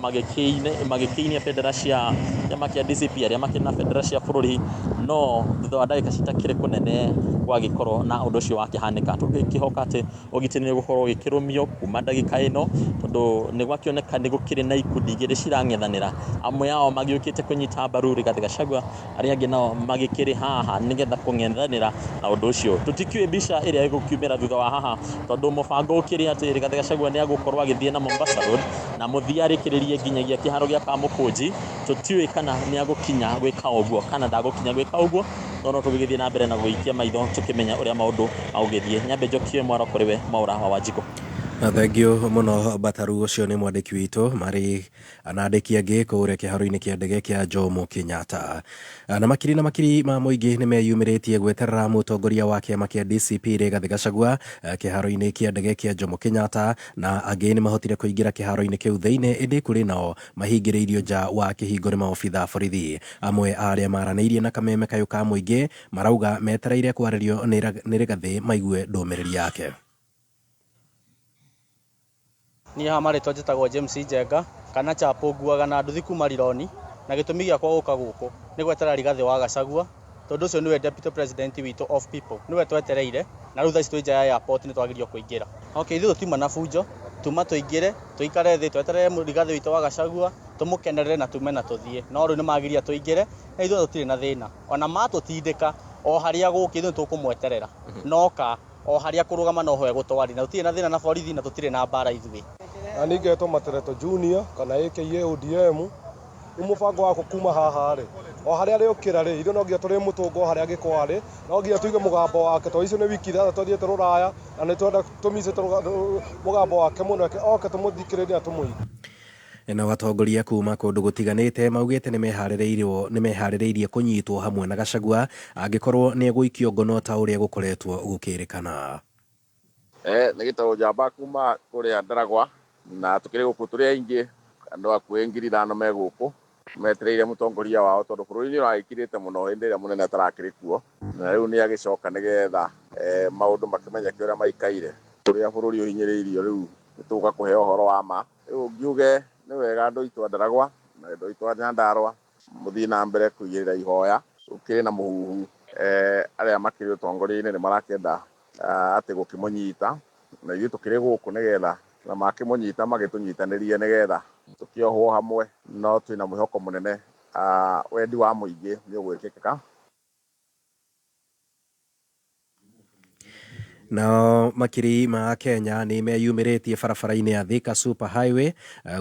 magĩkĩinia bendera cia kĩama kĩa DCP arĩa makĩrĩ na bendera cia bũrũri, no thutha wa ndagĩka citakĩrĩ kũnene gwagĩkorwo na ũndũ ũcio wakĩhanĩka. Tũgĩkĩhoka atĩ ũgitĩri nĩ ũgũkorwo ũgĩkĩrũmio kuma ndagĩka ĩno, tondũ nĩ gwakĩoneka nĩ gũkĩrĩ na ikundi igĩrĩ cirang'ethanĩra, amwe ao magĩũkĩte kũnyita mbaru Rigathĩ Gachagua, arĩa angĩ nao magĩkĩrĩ haha nĩgetha kũng'ethanĩra na ũndũ ũcio. Tũtikĩũĩ mbica ĩrĩa ĩgũkiumĩra thutha wa haha, tondũ mũbango ũkĩrĩ atĩ Rigathĩ Gachagua nĩ agũkorwo agĩthiĩ na Mombasa Road na mũthia arĩkĩrĩrie nginyagia kĩharo gĩa Kamũkũnji. Tũtiũĩ kana nĩ agũkinya gwĩka ũguo kana ndagũkinya gwĩka ũguo, no no tũgĩgĩthiĩ na mbere na gũikia maitho tũkĩmenya ũrĩa maũndũ magũgĩthiĩ. Nyambe njokie mwaro kũrĩ we Mwaũra wa Wanjikũ. Thengio mũno Bataru, ũcio nĩ mwandĩki witũ marĩ na andĩki angĩ kũrĩa kĩharo-inĩ kĩa ndege kĩa Jomo Kenyatta. Na makiri na makiri ma mũingĩ nĩ meyumĩrĩtie gweterera mũtongoria wa kĩama kĩa DCP Rigathĩ Gachagua kĩharo-inĩ kĩa ndege kĩa Jomo Kenyatta, na angĩ nĩ mahotire kũingĩra kĩharo-inĩ kĩu thĩinĩ, ĩndĩ kũrĩ nao mahingĩrĩirio nja wa kĩhingo nĩ maobitha a borithi. Amwe a arĩa maranĩirie na kameme kayũ ka mũingĩ marauga metereire kwarĩrio nĩ Rigathĩ maigue ndũmĩrĩri yake. Niĩ haha marĩtwa njĩtagwo James Njenga kana Chapo, nguaga na nduthi kuma Rironi, na gĩtũmi gĩakwa gũka gũkũ nĩ gweterera Rigathĩ wa Gachagua, tondũ ũcio nĩwe deputy president witũ of people, nĩwe twetereire, na rĩu thaa ici twĩ nja ya airport nĩ twagirio kũingĩra. Okay, ithuĩ tũtiuma na bunjo, tuma tũingĩre, tũikare thĩ, tweterere Rigathĩ witũ wa Gachagua, tũmũkenerere na tume na tũthiĩ. No rĩu nĩ magiria tũingĩre, na ithuĩ tũtirĩ na thĩna. Ona matũtindĩka o harĩa gũkĩ ithuĩ tũkũmweterera. Noka o harĩa kũrũgama no ho egũtwari, na tũtirĩ na thĩna na borithi na tũtirĩ na mbara ithuĩ. Na niĩ ngetwo Matereto Junior kana aka ODM. Rĩu mũbango wakwa kuma haha rĩ, O harĩa arĩũkĩra rĩ, ithuĩ no nginya tũrĩmũtũnga o harĩa angĩkorwo arĩ, no nginya tũigue mũgambo wake tondũ icio nĩ wiki ithathatũ athiĩte rũraya na nĩ tũrenda tũmicĩte mũgambo wake mũno oke tũmũthikĩrĩrie na tũmũigue. Nao atongoria kuma kũndũ gũtiganĩte maugĩte nĩmeharĩrĩirie kũnyitwo hamwe na Gachagua angĩkorwo nĩegũikio ngono ta ũrĩa gũkoretwo gũkĩrĩkana. Nĩ gĩtagwo njamba kuma kũrĩa Ndaragwa na tũkĩrĩ gũkũ tũrĩ aingĩ andũ hakuhĩ 5,000 me gũkũ metereire mũtongoria wao tondũ bũrũri nĩ ũragĩkirĩte mũno hĩndĩ ĩrĩa mũnene atarakĩrĩ kuo na rĩu nĩ agĩcoka nĩgetha maũndũ makĩmenyeke ũrĩa maikaire ũrĩa bũrũri ũhinyĩrĩirio rĩu nĩ tũgũka kũheo ũhoro wa ma rĩu ngiuge nĩ wega andũ aitũ a Ndaragwa na andũ aitũ a Nyandarua mũthiĩ na mbere kũigĩrĩra ihoya gũkĩrĩ na mũhuhu arĩa makĩrĩ ũtongoria-inĩ nĩ marakĩenda atĩ gũkĩmũnyita na ithuĩ tũkĩrĩ gũkũ nĩgetha na makĩmũnyita magĩtũnyitanĩrie nĩgetha tũkĩohwo hamwe no twĩna mwĩhoko mũnene wendi wa mũingĩ nĩ ũgwĩkĩka. Nao makiri ma Kenya nĩ meyumĩrĩtie barabara-inĩ ya Thika Super Highway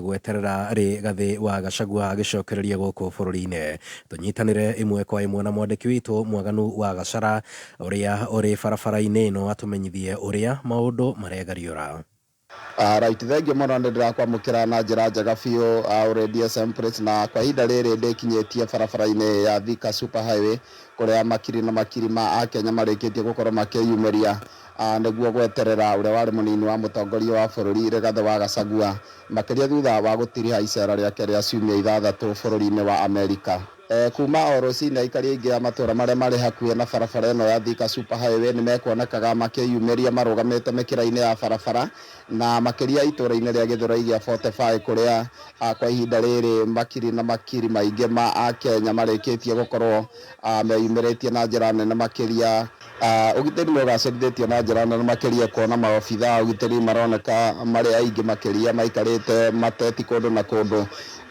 gweterera Rigathĩ wa Gachagua agĩcokereria gũkũ bũrũri-inĩ. Tũnyitanĩre ĩmwe kwa ĩmwe na mwandĩki witũ Mwaganu wa Gachara ũrĩa ũrĩ barabara-inĩ ĩno atũmenyithie ũrĩa maũndũ maregariũra. Right, thengiũ mũno nĩ ndĩrakwamũkĩra na njĩra njega biũ ũrĩ DSM Press na kwa ihinda rĩrĩ ndĩkinyĩtie barabara-inĩ ya Thika Super Highway kũrĩa makiri na makiri ma akenya marĩkĩtie gũkorwo makĩyumĩria nĩguo gweterera ũrĩa warĩ mũnini wa mũtongoria wa bũrũri Rigathĩ wa Gachagua makĩria thutha wa gũtiriha icera rĩake rĩa ciumia ithathatũ bũrũri-inĩ wa Amerika. Kuma o rũcinĩ aikari aingĩ a matũra marĩa marĩ hakuhĩ na barabara ĩno ya Thika Super Highway nĩ mekuonekaga makĩyumĩria marũgamĩte mĩkĩra-inĩ ya barabara na makĩria itũra-inĩ rĩa Gĩthũrai gĩa 45 kũrĩa kwa ihinda rĩrĩ makiri na makiri maingĩ ma akenya marĩkĩtie gũkorwo meyumĩrĩtie na njĩra nene makĩria. Ũgitĩri nĩ ũgacĩrithĩtio na njĩra nene makĩria kuona maobitha a ũgitĩri maroneka marĩ aingĩ makĩria maikarĩte mateti kũndũ na kũndũ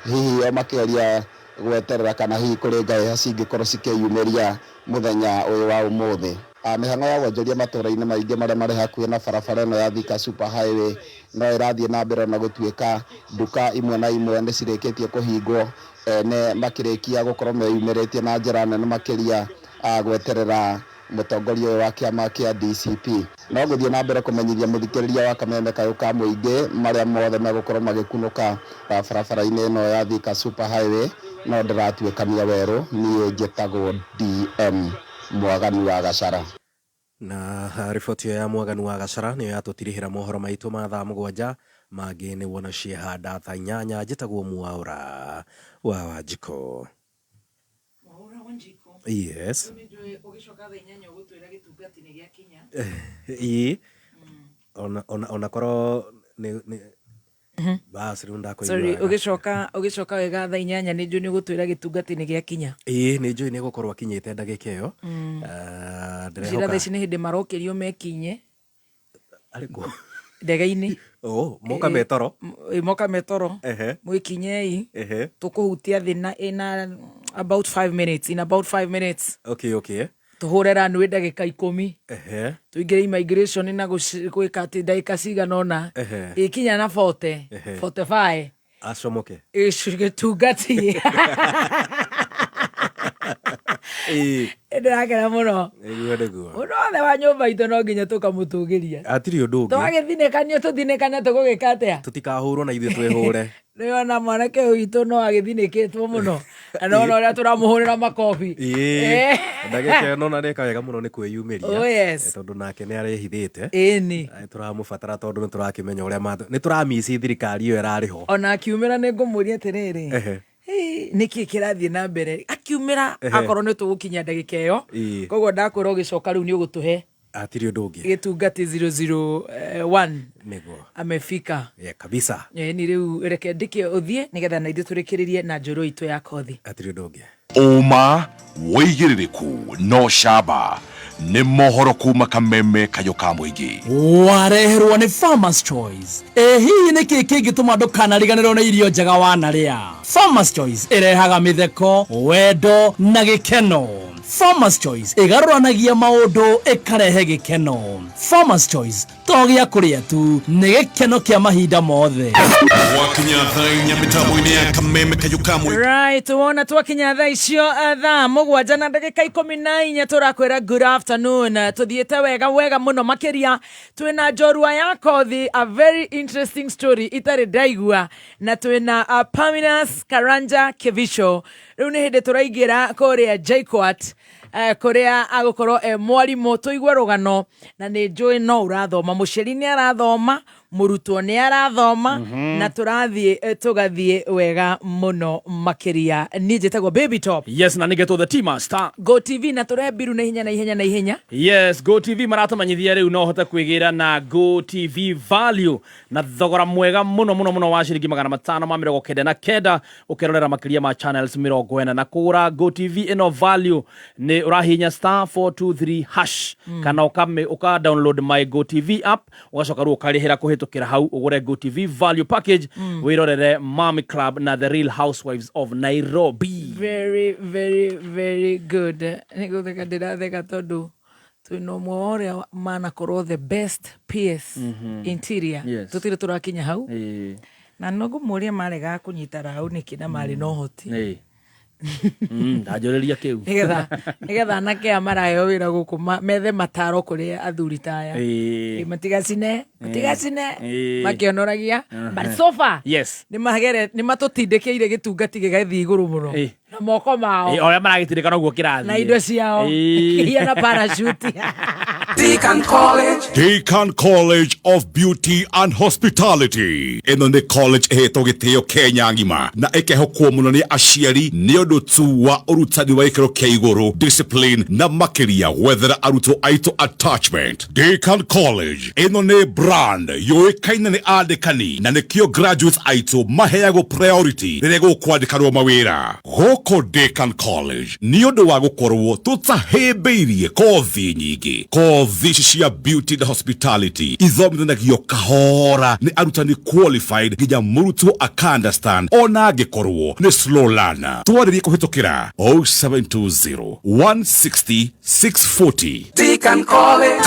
hihi o makĩgeria gweterera kana hihi kũrĩ ngahĩha cingĩkorwo cikĩyumĩria mũthenya ũyũ wa ũmũthĩ. Mĩhang'o ya wonjoria matũra-inĩ maingĩ marĩa marĩ hakuhĩ na barabara ĩno ya Thika Super Highway no ĩrathiĩ na mbere ona gũtuĩka nduka imwe na imwe nĩ cirĩkĩtie kũhingwo ene makĩrĩkia gũkorwo meyumĩrĩtie na njĩra nene makĩria gweterera mũtongoria ũyũ wa kĩama kĩa DCP. No ngũthiĩ na mbere kũmenyithia mũthikĩrĩria wa kameme kayũ ka mũingĩ marĩa mothe megũkorwo magĩkunũka barabara-inĩ ĩno ya Thika Super Highway no ndĩratuĩkania werũ niĩ njĩtagwo DM Mwaganu wa Gachara. Na riboti ĩyo ya Mwaganu wa Gachara nĩyo yatũtirihĩra mohoro maitũ ma thaa 7 mangĩ nĩ wona ciehanda thaa 8 njĩtagwo Mwaũra wa Wanjikũ. Mwaũra Wanjikũ. Yes. Ũgĩcoka thaa 8 ũgũtwĩra gĩtungati nĩ gĩakinya. Ĩĩ. Ona korwo nĩ bas rĩu ndakũigua. Sorry, ũgĩcoka wega thaa 8 nĩ njũĩ nĩ ũgũtwĩra gĩtungati nĩ gĩakinya. Ĩĩ nĩ njũĩ nĩ gũkorwo akinyĩte ndagĩka ĩyo. Njĩra thaa ici nĩ hĩndĩ marokĩrio mekinye. Arĩ kũ? Ndege-inĩ. Oh, moka metoro. Moka metoro. Mwĩkinyei. Tũkũhutia thĩ na ina about 5 minutes, in about 5 minutes. Okay, okay. Tũhũre runway ndagĩka 10. Tũingĩre immigration na gwĩka atĩ ndagĩka cigana ũna. Ĩkinya na 40, 45. Acomoke. Gĩtungati. Ndĩrakena mũno. Nĩguo nĩguo. Mũndũ wothe wa nyũmba itũ no nginya tũkamũtũgĩria. Hatirĩ ũndũ ũngĩ. Twagĩthinĩkanio tũthinĩkane tũgũgĩka atĩa? Tũtikahũrwo na ithuĩ twĩhũre. Nĩwona mwanake ũyũ witũ no agĩthinĩkĩtwo mũno. Na nĩwona ũrĩa tũramũhũrĩra makobi. Ndagĩka ĩno na nĩeka wega mũno nĩ kwĩyumĩria. Oh, yes. Tondũ nake nĩ arehithĩte. Ĩni. Tũramũbatara tondũ nĩ tũrakĩmenya ũrĩa nĩ tũramici thirikari ĩyo ĩrarĩ ho. Ona akiumĩra nĩ ngũmũria atĩrĩrĩ. Nĩkĩ kĩrathiĩ na mbere? Akiumĩra akorwo nĩ tũgũkinya ndagĩka ĩyo. Koguo ndakwĩra ũgĩcoka rĩu nĩ ũgũtũhe. Hatirĩ ũndũ ũngĩ. Gĩtungati 001. Nĩguo. Amefika. Yeah, kabisa. Ni rĩu reke ndĩke ũthiĩ nĩgetha na ithuĩ tũrĩkĩrĩrie na njũrũ itũ ya kothi. Hatirĩ ũndũ ũngĩ. Ũma wĩigĩrĩrĩku no camba nĩ mohoro kuma kameme kayũ ka mũingĩ. Wareherwo nĩ Farmers Choice. Ĩ hihi nĩkĩ kĩngĩtũma ndũkanariganĩrwo nĩ irio njega wanarĩa? Farmers Choice ĩrehaga mĩtheko, wendo na gĩkeno. Farmers Choice ĩgarũranagia maũndũ ĩkarehe gĩkeno. Farmers Choice to gĩa kũrĩa tu, nĩ gĩkeno kĩa mahinda mothe. Gwakinya thaa inya mĩtambo-inĩ ya kameme kayũ kamwe. Right, wona twakinya thaa icio thaa 7 na ndagĩka 14 tũrakwĩra good afternoon. Tũthiĩte wega wega mũno makĩria twĩna njorua ya kothi, a very interesting story itarĩ ndaigua, na twĩna Paminas Karanja Kibicho. Rĩu nĩ hĩndĩ tũraingĩra kũrĩa JKUAT, kũrĩa agũkorwo e mwarimũ, tũigue rũgano, na nĩ njũĩ no ũrathoma, mũciari nĩ arathoma, mũrutwo nĩ arathoma, na tũrathiĩ tũgathiĩ wega mũno makĩria. Niĩ njĩtagwo Baby Top. Yes, na nĩgetwo the T Master. Go TV na tũrehe mbiru na ihenya na ihenya na ihenya. Yes, Go TV maratũmenyithia rĩu no ũhote kwĩgĩra na Go TV Value na thogora mwega mũno mũno mũno wa ciringi 599 ũkerorera makĩria ma channels 40. Na kũgũra Go TV ĩno Value nĩ ũrahihinya star 423 hash, kana ũka download my Go TV app, ũgacoka rĩu ũkarĩhĩra kũhĩtũkĩra hau ũgũre Go TV Value package, wĩrorere Mommy Club na The Real Housewives of Nairobi. Very very very good. Nĩ gũtheka ndĩratheka tondũ twĩna ũmwe wa ũrĩa manakorwo the best PS interior. Tũtirĩ tũrakinya hau. Na no ngũmũria maregaga kũnyita rau nĩkĩ na marĩ na ũhoti. Ndanjũrĩria kĩu. Nĩgetha anake aya maraheo wĩra gũkũ methe mataro kũrĩ athuri ta aya. Matigacine, matigacine, makĩonoragia. But so far, nĩmatũtindĩkĩire gĩtungati gĩgathiĩ igũrũ mũno. Na moko mao. O ũrĩa maragĩtindĩka noguo kĩrathiĩ. Na indo ciao. Kĩhiana parachute. Deacon College. Deacon College of Beauty and Hospitality. Ĩno nĩ college ĩhetwo gĩtĩo Kenya ng'ima na ĩkehokwo mũno nĩ aciari nĩ ũndũ tu wa ũrutani wa gĩkĩro kĩa igũrũ, discipline na makĩria gwethera arutwo aitũ attachment. Deacon College ĩno nĩ brand yũĩkaine nĩ andĩkani na nĩkĩo graduates aitũ maheagwo priority rĩrĩa gũkwandĩkanwo mawĩra. Gũkũ Deacon College nĩ ũndũ wa gũkorwo tũtahĩmbĩirie kothi nyingĩ. Kothi ici cia beauty na hospitality ithomithanagio kahora nĩ arutani qualified nginya mũrutwo aka understand ona angĩkorwo nĩ slow learner. Twarĩrie kũhĩtũkĩra 0720 160 640. Deacon College.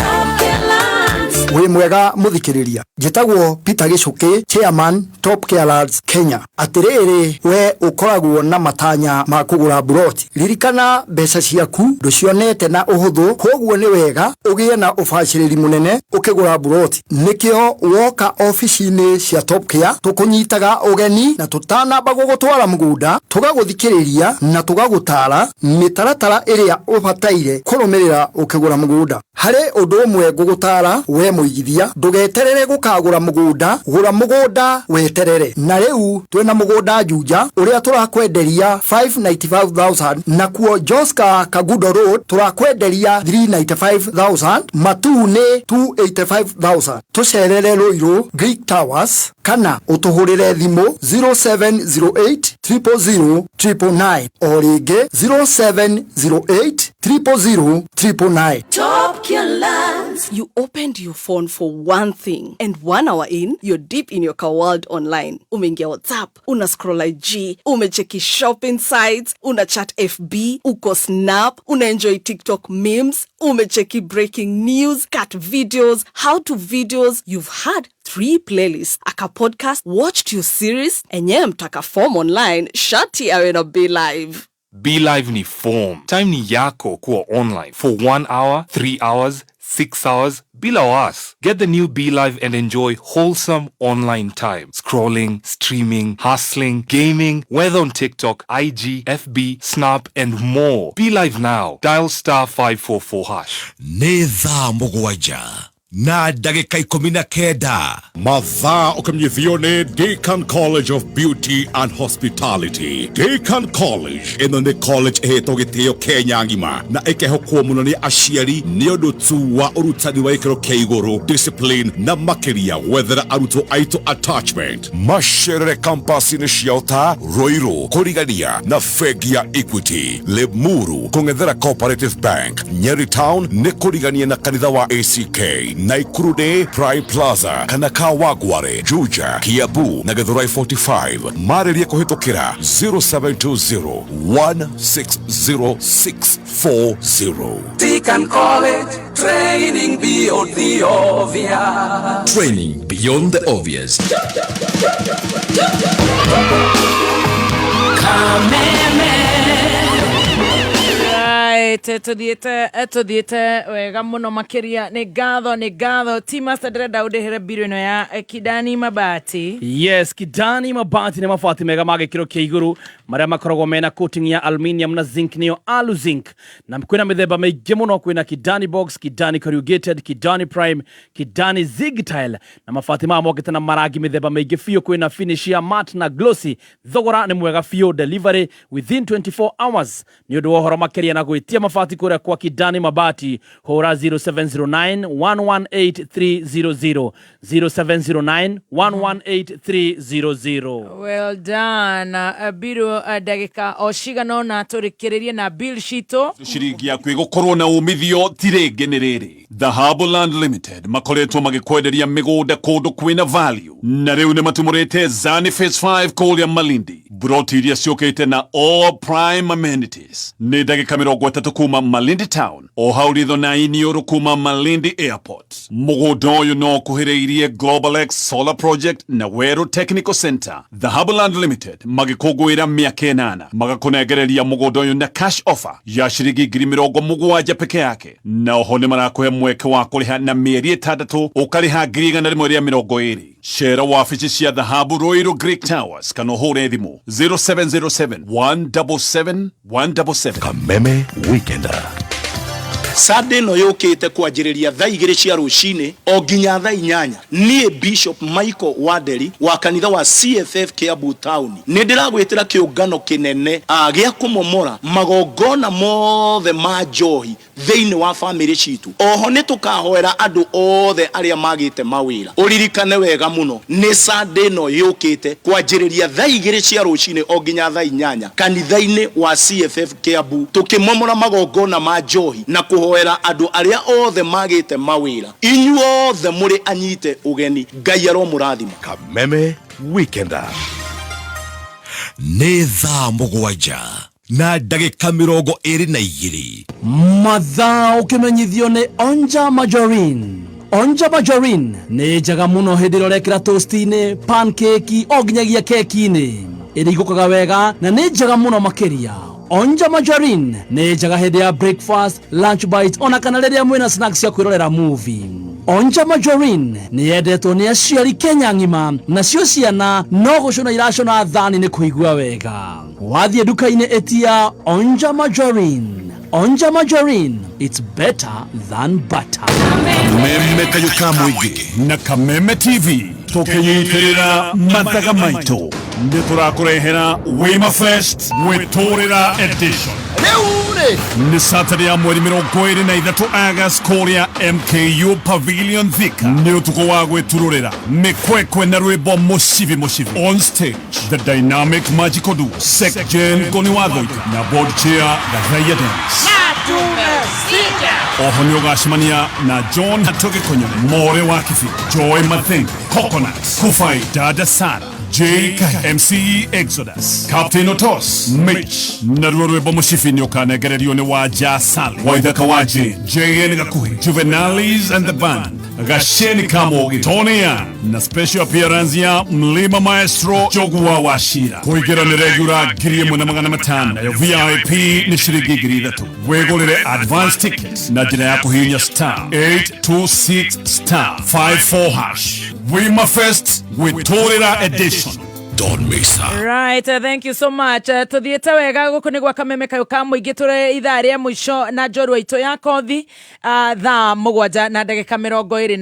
Wĩ mwega mũthikĩrĩria, njĩtagwo Peter Gĩcũkĩ, chairman Top Care Lads Kenya. Atĩrĩrĩ, we ũkoragwo na matanya ma kũgũra mburoti, ririkana mbeca ciaku ndũcionete na ũhũthũ, koguo nĩ wega ũgĩe na ũbacĩrĩri mũnene ũkĩgũra mburoti. Nĩkĩo woka obici-inĩ cia Top Care tũkũnyitaga ũgeni na tũtanamba gũgũtwara mũgũnda tũgagũthikĩrĩria na tũgagũtara mĩtaratara ĩrĩa ũbataire kũrũmĩrĩra ũkĩgũra mũgũnda. Harĩ ũndũ ũmwe ngũgũtara we mũigithia, ndũgeterere gũkagũra mũgũnda, gũra mũgũnda weterere. Na rĩu twĩna mũgũnda Juja ũrĩa tũrakwenderia 595,000, nakuo Joska Kagudo Road tũrakwenderia 395,000, Matuu nĩ 285,000. Tũcerere Ruiru Greek Towers kana ũtũhũrĩre thimũ 0708 000 999, o rĩngĩ 0708 000 999. Top Lands. You opened your phone for one thing, and 1 hour in, you're deep in your car world online. Umeingia WhatsApp, una scroll IG, umecheki shopping sites, una chat FB, uko Snap, una enjoy TikTok memes, umecheki breaking news, cat videos, how to videos. You've had 3 playlists, aka podcast, watched your series, enyewe mtaka form online, shati awe na Be Live. Be Live ni form. Time ni yako kuwa online for 1 hour, 3 hours, 6 hours bila was. Get the new Be Live and enjoy wholesome online time. Scrolling, streaming, hustling, gaming, whether on TikTok, IG, FB, Snap, and more. Be Live now. Dial star 544 hash. Nĩ thaa 7 na ndagĩka 19. Mathaa ũkĩmenyithio nĩ Deacon College of Beauty and Hospitality. Deacon College ĩno nĩ college ĩhetwo gĩtĩo Kenya ng'ima na ĩkehokwo mũno nĩ aciari nĩ ũndũ tu wa ũrutani wa gĩkĩro kĩa igũrũ, discipline na makĩria gwethera arutwo aitũ attachment. Macerere campus-inĩ ciao ta Ruiru kũrigania na bengi ya Equity, Limuru kũng'ethera Cooperative Bank, Nyeri Town nĩ kũrigania na kanitha wa ACK, Naikuru nĩ Prime Plaza kana Kawangware, Juja, Kiambu na Githurai 45. Marĩrie kũhĩtũkĩra 0720 160640. Deacon College, training beyond the obvious. Training beyond the obvious. Right, tuthiĩte wega mũno makĩria. Nĩ ngatho, nĩ ngatho. T Master, ndĩrenda ũndĩhĩre mbirũ ĩno ya Kidani Mabati. Yes, Kidani Mabati nĩ mabati mega ma gĩkĩro kĩa igũrũ marĩa makoragwo mena coating ya aluminium na zinc, nĩyo aluzinc, na kwĩna mĩthemba mĩingĩ mũno. Kwĩna Kidani Box, Kidani Corrugated, Kidani Prime, Kidani Zigtile, na mabati maya mokĩte na marangi mĩthemba mĩingĩ biũ. Kwĩna finish ya matte na glossy. Thogora nĩ mwega biũ, delivery within 24 hours. Nĩ ũndũ wa ũhoro makĩria na gwĩtia mabati kũrĩa kwa Kidani Mabati, hũra 0709 118 300, 0709 118 300. Well done. Biru ndagĩka o cigana ũna tũrĩkĩrĩrie na bill citũ. Ciringi yaku ĩgũkorwo na umithio ti rĩngĩ nĩ rĩrĩ. Dhahabu Land Limited makoretwo magĩkwenderia mĩgũnda kũndũ kwĩna value, na rĩu nĩ matumũrĩte Zani Phase 5 kũrĩa Malindi, broti iria ciũkĩte na all prime amenities. Nĩ ndagĩka 30 kuma Malindi town, o hau ritho na iniũrũ kuma Malindi Airport. Mũgũnda ũyũ no ũkuhĩrĩirie Global X Solar Project na Weru Technical Center. Dhahabu Land Limited magĩkũngũĩra mĩaka 8, magakũnengereria mũgũnda ũyũ na cash offer ya ciringi 70,000 peke yake, na oho nĩ marakũhe mweke wa kũrĩha na mĩeri 6, ũkarĩha 120,000. Cera wabici cia Dhahabu, Ruiru Greek Towers, kana ũhũre thimũ 0707 177 177. Kameme Weekender. Sunday ĩno yũkĩte, kwanjĩrĩria thaa 2 cia rũcinĩ o nginya thaa 8, niĩ Bishop Michael Wanderi wa kanitha wa CFF Kiambu Town nĩ ndĩragwĩtĩra kĩũngano kĩnene gĩa kũmomora magongona mothe ma njohi thĩinĩ wa famĩlĩ citũ. Oho nĩ tũkahoera andũ othe arĩa magĩte mawĩra. Ũririkane wega mũno, nĩ Sunday ĩno yũkĩte, kwanjĩrĩria thaa 2 cia rũcinĩ o nginya thaa 8, kanitha-inĩ wa CFF Kiambu, tũkĩmomora magongona ma njohi na kũhoera andũ arĩa othe magĩte mawĩra. Inyuothe mũrĩ anyite ũgeni. Ngai aromũrathima. Kameme Weekender. Nĩ thaa 7 na ndagĩka 22. Mathaa ũkĩmenyithio nĩ Onja Margarine. Onja Margarine nĩ njega mũno hĩndĩ ĩrĩa ũrekĩra toast-inĩ, pancake, o nginyagia keki-inĩ. Ĩrigũkaga wega na nĩ njega mũno makĩria. Onja Margarine nĩ njega hĩndĩ ya breakfast, lunch bite, ona kana rĩrĩa mwĩna snacks cia kwĩrorera movie. Onja Margarine nĩ yendetwo nĩ aciari Kenya ng'ima, nacio ciana no gũcũna iracũna thani nĩ kũigua wega. Wathiĩ nduka-inĩ, ĩtia Onja Margarine. Onja Margarine, it's better than butter. Kameme kayũ ka mũingĩ na Kameme TV tũkĩnyitĩrĩra mathaga maitũ, nĩ tũrakũrehera Wima Fest Gwĩtũrĩra Edition. Rĩu rĩ, nĩ Saturday ya mweri 23 August kũrĩa MKU Pavilion, Thika. Nĩ ũtukũ wa gwĩturũrĩra mĩkwekwe na rwĩmbo mũcibi mũcibi. On stage, the dynamic magical duo Secgen Ngoni wa Thoika na board chair Gathaiya Dennis. Oho nĩ ũgacemania na John Hatoge Konyore, More wa Kibi, Joy Matheng, Coconuts, Kufai, Dada Sara, J MC Exodus, Captain Otos, Mitch, naruo rwĩmbo mũcibi nĩ ũkanengererio nĩ Wanja Sali, Waithaka wa Jane, JN Gakuhi, Juvenalis and the band, Gasheni Kamogi, Tony Young, na special appearance ya Mlima Maestro Jogua wa Shira. Kũingĩra nĩ regular 1,500, nayo VIP nĩ ciringi 3,000. Wĩgũrĩre advance tickets na njĩra ya kũhihinya *826*54#. Wima Fest Gwĩtũrĩra Edition. Don't miss her. Right, thank you so much. Tuthiĩte wega gũkũ nĩ gwa Kameme kayũ ka mũingĩ, tũrĩ ithaa rĩa mũico na njorua itũ ya kothi, thaa 7 na ndagĩka 24,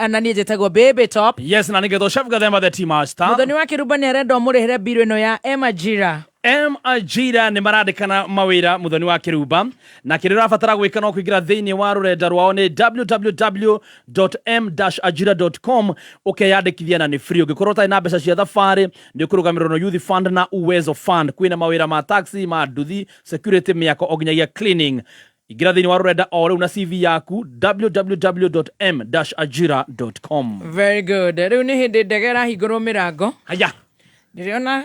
na niĩ njĩtagwo Baby Top. Yes, na nĩgetwo Chef Gathemba the Tea Master. Mũthoni wa Kĩrumba nĩ arenda ũmũrĩhĩre mbirũ ĩno ya Emajira. M Ajira nĩ marandĩkana mawĩra, mũthoni wa Kĩrumba, na kĩrĩa ũrabatara gwĩka no kũingĩra thĩinĩ wa rũrenda rwao nĩ www.m-ajira.com, ũkeyandĩkithia na nĩ free. Ũngĩkorwo ũtarĩ na mbeca cia thabarĩ, nĩ ũkũrũgamĩrĩrwo na Youth Fund na Uwezo Fund. Kwĩna mawĩra ma taxi, ma nduthi, security, mĩako, o nginyagia cleaning. Ingĩra thĩinĩ wa rũrenda o rĩu na CV yaku www.m-ajira.com. Very good. Rĩu nĩ hĩndĩ ndege ĩrahingũrwo mĩrango. Haya. Ndĩrona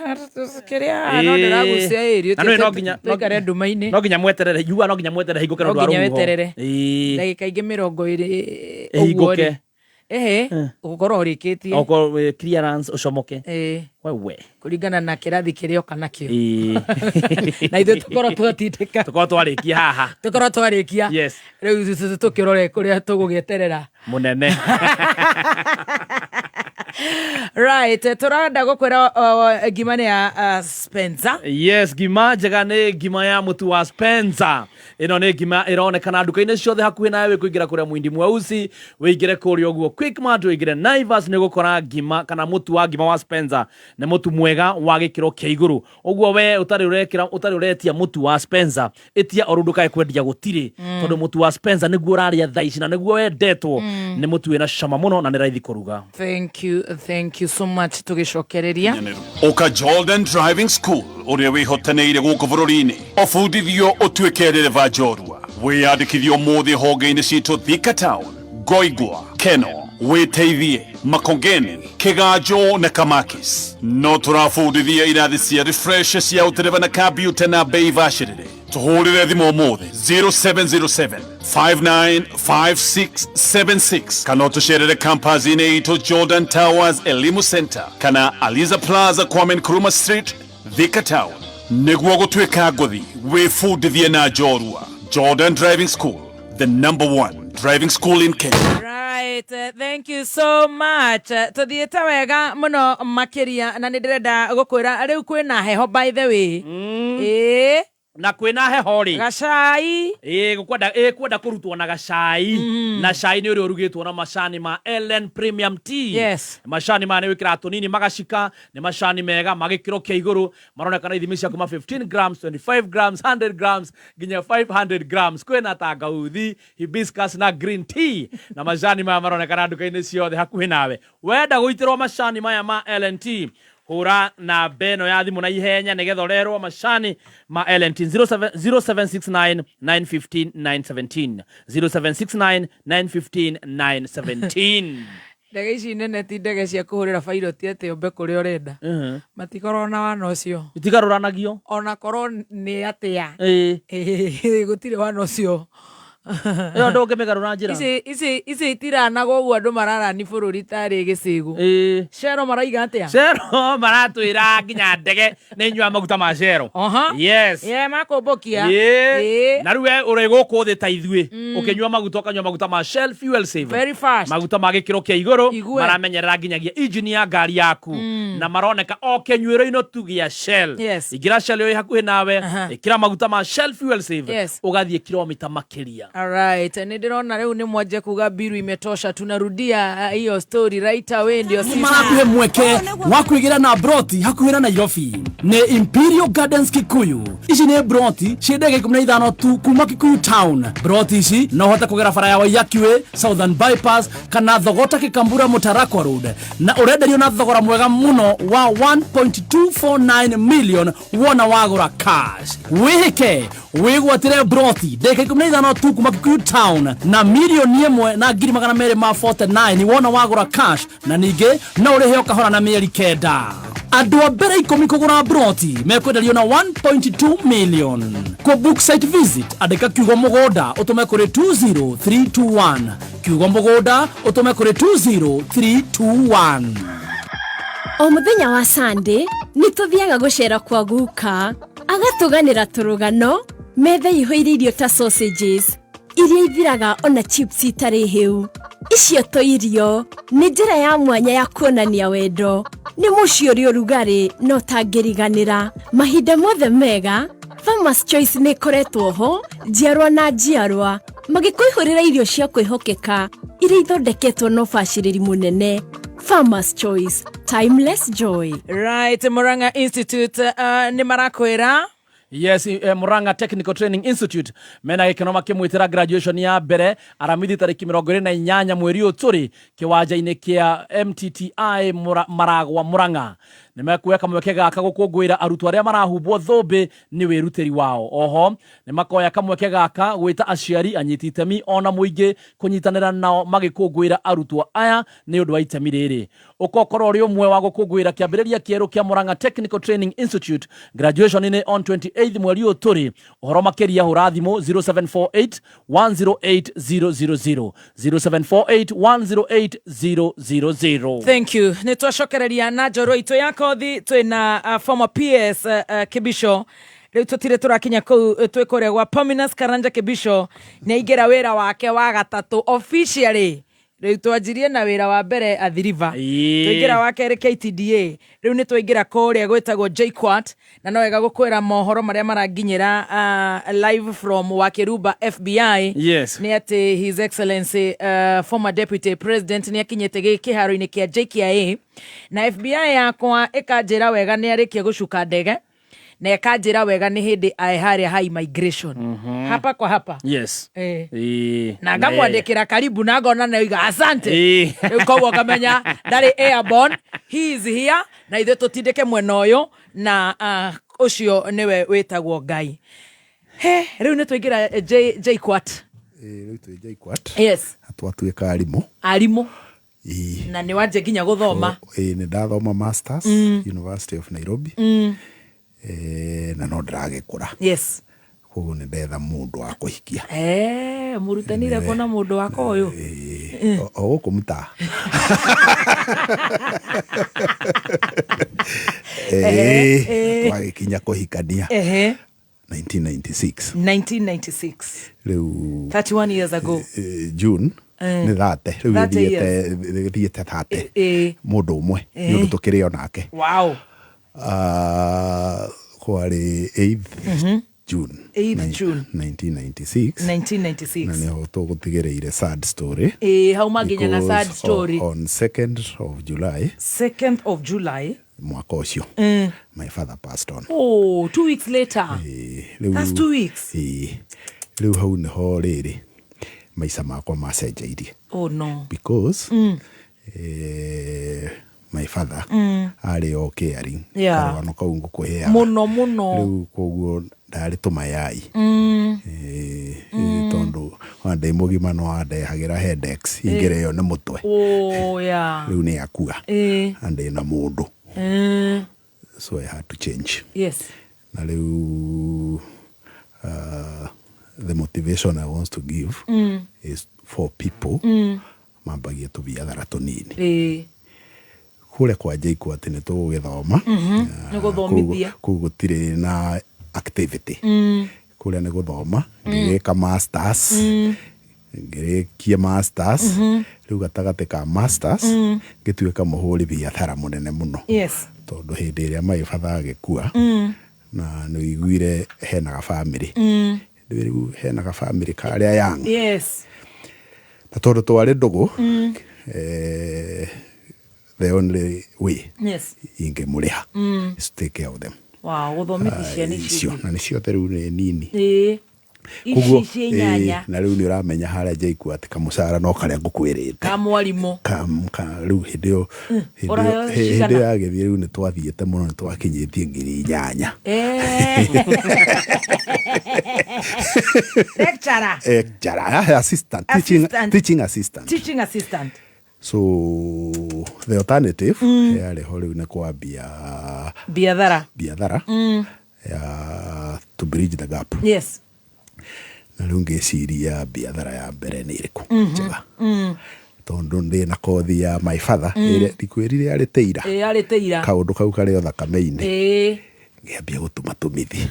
kĩrĩa no ndĩragucia ĩrio. Na nĩũĩ no nginya tũikare nduma-inĩ. No nginya mweterere yuga no nginya mweterere hingũke No nĩ ũndũ wa nginya rũhuho. weterere. Ĩĩ. Ndagĩka ingĩ 20 ũguo Ĩhingũke. rĩ. Ehe, ũgũkorwo ũrĩkĩtie. Okorwo wĩ clearance ũcomoke. Ĩĩ. Wewe. Kũringana na kĩrathi kĩrĩa oka nakĩo. Ĩĩ. Na ithuĩ tũkorwo twatindĩka. Tũkorwo twarĩkia haha. Tũkorwo twarĩkia. Yes. Rĩu tũkĩrore kũrĩa tũgũgĩeterera. Mũnene. Right, tũrenda gũkwĩra ngima nĩ ya Spencer. Yes, ngima njega nĩ ngima ya mũtu wa Spencer. Ĩno nĩ ngima ĩronekana nduka-inĩ ciothe hakuhĩ nawe, wĩkũingĩra kũrĩa Muhindi Mweusi, wĩingĩre kũrĩa ũguo Quickmart, wĩingĩre Naivas, nĩ ũgũkora ngima kana mũtu wa ngima wa Spencer. Nĩ mũtu mwega wa gĩkĩro kĩa igũrũ. Ũguo we ũtarĩ ũrekĩra, ũtarĩ ũretia mũtu wa Spencer, ĩtia o rĩu ndũkae kwendia gũtirĩ. Tondũ mũtu wa Spencer nĩguo ũrarĩa thaa ici na nĩguo wendetwo. Nĩ mũtu wĩna cama mũno na nĩ raithi kũruga. Thank you, thank you so much tũgĩcokereria. Ũka Jordan Driving School ũrĩa wĩhotanĩire gũkũ bũrũri-inĩ ũbundithio ũtuĩke ndereba njorua wĩyandĩkithio ũmũthĩ honge-inĩ citũ Thika Town, Ngoingwa, Keno, Wĩteithie, Makongeni, Kĩganjo na Kamakis. No tũrabundithia irathi cia refresh cia ũtereba na kambiuta na bei bacĩrĩre. Tũhũrĩre thimũ ũmũthĩ 0707 595676 kana ũtũcerere campus-inĩ itũ Jordan Towers Elimu Center kana Aliza Plaza, Kwame Nkrumah Street, Thika Town. Nĩguo gũtuĩka ngũthi wĩbundithie na njorua. Jordan Driving School, the number one driving school in Kenya. Right, thank you so much. Tuthiĩte wega mũno makĩria na nĩ ndĩrenda gũkwĩra rĩu kwĩna heho by the way. Ĩĩ. Na kwĩna heho rĩ. Gacai. Ĩĩ gũkwenda ĩĩ kwenda kũrutwo na gacai. Na cai nĩ ũrĩa ũrugĩtwo na macani ma Ellen Premium Tea. Yes. Macani maya nĩ wĩkĩraga tũnini magacika, nĩ macani mega ma gĩkĩro kĩa igũrũ, maronekana ithimi cia kuma 15 grams, 25 grams, 100 grams nginya 500 grams. Kwĩna tangauthi, hibiscus na green tea. Na macani maya maronekana nduka-inĩ ciothe hakuhĩ nawe. Wenda gũitĩrwo macani maya ma Ellen Tea, hũra namba ĩno ya thimũ na ihenya nĩgetha ũrerwo macani ma LNT 0769 915 917, 0769 915 917. Ndege ici nene ti ndege cia kũhũrĩra bairoti atĩ ũmbe kũrĩa ũrenda. Matikorwo na wana ũcio. Itigarũranagio. Ona korwo nĩ atĩa. Ĩĩ. Ĩĩ, gũtirĩ wana ũcio. Ĩyo ndũngĩmĩgarũra njĩra. Ici itiranagwo ũguo andũ mararani bũrũri tarĩ gĩcĩgũ. Ĩĩ. Cero maraiga atĩa? Cero maratwĩra nginya ndege nĩ inyuaga maguta ma cero. Yes. Yeah, makũmbũkia. Ĩĩ. Na rĩu we ũrĩ gũkũ thĩ ta ithuĩ ũkĩnyua maguta ũkanyua maguta ma Shell Fuel Saver. Very fast. Maguta ma gĩkĩro kĩa igũrũ Igue. maramenyerera nginyagia engine ya ngari yaku na maroneka o kĩnyuĩro-inĩ tu gĩa Shell. Yes. Ingĩra Shell ĩyo ĩ hakuhĩ nawe, ĩkĩra maguta ma Shell Fuel Saver Yes. ũgathiĩ kilomita makĩria. Alright, nĩ ndĩrona rĩu nĩ mwanje kuga mbiru imetosha, tunarudia hiyo story right away ndio sisi. Marakuhe mweke wa kwĩgĩra na broti hakuhĩ na Nairobi nĩ Imperial Gardens Kikuyu. Ici nĩ broti ciĩ ndege 15 tu kuma Kikuyu town. Broti ici no ũhote kũgera bara ya Waiyaki Way, Southern Bypass kana Thogota Kikambura Mũtarakwa Road, na ũrenderio na thogora mwega mũno wa 1.249 million wona wagũra cash. Wĩhĩke wĩgwatĩre broti ndagĩka 15 tu kuma Kikuyu town na mirioni ĩmwe na ngiri magana merĩ ma 49 wona wagũra cash, na ningĩ no ũrĩhe o kahora na mĩeri 9. Andũ a mbere 10 kũgũra broti mekwenderio na 1.2 million. Kũ book site visit andĩka kiugo mũgũnda ũtũme kũrĩ 20321, kiugo mũgũnda ũtũme kũrĩ 20321. O mũthenya wa Sunday nĩ tũthiaga gũcera kwa guka agatũganĩra tũrũgano metha ihũire irio ta sausages iria ithiraga ona chips itarĩ hĩu. Icio to irio nĩ njĩra ya mwanya ya kuonania wendo. Nĩ mũciĩ ũrĩ ũrugarĩ na ũtangĩriganĩra. Mahinda mothe mega Farmers Choice nĩ ĩkoretwo ho njiarwa na njiarwa magĩkũihũrĩra irio cia kwĩhokeka iria ithondeketwo na ũbacĩrĩri mũnene. Farmers Choice, timeless joy. Right, Murang'a Institute nĩ marakwĩra. Yes, Murang'a Technical Training Institute mena gĩkeno makĩmwĩtĩra graduation ya mbere aramithi tarĩki 28 mweri ũyũ tũrĩ kĩwanja-inĩ kĩa MTTI Maragwa Murang'a. Nĩ mekuoya kamweke gaka gũkũngũĩra arutwo arĩa marahumbwo thũmbĩ nĩ wĩrutĩri wao. Oho nĩ makoya kamweke gaka gwĩta aciari, anyiti itemi ona mũingĩ kũnyitanĩra nao magĩkũngũĩra arutwo aya nĩ ũndũ wa itemi rĩrĩ. Ũka ũkorwo ũrĩ ũmwe wa gũkũngũĩra kĩambĩrĩria kĩerũ kĩa Murang'a Technical Training Institute graduation nĩ on 28 mweri ũyũ tũrĩ. Ũhoro makĩria hũra thimũ 0748 108 000, 0748 108 000. Thank you. Nä twacokereria na njorua itå ya kothi twä na former PS Kibisho. Rä u tå tirä tå rakinya kå u, twä kå rä a gwa Pominus Karanja Kibisho. Nä aingä ra wä ra wake wa gatatå officially. Rä u twanjirie na wä ra wa mbere Athi River, twaingä ra wa kerä KTDA, rä u nä twaingä ra kå rä a gwätagwo JKUAT, na no wega gå kwä ra mohoro marä a maranginyä ra live from Wakĩrumba FBI nĩ atĩ His Excellency former Deputy President nĩ akinyĩte kĩharo-inĩ kĩa JKIA, na FBI yakwa ĩkanjĩra wega nĩ arĩkia gũcuka ndege, na ĩkanjĩra wega nĩ hĩndĩ aĩ harĩa ha immigration hapa kwa hapa. Na ngamwandĩkĩra karibu na ngona nĩoiga asante. Rĩu koguo ngamenya ndarĩ airborne, he is here, na ithuĩ tũtindĩke mwena ũyũ na ũcio nĩwe wĩtagwo Ngai. He rĩu nĩ twaingĩra JKUAT. Rĩu twĩ JKUAT. Twatuĩka arimũ. Arimũ. Na nĩ wanjia nginya gũthoma. Ĩĩ, nĩ ndathoma masters University of Nairobi. Na no ndĩragĩkũra. Koguo nĩ ndetha mũndũ wa kũhikia. Mũrutanire kuona mũndũ wako ũyũ. O gũkũ mũtaa. Twagĩkinya kũhikania 1996. 1996. Rĩu 31 years ago. June nĩ 30 rĩu. 30. Gĩthiĩte 30. Mũndũ ũmwe nĩ ũndũ tũkĩrĩ o nake. Kwarĩ 8th June. 8th June. 1996. 1996. Na nĩho tũgũtigĩrĩire sad story. Ĩĩ, hau manginya na sad Because story. On 2nd of July 2nd of July mwaka ũcio my father passed on. Oh, 2 weeks later. Rĩu- That's 2 weeks. Ĩĩ. Rĩu hau nĩho rĩrĩ maica makwa macenjeirie. Oh no. Because my father arĩ o caring. Karũgano kau ngũkũheaga. Mũno mũno. Rĩu koguo ndarĩ tũmayai. Tondũ ona ndĩ mũgima no andehagĩra headaches ingĩrĩo nĩ mũtwe. Rĩu nĩ akua na ndĩ na mũndũ, so I had to change. Na rĩu the motivation I want to give is for people mambagie tũbiathara tũnini. Kũrĩa kwa JKUAT nĩ tũgũgĩthoma. Nĩ gũthomithia. Kũu gũtirĩ na activity. Kũrĩa nĩ gũthoma. Ngĩgĩka masters. Ngĩrĩkia masters, rĩu gatagatĩ ka masters ngĩtuĩka mũhũri biathara mũnene mũno. Tondũ hĩndĩ ĩrĩa my father agĩkua na nĩ ũiguire hena gabamĩrĩ, rĩu hena gabamĩrĩ karĩa young. Na tondũ twarĩ ndũgũ, the only way ingĩmũrĩha is to take care of them. Wow, gũthomithia ciana icio. Icio na nĩ ciothe rĩu nĩ nini. Ici Koguo, ciĩ inyanya. Na rĩu nĩ ũramenya harĩa JKUAT kamũcara no karĩa ngũkwĩrĩte. Ka mwarimũ. Rĩu hĩndĩ ĩyo hĩndĩ ĩyo- Ũraheo hĩndĩ cigana? ĩyo yagĩthiĩ rĩu nĩ twathiĩte mũno, nĩ twakinyĩtie 8,000. Lecturer. Lecturer, assistant, teaching, Assistant. teaching assistant. Teaching assistant. So the alternative yarĩ ho rĩu nĩ kwambia biathara. Biathara ya to bridge the gap. Na rĩu ngĩciria biathara ya mbere nĩ ĩrĩkũ njega, tondũ ndĩ na kothi ya my father ĩrĩa ndikwĩrire arĩ teira. Ĩĩ, arĩ teira. Kaũndũ kau karĩ o thakame-inĩ. Ngĩambia gũtuma tũmithi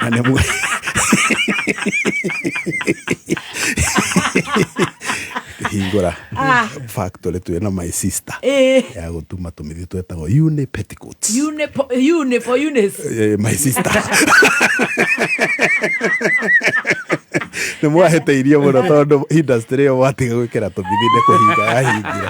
na nĩ ngĩhingũra factory twĩ na my sister ya gũtuma tũmithi twetagwo uni petticoats. Uni for Eunice. My sister. Nĩ mwahĩtĩirie mũno tondũ industry ĩyo mwatiga gwĩkĩra tũbithi nĩ kũhinga yahingire.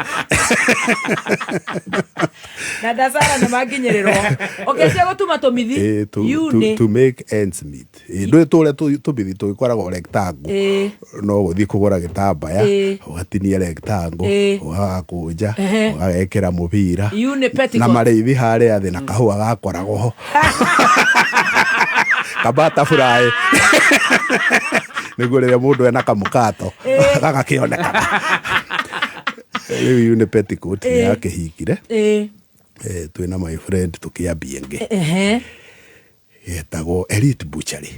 Na ndacara nĩ makinyĩrĩrwo ũkĩanjia gũtuma tũmithi. Ĩĩ, You to make ends meet. Ĩĩ, ndũĩ tũrĩa tũbithi tũgĩkoragwo rectangle. No gũthiĩ kũgũra gĩtambaya, ũgatinia rectangle, ũgagakũnja, ũgagekĩra mũbira You nĩ na petticoat. marĩithi harĩa thĩ na kahũa gakoragwo ho kabata furaĩ nĩguo rĩrĩa mũndũ ena kamũkato gagakĩonekana. Rĩu yu nĩ petticoat nĩ yakĩhingire. Twĩna my friend tũkĩambia ĩngĩ yetagwo Elite Butchery.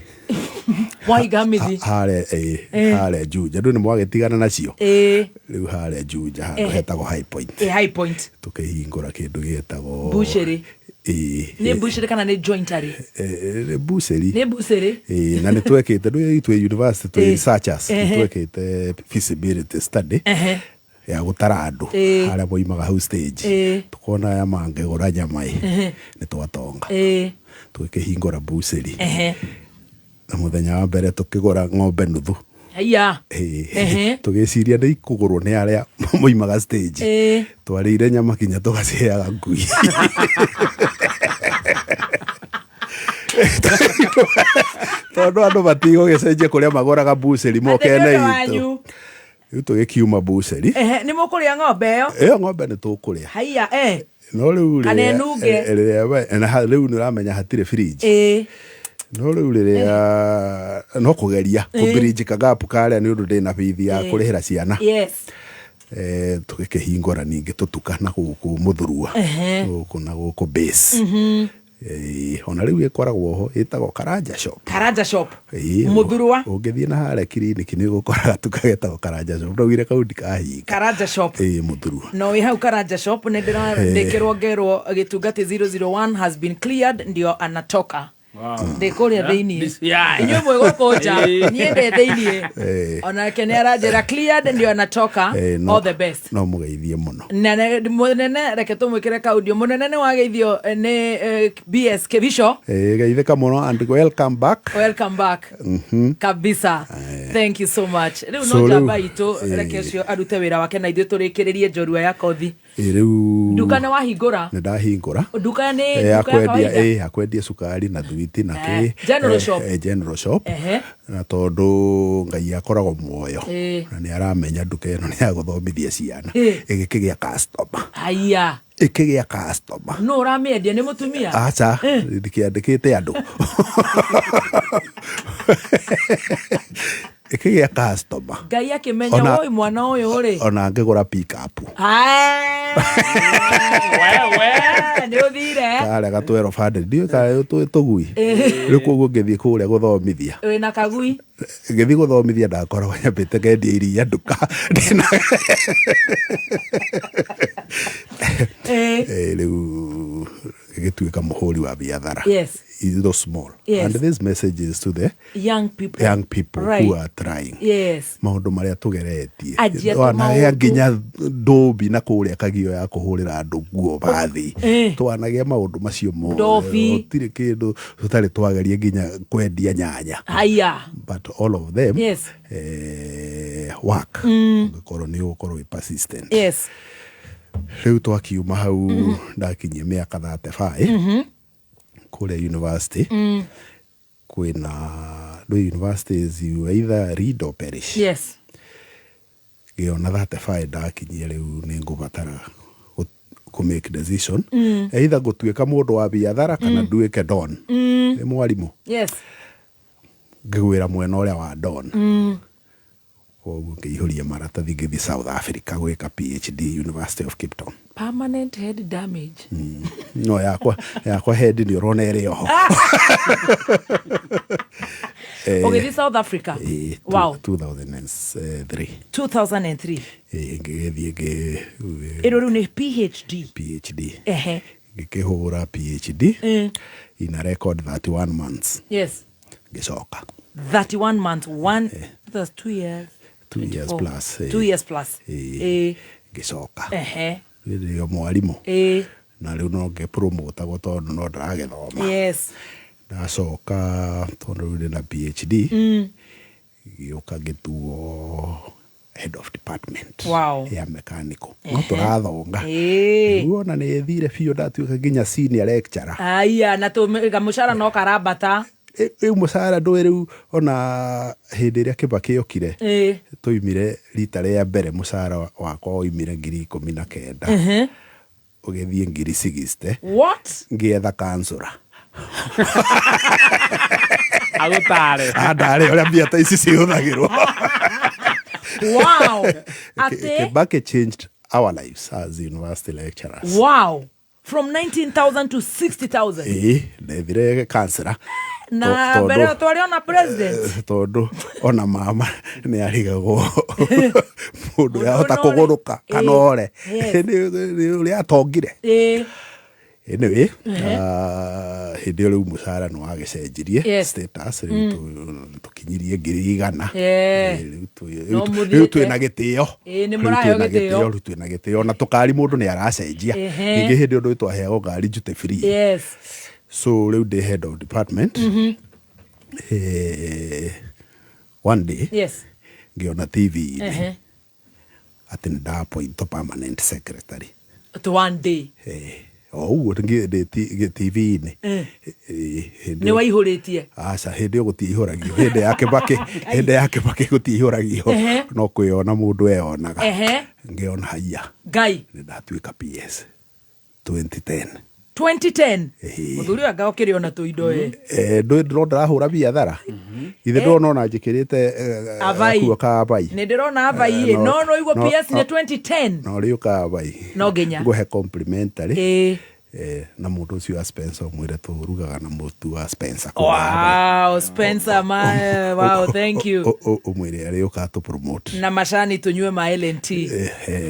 Wahinga mithi. Harĩa harĩa Juja, ndũ nĩ mwagĩtigana nacio. Rĩu harĩa Juja handũ hetagwo High Point. High Point. Tũkĩhingũra kĩndũ gĩtagwo Butchery. Ĩĩ. Nĩ butchery kana nĩ jointery? Nĩ butchery. Nĩ butchery. Ĩĩ, na nĩ twekĩte, ndũ twĩ university, twĩ researchers, nĩ twekĩte feasibility study ya gũtara andũ harĩa moimaga hau stage, tukona aya mangĩgũra nyama ĩ nĩ twatonga. Tũgĩkĩhingũra butchery na mũthenya wa mbere tũkĩgũra ng'ombe nuthu. Haiya. Ĩĩ. Tũgĩciria nĩ ikũgũrwo nĩ arĩa moimaga stage. Twarĩire nyama kinya tũgaciheaga ngui tondũ andũ matigũgĩcenjia kũrĩa magũraga butchery moke Atĩ nĩ na ũndũ itũ. wanyu. Rĩu tũgĩkiuma butchery. Nĩ mũkũrĩa ng'ombe ĩyo? Ĩyo ng'ombe nĩ tũkũrĩa. Haiya. No rĩu Kana rĩrĩa- ĩnunge. rĩrĩa na rĩu nĩ ũramenya hatirĩ fridge. No rĩu rĩrĩa no kũgeria kũbridge gap karĩa nĩ ũndũ ndĩna bithi ya kũrĩhĩra ciana. Tũgĩkĩhingũra ningĩ tũtuka na gũkũ Mũthurua, gũkũ na gũkũ base. Ona rĩu ĩkoragwo ho, ĩtagwo Karanja Shop. Karanja Shop. Ĩĩ, Mũthurua. Ũngĩthiĩ na harĩa kiriniki nĩ ũgũkora gatuka getagwo Karanja Shop. Ndaugire kau ndikahinga. Karanja Shop. Ĩĩ, Mũthurua. No wĩ hau Karanja Shop nĩ ndĩrandĩkĩrwo ngerwo gĩtungati 001 has been cleared, ndio anatoka. Ndĩ kũrĩa thĩiniĩ. Inyuĩ mwĩ gũkũ nja, niĩ ndĩ thĩiniĩ. Onake nĩ aranjĩra cleared ndio anatoka. All the best. No mũgeithie mũno. Nene mũnene, reke tũmwĩkĩre kaudio. Mũnene nĩ wageithio nĩ BS Kevisho. Geithĩka mũno and welcome back. Welcome back. Kabisa, thank you so much. Rĩu So no rĩu- njamba itũ, reke ũcio arute wĩra wake na ithuĩ tũrĩkĩrĩrie njorua ya kothi. Rĩu Nduka nĩ wahingũra? Nĩ ndahingũra. Nduka nĩ Ya nduka ya kwendia kawaida? Ya kwendia cukari na thwiti na kĩ. General shop. General shop. Na tondũ Ngai akoragwo muoyo na nĩ aramenya nduka ĩno nĩ ya gũthomithia ciana, ĩgĩkĩgĩa customer. Haiya. Ĩkĩgĩa customer. Nũ ũramĩendia, nĩ mũtumia? Aca, ndikĩandĩkĩte andũ. Ĩkĩgĩa customer. Ngai akĩmenya woi mwana ũyũ rĩ. Ona ngĩgũra pick up. Nĩ ũthire. Karĩa gatwero bande ndiũĩ kana tũ tũgui. Rĩu koguo ngĩthiĩ kũrĩa gũthomithia, Wĩna kagui. Ngĩthiĩ gũthomithia ndakoragwo nyambĩte ngendia iria nduka ndĩna. Rĩu gĩgĩtuĩka mũhũri wa biathara. It small. And this message is to the young people, young people who are trying, maũndũ marĩa tũgeretie. Anjia Twanagĩa tũmaũndũ. Nginya ndũmbi na kũrĩa kagio ya kũhũrĩra andũ nguo bathi. Twanagĩa maũndũ macio mothe. Ndobi. Gũtirĩ kĩndũ tũtarĩ twageria, nginya kwendia nyanya. Haiya. But all of them work ũngĩkorwo nĩ ũgũkorwo wĩ persistent. Rĩu twakiuma hau, ndakinyia mĩaka 35, kũrĩa university kwĩna ndũ, universities you either read or perish. Ngĩona 35 ndakinyia, rĩu nĩ ngũbatara kũ make decision, either ngũtuĩka mũndũ wa biathara kana nduĩke don nĩ mwarimũ. Ngĩgwĩra mwena ũrĩa wa don. Koguo ngĩihũria maratathi ngĩthiĩ South Africa gwĩka PhD, University of Cape Town. Permanent head damage. No yakwa head nĩ ũrona ĩrĩ oho. Ũgĩthiĩ South Africa? Ĩĩ, 2003. 2003. Ĩĩ, ngĩgĩthiĩ ngĩ Ĩno rĩu nĩ PhD? PhD. Ngĩkĩhũra PhD in a record 31 months. Ngĩcoka. 31 months, one, that's 2 years. 2 years 24. plus. 2 years plus. Ĩĩ. Ngĩcoka rĩrĩa mwarimũ na rĩu no ngĩpromotagwo tondũ no ndĩragĩthoma. Ndacoka tondũ rĩu ndĩna PhD. Ngĩũka ngĩtuo head of department Wow. ya mechanical, no tũrathonga. Rĩu ona nĩ ĩthire biũ, ndatuĩka nginya senior lecturer. Aya, na kamũcara no karambata. Rĩu mũcara ndũĩ, rĩu ona hĩndĩ ĩrĩa Kĩbakĩ okire, tũimire rita rĩa mbere, mũcara wakwa woimire 19,000 ũgĩthiĩ 60,000. What? Ngĩetha kansũra. Agũtare. Andarĩ ũrĩa mbia ta ici cihũthagĩrwo. Wow, atĩ? Kibaki changed our lives as university lecturers. Wow, from 19,000 to 60,000. Ĩĩ, ndethire kansĩra. Na mbere ĩyo twarĩ ona president. Tondũ ona mama nĩ arigagwo mũndũ yahota kũgũrũka kana ore nĩ ũrĩa atongire. Anyway, hĩndĩ ĩyo rĩu mũcara nĩ wagĩcenjirie status rĩu, tũkinyirie 100,000. Rĩu No rĩu mũthiĩte. Twĩna gĩtĩo. Ĩĩ, nĩ Rĩu mũraheo twĩna gĩtĩo. gĩtĩo, rĩu twĩna gĩtĩo na tũkari mũndũ nĩ aracenjia. Ningĩ hĩndĩ ĩyo ndũĩ twaheagwo ngari duty free. So rĩu ndĩ head of department. One day ngĩona TV-inĩ atĩ nĩ ndaappointwo permanent secretary. To one day. O ũguo ndĩ TV-inĩ. Hĩndĩ Nĩ waihũrĩtie? Aca, hĩndĩ ĩyo gũtiaihũragio, hĩndĩ ya Kĩbakĩ, hĩndĩ ya Kĩbakĩ gũtiaihũragio. No kwĩona mũndũ eyonaga. Ngĩona haiya, Ngai. nĩ ndatuĩka PS 2010. 2010, mũthuri ũyũ anga ũkĩrĩ ona tũindo ĩ. Ndũĩ ndĩrona ndĩrahũra biathara, ithe ndĩrona ona njĩkĩrĩte Avai. gakuo ka Abai. Nĩ ndĩrona Abai ĩ, no no igua PS nĩ 2010. No rĩu ka Abai. No nginya. Ngũhe complimentary. Na mũndũ ũcio wa Spencer ũmwĩre tũrugaga na mũtu wa Spencer kuuma Abai. Wow, Spencer, my, wow, thank you. Ũmwĩre arĩũka tũ promote. Na macani tũnyue ma L&T.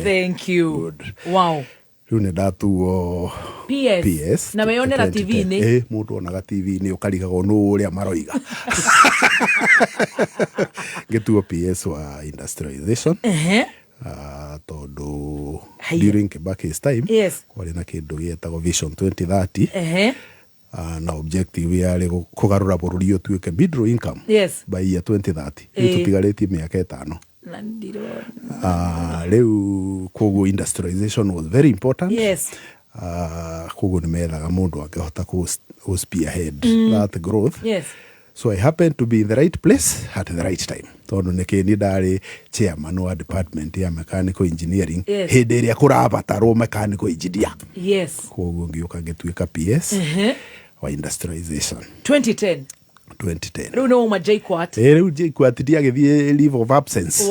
Thank you, wow. Rĩu nĩ ndatuo PS. PS. Na weyonera 2010. TV-inĩ. Ĩ, mũndũ onaga TV-inĩ ũkarigagwo nũ ũrĩa maroiga. Ngĩtuo PS wa industrialization. Tondũ during Kibaki's time kwarĩ na kĩndũ gĩetagwo Vision 2030. Na objective yarĩ kũgarũra bũrũri ũtuĩke middle income by year 2030. Rĩu tũtigarĩtie mĩaka 5. Na ndirona. Rĩu koguo industrialization was very important. Koguo nĩ methaga mũndũ angĩhota kũ spearhead that growth. So I happened to be in the right place at the right time, tondũ nĩkĩ niĩ ndarĩ chairman wa department ya mechanical engineering hĩndĩ ĩrĩa kũrabatarwo mechanical engineer. Koguo ngĩũka ngĩtuĩka PS wa industrialization. 2010. 2010. Rĩu nĩ wauma JKUAT. Ĩ, rĩu JKUAT ndiagĩthiĩ leave of absence.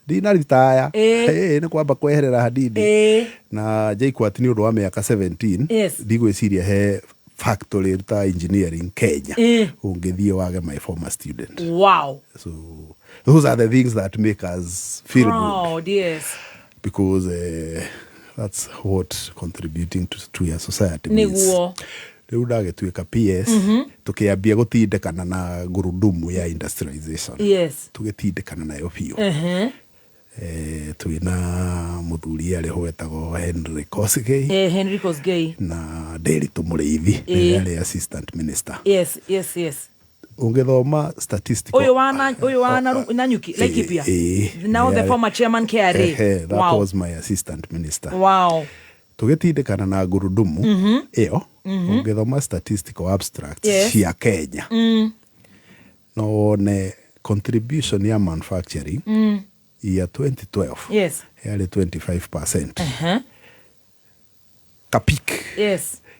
Ndina ritaya. Nĩ kwamba kweherera hanini. Na JKUAT nĩ ũndũ wa mĩaka 17, ndigwĩciria he factory ta engineering Kenya ũngĩthiĩ wage my former student. So those are the things that make us feel good, Proud, yes. because that's what contributing to your society means. Rĩu ndagĩtuĩka PS, tũkĩambia gũtindĩkana na gurudumu ya industrialization. Tũgĩtindĩkana nayo biũ. Twĩna mũthuri arĩ ho wetagwo Henry Kosgei. Henry Kosgei. Na Nderitu Mũrĩithi nĩwe arĩ assistant minister. Ũngĩthoma statistical Ũyũ wa na ũyũ wa Nanyuki, Laikipia. Now the former chairman KRA. Ehe, that was my assistant minister. Tũgĩtindĩkana na ngurudumu ĩyo. Ũngĩthoma statistical abstracts cia Kenya, no wone contribution ya manufacturing year 2012 yarĩ 25%, kapik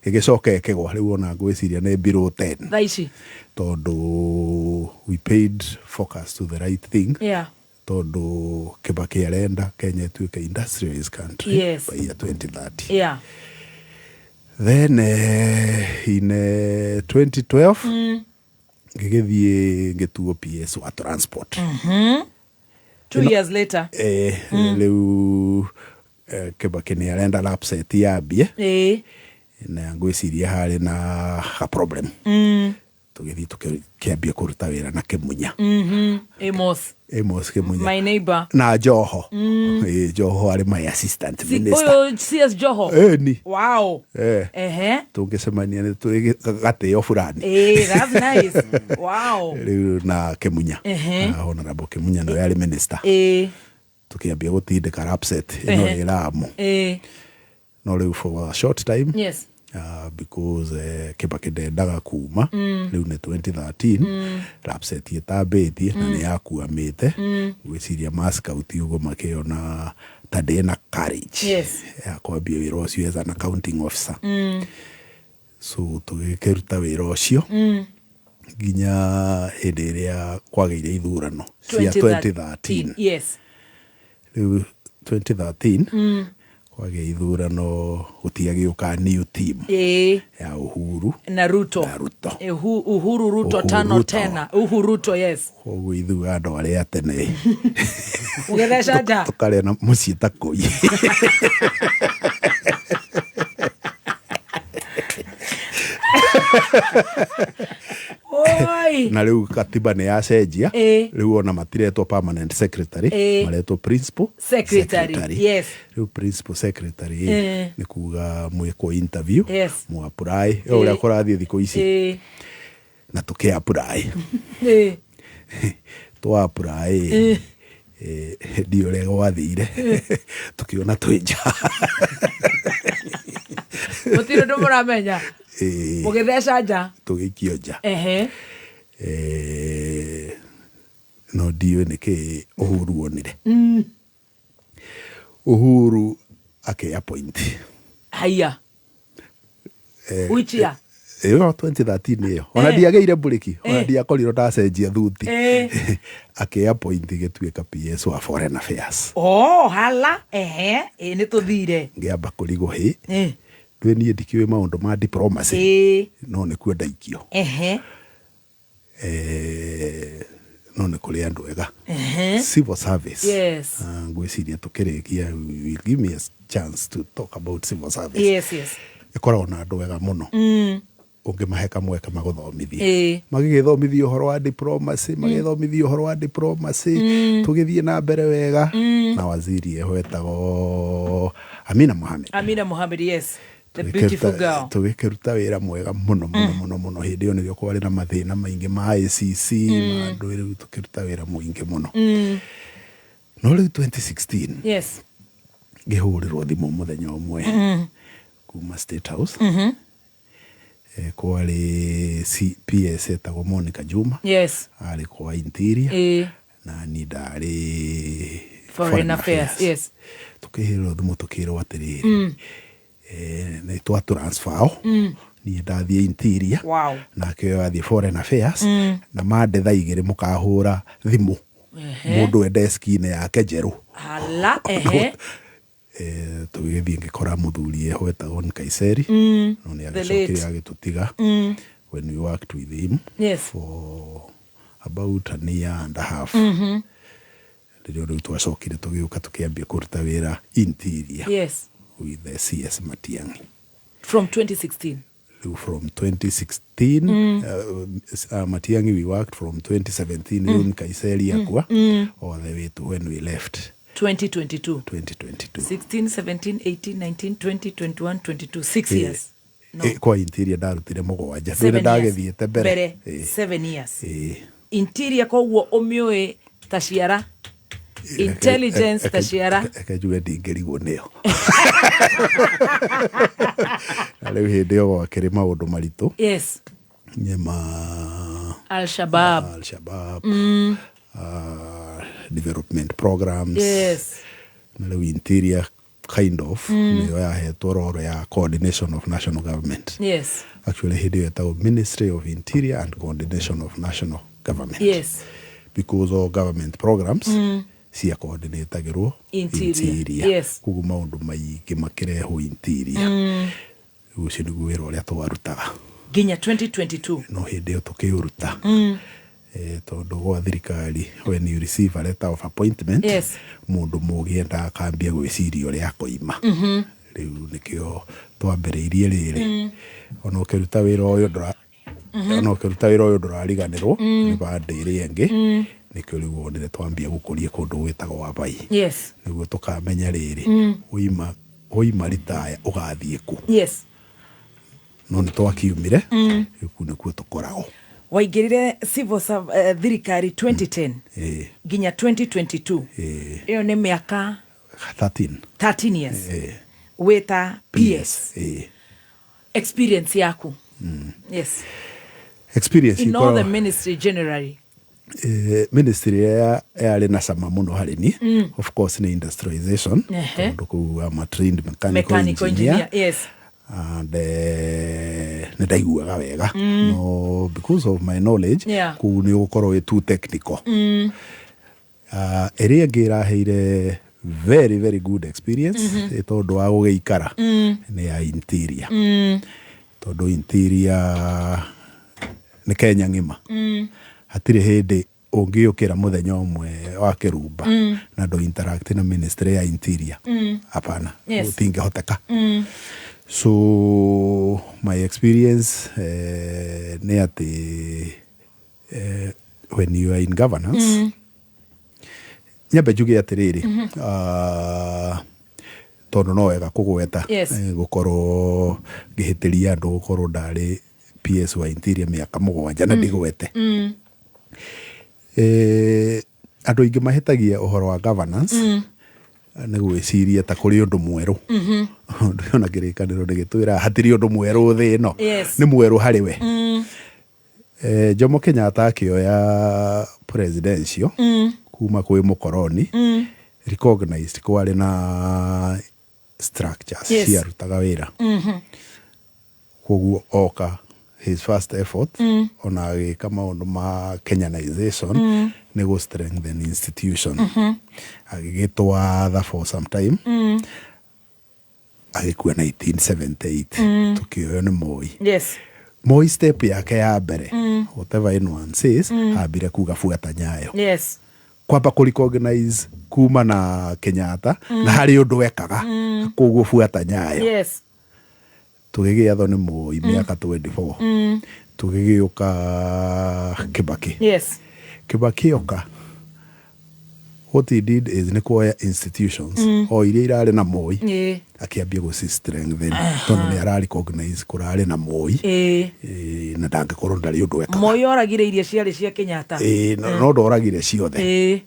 ĩgĩcoka ĩkĩgwa, rĩu ona ngwĩciria nĩ below 10, Thaa ici. Tondũ we paid focus to the right thing, tondũ Kibaki arenda Kenya ĩtuĩke industrialized country by year 2030. Then in 2012 ngĩgĩthiĩ ngĩtuo PS wa transport. 2 years later. Rĩu Kibaki nĩ arenda lapset yambie, na ngwĩciria harĩ na ga problem. Tũgĩthiĩ tũkĩambia kũruta wĩra na Kĩmunya. Amos. Amos Kĩmunya. My neighbor. Na Joho. Ĩĩ, Joho arĩ my assistant minister. Ũyũ CS Joho. Ĩni. Wow. Eh. Ehe. Tũngĩcemania nĩ tũrĩ gatĩo fulani. Eh, that's nice. Wow. Rĩu na Kĩmunya. Ehe. Na Honorable Kĩmunya nĩwe arĩ minister. Tũkĩambia gũtindĩka Lapset ĩno ĩ Lamu. No rĩu for a short time, because Kibaki ndendaga kuma. Rĩu nĩ 2013. Lapset ĩtambĩtie na nĩ yakuamĩte. Ngwĩciria ma-scout ũguo makĩona ta ndĩna courage ya kwambia wĩra ũcio as an accounting officer. So tũgĩkĩruta wĩra ũcio nginya hĩndĩ ĩrĩa kwagĩire ithurano cia 2013. Rĩu 2013 kwagĩa ithurano, gũtiagĩũka new team ya Uhuru Na Ruto. Na Ruto. Uhuru Ruto. Uhuru Tano Ruto. tena. Uhuru Ruto, yes. Koguo ithuĩ andũ arĩa tene Ũgĩtheca nja. tũkarĩa na mũciĩ ta kũi. Oi. Na rĩu katiba nĩ yacenjia. Rĩu ona matiretwo permanent secretary, maretwo principal Secretary. Yes. Rĩu principal secretary nĩ kuga mwĩkwo interview, mũ apply ĩ ũrĩa kũrathiĩ thikũ ici. Na tũkĩ apply. Twa apply, ndiũ ũrĩa gwathire, tũkĩona twĩ nja. Gũtirĩ ũndũ mũramenya. Mũgĩtheca nja. Tũgĩikio nja. No ndiũĩ nĩkĩ Uhuru onire. Uhuru akĩ appoint. Haiya. Which year? Ĩyo 2013 ĩyo ona ndiagĩire mburĩki ona, ndiakorirwo ndacenjia thuti. Akĩ appoint gĩtuĩka PS wa foreign affairs. Oh, hala. Ehe. Ĩ nĩ tũthire. Ngĩamba kũrigwo hĩ, ndwĩ niĩ ndikĩũĩ maũndũ ma diplomacy, no nĩkuo ndaikio. No nĩ kũrĩ andũ ega civil service. Ah, ngwĩciria tũkĩrĩkia will give me a chance to talk about civil service. Ĩkoragwo na andũ ega mũno, ũngĩmahe kamweke magũthomithie. Magĩgĩthomithio ũhoro wa diplomacy, magĩthomithio ũhoro wa diplomacy. Tũgĩthiĩ na mbere wega na waziri eho etagwo Amina Mohamed. Amina Mohamed, yes. The beautiful girl. Tũgĩkĩruta wĩra mwega mũno mũno mũno mũno. Hĩndĩ ĩyo nĩrĩo kwarĩ na mathĩna maingĩ ma ICC, ma andũ. Rĩu tũkĩruta wĩra mũingĩ mũno. No rĩu 2016 ngĩhũrĩrwo thimũ mũthenya ũmwe kuma State House. Kwarĩ PS etagwo Monica Juma. Arĩ kwa interior na niĩ ndarĩ Foreign affairs. Yes. Tũkĩhĩrwo thimũ tũkĩrwo atĩrĩrĩ, nĩ twa transfer o. Niĩ ndathiĩ interior, nake ũyũ athiĩ foreign affairs. Na mande thaa 2 mũkahũra thimũ mũndũ e deski-inĩ yake njerũ. Hala. Ehe. Tũgĩthiĩ ngĩkora mũthuri eho etagwo Nkaiseri. No nĩ The agĩcokire late. agĩtũtiga when we worked with him for about a year and a half. Rĩrĩa rĩu twacokire tũgĩũka tũkĩambia kũruta wĩra interior with the CS Matiang'i. From 2016. Rĩu from 2016, Matiang'i we worked from 2017, rĩu Nkaiseri akua, all the way to when we left. 2022. 2022. 16, 17, 18, 19, 20, 21, 22. 6 years. No. Kwa interior ndarutire 7. 7 Ndwĩna years. ndagĩthiĩte mbere. Mbere. 7 years. Interior koguo ũmĩũĩ ta ciara. Intelligence ta ciara. Reke njuge ndingĩrigwo nĩyo. Na rĩu hĩndĩ ĩyo gwakĩrĩ maũndũ maritũ nyema Al Shabaab. Al Shabaab, development programs. Na rĩu interior kind of nĩyo yahetwo role ya coordination of national government. Actually hĩndĩ ĩyo ĩtagwo Ministry of Interior and Coordination of National Government, because all government programs cia coordinatagĩrwo Interior. Koguo maũndũ maingĩ makĩrehwo interior. Rĩu ũcio nĩguo wĩra ũrĩa twarutaga Nginya 2022. No hĩndĩ ĩyo tũkĩũruta, tondũ gwa thirikari when you receive a letter of appointment, mũndũ mũgĩ endaga akambia gwĩciria ũrĩa akoima. Rĩu nĩkĩo twambĩrĩirie rĩrĩ. Ona ũkĩruta wĩra ũyũ ndũra Ona ũkĩruta wĩra ũyũ ndũrariganĩrwo nĩ bande ĩrĩa ĩngĩ. Nĩkĩo rĩu wonire twambia gũkũria kũndũ gwĩtagwo Wabai, nĩguo tũkamenya rĩrĩ, woima ritaya ũgathiĩ kũ. No nĩ twakiumire. Rĩu kũu nĩkuo tũkoragwo. Waingĩrire civil thirikari 2010 Ĩĩ. nginya 2022. Ĩĩ. Ĩyo nĩ mĩaka 13. 13 years Ĩĩ. wĩta PS. Ĩĩ. Experience yaku, yes, Experience in all the ikoragwo- ministry generally. Ministry ĩrĩa yarĩ na cama mũno harĩ niĩ, of course, nĩ industrialization, tondũ kũu I'm a trained mechanical mechanical engineer, engineer, yes. And nĩ ndaiguaga wega, no because of my knowledge, kũu nĩ ũgũkorwo wĩ too technical. Ĩrĩa ĩngĩ ĩraheire very very good experience, nĩ tondũ wa gũgĩikara, nĩ ya interior, tondũ interior nĩ Kenya ng'ima. Hatirĩ hĩndĩ ũngĩũkĩra mũthenya ũmwe wa kĩrumba na ndũ interact na ministry ya interior. Hapana. Gũtingĩhoteka. So my experience nĩ atĩ when you are in governance, nyambe njuge atĩrĩrĩ, tondũ no wega kũgweta, gũkorwo ngĩhĩtĩria andũ gũkorwo ndarĩ PS wa interior mĩaka 7 na ndigwete. Andũ aingĩ mahĩtagia ũhoro wa governance nĩ gwĩciria ta kũrĩ ũndũ mwerũ. Ũndũ ona kĩrĩkanĩro nĩ gĩtwĩra hatirĩ ũndũ mwerũ thĩ ĩno. Nĩ mwerũ harĩ we. Jomo Kenyatta akĩoya presidential kuma kwĩ mũkoroni, recognized kwarĩ na structures ciarutaga wĩra. Koguo oka, his first effort, ona agĩka maũndũ ma Kenyanization, nĩ gũ strengthen institution. Agĩgĩtwatha for some time, agĩkua 1978. Tũkĩoyo nĩ Moi. Moi, step yake ya mbere, whatever anyone says, ambire kuga "Fuata nyayo." Kwamba kũ recognize kuma na Kenyatta na harĩ ũndũ ekaga, koguo "Fuata nyayo." Tũgĩgĩathwo nĩ Moi mĩaka 24. Tũgĩgĩũka Kibaki. Kibaki oka, what he did is nĩ kuoya institutions o iria irarĩ na Moi, akĩambia gũci strengthen, tondũ nĩ ara recognize kũrarĩ na Moi. Na ndangĩkorwo ndarĩ ũndũ ekaga. Moi oragire iria ciarĩ cia Kenyatta. Ĩĩ, no ndoragire ciothe.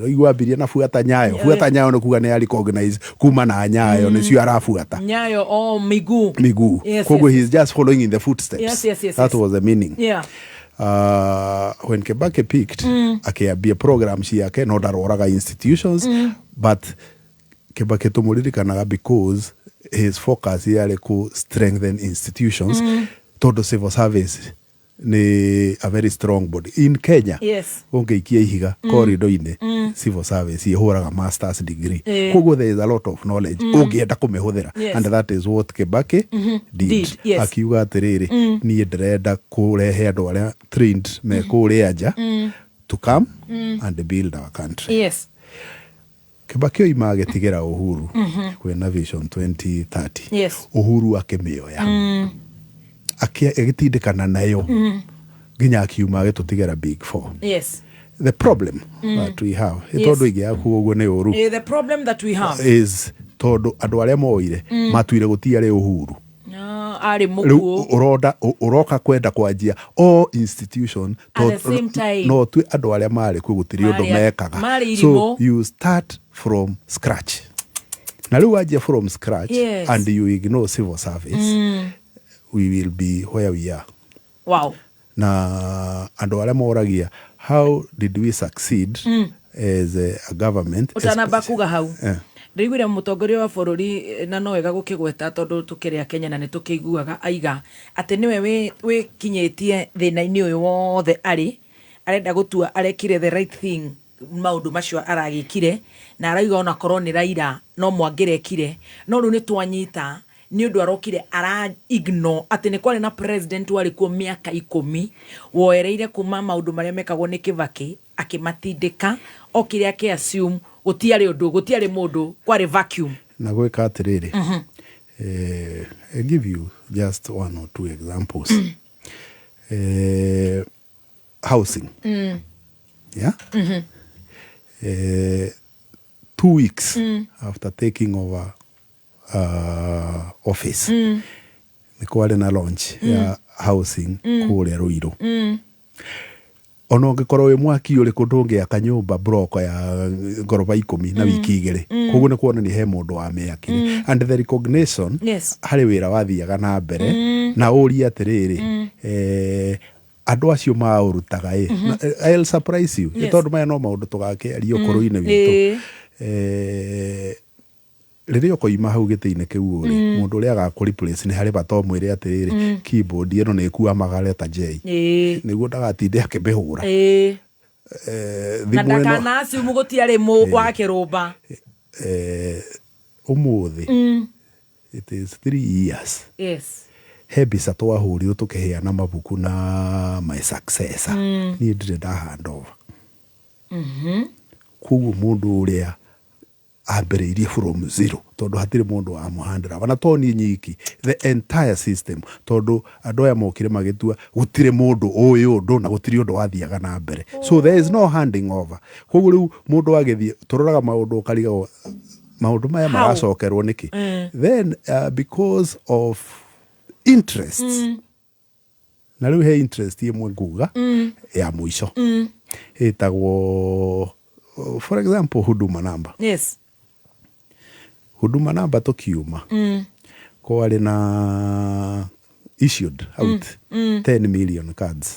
Igua ambirie na "Fuata nyayo." "Fuata nyayo" nĩ kuga nĩ a recognize kuma na nyayo nĩcio arabuata. Nyayo o miguu. Miguu. Koguo he is just following in the footsteps. That was the meaning. When Kibaki picked, akĩambia program ciake, no ndaroraga institutions. But Kibaki tũmũririkanaga because his focus yarĩ ku strengthen institutions, tondũ civil service nĩ a very strong body in Kenya. Ũngĩikia ihiga corridor-inĩ, civil service ĩhũraga masters degree. Koguo there is a lot of knowledge ũngĩenda kũmĩhũthĩra. And that is what Kibaki did. Did, yes. Akiuga atĩrĩrĩ, niĩ ndĩrenda kũrehe andũ arĩa trained me kũrĩa nja to come and build our country. Kibaki oima agĩtigĩra Uhuru kwĩna Vision 2030. Uhuru akĩmĩoya, agĩtindĩkana nayo nginya akiuma agĩtũtigĩra Big Four. The problem that we have, tondũ ingĩaga kuga ũguo nĩ ũru, The problem that we have is tondũ andũ arĩa moire matuire gũtiarĩ Uhuru. Ah, arĩ Rĩu mũkuũ. ũronda ũroka kwenda kwanjia all institution At the same time. No tue andũ arĩa marĩ kuo gũtirĩ ũndũ mekaga. Marĩ So irimũ. you start from scratch, na rĩu wanjia from scratch and you ignore civil service, we will be where we are. Na andũ arĩa moragia, how did we succeed as a government? Ũtanamba kuga hau, ndĩiguire mũtongoria wa bũrũri, na no wega gũkĩgweta tondũ tũkĩrĩ a Kenya na nĩ tũkĩiguaga aiga atĩ nĩwe wĩkinyĩtie thĩna-inĩ ũyũ wothe, arĩ arenda gũtua arekire the right thing maũndũ macio aragĩkire, na arauga onakorwo nĩ Raila no mwangĩrekire, no rĩu nĩ twanyita nĩ ũndũ arokire ara ignore atĩ nĩ kwarĩ na president warĩ kuo mĩaka 10 woereire kuma maũndũ marĩa mekagwo nĩ Kibaki, akĩmatindĩka okire akĩ assume gũtiarĩ ũndũ, gũtiarĩ mũndũ, kwarĩ vacuum. Na gwĩka atĩrĩrĩ, I give you just one or two examples. Housing, yeah. 2 weeks after taking over office, nĩ kwarĩ na launch ya housing kũrĩa Ruiru. Ona ũngĩkorwo wĩ mwaki ũrĩkũ, ndũngĩaka nyũmba broko ya ngoroba 10 na wiki 2. Koguo nĩ kuonania he mũndũ wamĩakire and the recognition harĩ wĩra wathiaga na mbere. Na ũrie atĩrĩrĩ, andũ acio maũrutaga ĩ? Na, I'll surprise you. Tondũ maya no maũndũ tũgakĩaria ũkũrũ-inĩ witũ. Rĩrĩa ũkoima hau gĩtĩ-inĩ kĩu rĩ, mũndũ ũrĩa agakũ replace nĩ harĩ bata ũmwĩre atĩrĩrĩ, keyboard ĩno nĩ ĩkuamaga letter J, nĩguo ndagatinde akĩmĩhũra. Na Thimũ ĩno ndakana assume gũtiarĩ mũ wa kĩrũmba. Ũmũthĩ it is 3 years. He mbica twahũrirwo tũkĩheana mabuku na my successor. Niĩ ndirĩ nda hand over. Koguo mũndũ ũrĩa ambĩrĩirie from zero, tondũ hatirĩ mũndũ wamũhandĩra, na to niĩ nyiki, the entire system, tondũ andũ aya mokire magĩtua gũtirĩ mũndũ ũĩ ũndũ na gũtirĩ ũndũ wathiaga na mbere, so there is no handing over. Koguo rĩu mũndũ agĩthiĩ, tũroraga maũndũ ũkarigagwo maũndũ maya How? maracokerwo nĩkĩ. Then because of interests, na rĩu he interest ĩmwe nguga ya mũico, ĩtagwo, for example, Huduma Number. Huduma Number tũkiuma, kwarĩ na issued out 10 million cards,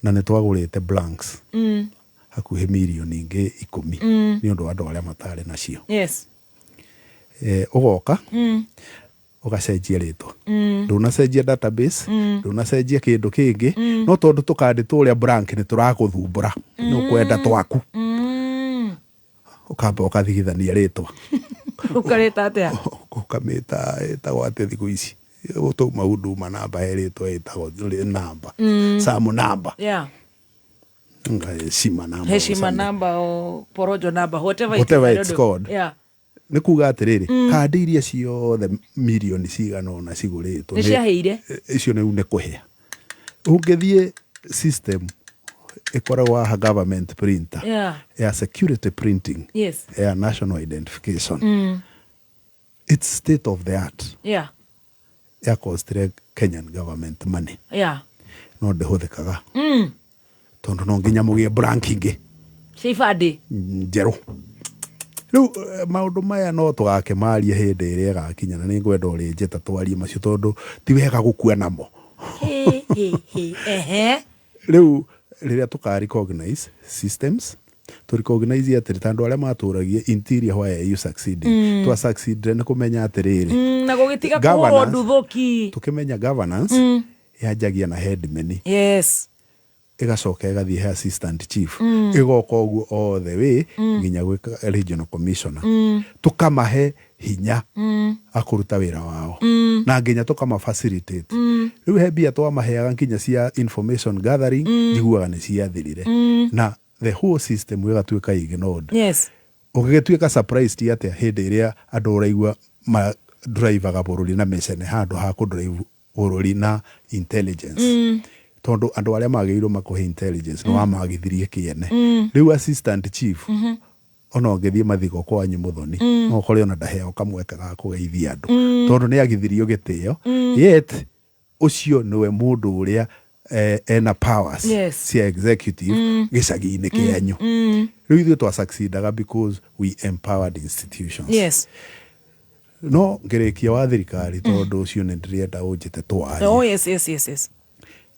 na nĩ twagũrĩte blanks hakuhĩ mirioni ingĩ 10 nĩ ũndũ wa andũ arĩa matarĩ nacio. Ũgoka ũgacenjia rĩtwa, ndũnacenjia database, ndũnacenjia kĩndũ kĩngĩ, no tondũ tũkandi tũrĩa blank nĩ tũragũthumbũra, nĩ ũkwenda twaku, ũkamba ũkathigithania rĩtwa. Ũkarĩta atĩa? Ũkamĩta ĩtagwo atĩa thikũ ici tũma Huduma Number, he rĩtwa ĩtagwo namba, samu namba, heshima namba or Heshima something. Number or porojo number, whatever it Whatever is, I it's don't know. called. Nĩ kuga atĩrĩrĩ, kandi iria ciothe mirioni cigana ũna cigũrĩtwo Nĩ ciahĩire. Icio nĩ nĩ kũhĩa. Ũngĩthiĩ system ĩkoragwo haha, government printer ya security printing ya national identification, it's state of the art, ya costire Kenyan government money, no ndĩhũthĩkaga tondũ no nginya mũgĩe blank ingĩ Cia ibandĩ. Njerũ. Rĩu maũndũ maya no tũgakĩmaria hĩndĩ ĩrĩa ĩgakinya, na nĩ ngwenda ũrĩnjĩta twarie macio, tondũ ti wega gũkua namo. He, he, he. Ehe. Rĩu rĩrĩa tũka recognize systems, to recognize atĩrĩ, ta andũ arĩa matũragia interior, why are you succeeding? Twa succeed nĩ kũmenya atĩrĩrĩ, Na gũgĩtiga kũhũrwo nduthũki. Tũkĩmenya governance yanjagia na headman, ĩgacoka ĩgathiĩ he assistant chief, ĩgoka ũguo all the way nginya gwĩ regional commissioner. Tũkamahe hinya akũruta wĩra wao na nginya tũkama facilitate. Rĩu he mbia twamaheaga nginya cia information gathering, njiguaga nĩ ciathirire, na the whole system ĩgatuĩka ignored. Ũgĩgĩtuĩka surprised atĩa hĩndĩ ĩrĩa andũ ũraigua ma drivaga bũrũri na mĩcene handũ ha kũ drive bũrũri na intelligence? Tondũ andũ arĩa magĩrĩirwo makũhe intelligence nĩ wamagithirie kĩene. Rĩu assistant chief, ona ũngĩthiĩ mathiko kwanyu mũthoni, no ũkore ona ndaheo kamweke ga kũgeithia andũ, tondũ nĩ agithirio gĩtĩo. Yet ũcio nĩwe mũndũ ũrĩa ena powers cia executive gĩcagi-inĩ kĩanyu. Rĩu ithuĩ twa succeedaga because we empowered institutions. No ngĩrĩkia wa thirikari, tondũ ũcio nĩ ndĩrenda ũnjĩte twarie. Oh, yes.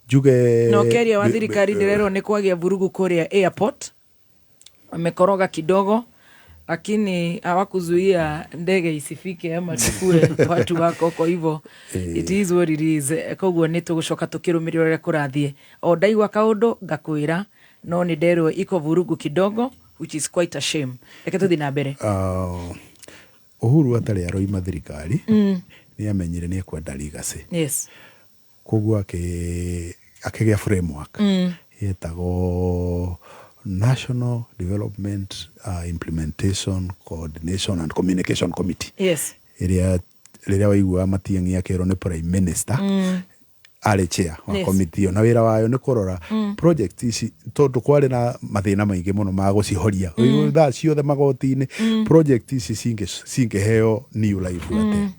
Njuge Na ũkĩaria wa thirikari, ndĩrerwo nĩ kwagĩa vurugu kũrĩa airport, wamekoroga kidogo lakini hawakuzuia ndege isifike ama chukue watu wako. Kwa hivyo it is what it is. Koguo nĩ tũgũcoka tũkĩrũmĩrĩra ũrĩa kũrathiĩ. O ndaigua kaũndũ ngakwĩra, no nĩ nderwo iko vurugu kidogo, which is quite a shame. Reke tũthiĩ na mbere. Uhuru atarĩ aroima thirikari, nĩ amenyire nĩ ekwenda legacy. Koguo akĩgĩa framework yetagwo National Development Implementation Coordination and Communication Committee, ĩrĩa rĩrĩa waiguaga Matiang'i akĩrwo nĩ prime minister, Arĩ chair wa committee ĩyo, na wĩra wayo nĩ kũrora project ici, tondũ kwarĩ na mathĩna maingĩ mũno ma gũcihoria. Thaa ciothe magoti-inĩ. Project ici cingĩheo new life atĩa?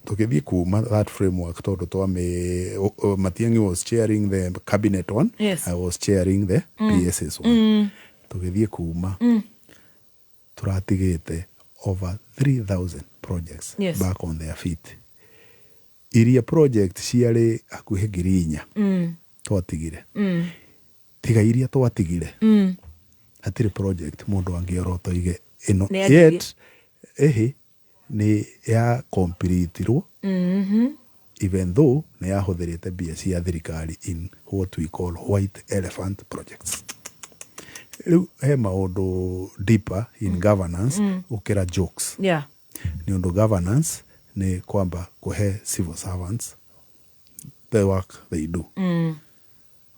Tũgĩthiĩ kuma that framework, tondũ twame Matiang'i was chairing the cabinet one, I was chairing the PSS one. Tũgĩthiĩ kuma, tũratigĩte over 3000 projects back on their feet. Iria project ciarĩ hakuhĩ 4,000 twatigire, tiga iria twatigire, hatirĩ project mũndũ angĩorota oige ĩno. Nĩ anjirie. Yet ĩhĩ nĩ ya completirwo, even though nĩ yahũthĩrĩte mbia cia thirikari in what we call white elephant projects. Rĩu he maũndũ deeper in governance gũkĩra jokes, nĩ ũndũ governance nĩ kwamba kũhe civil servants the work they do.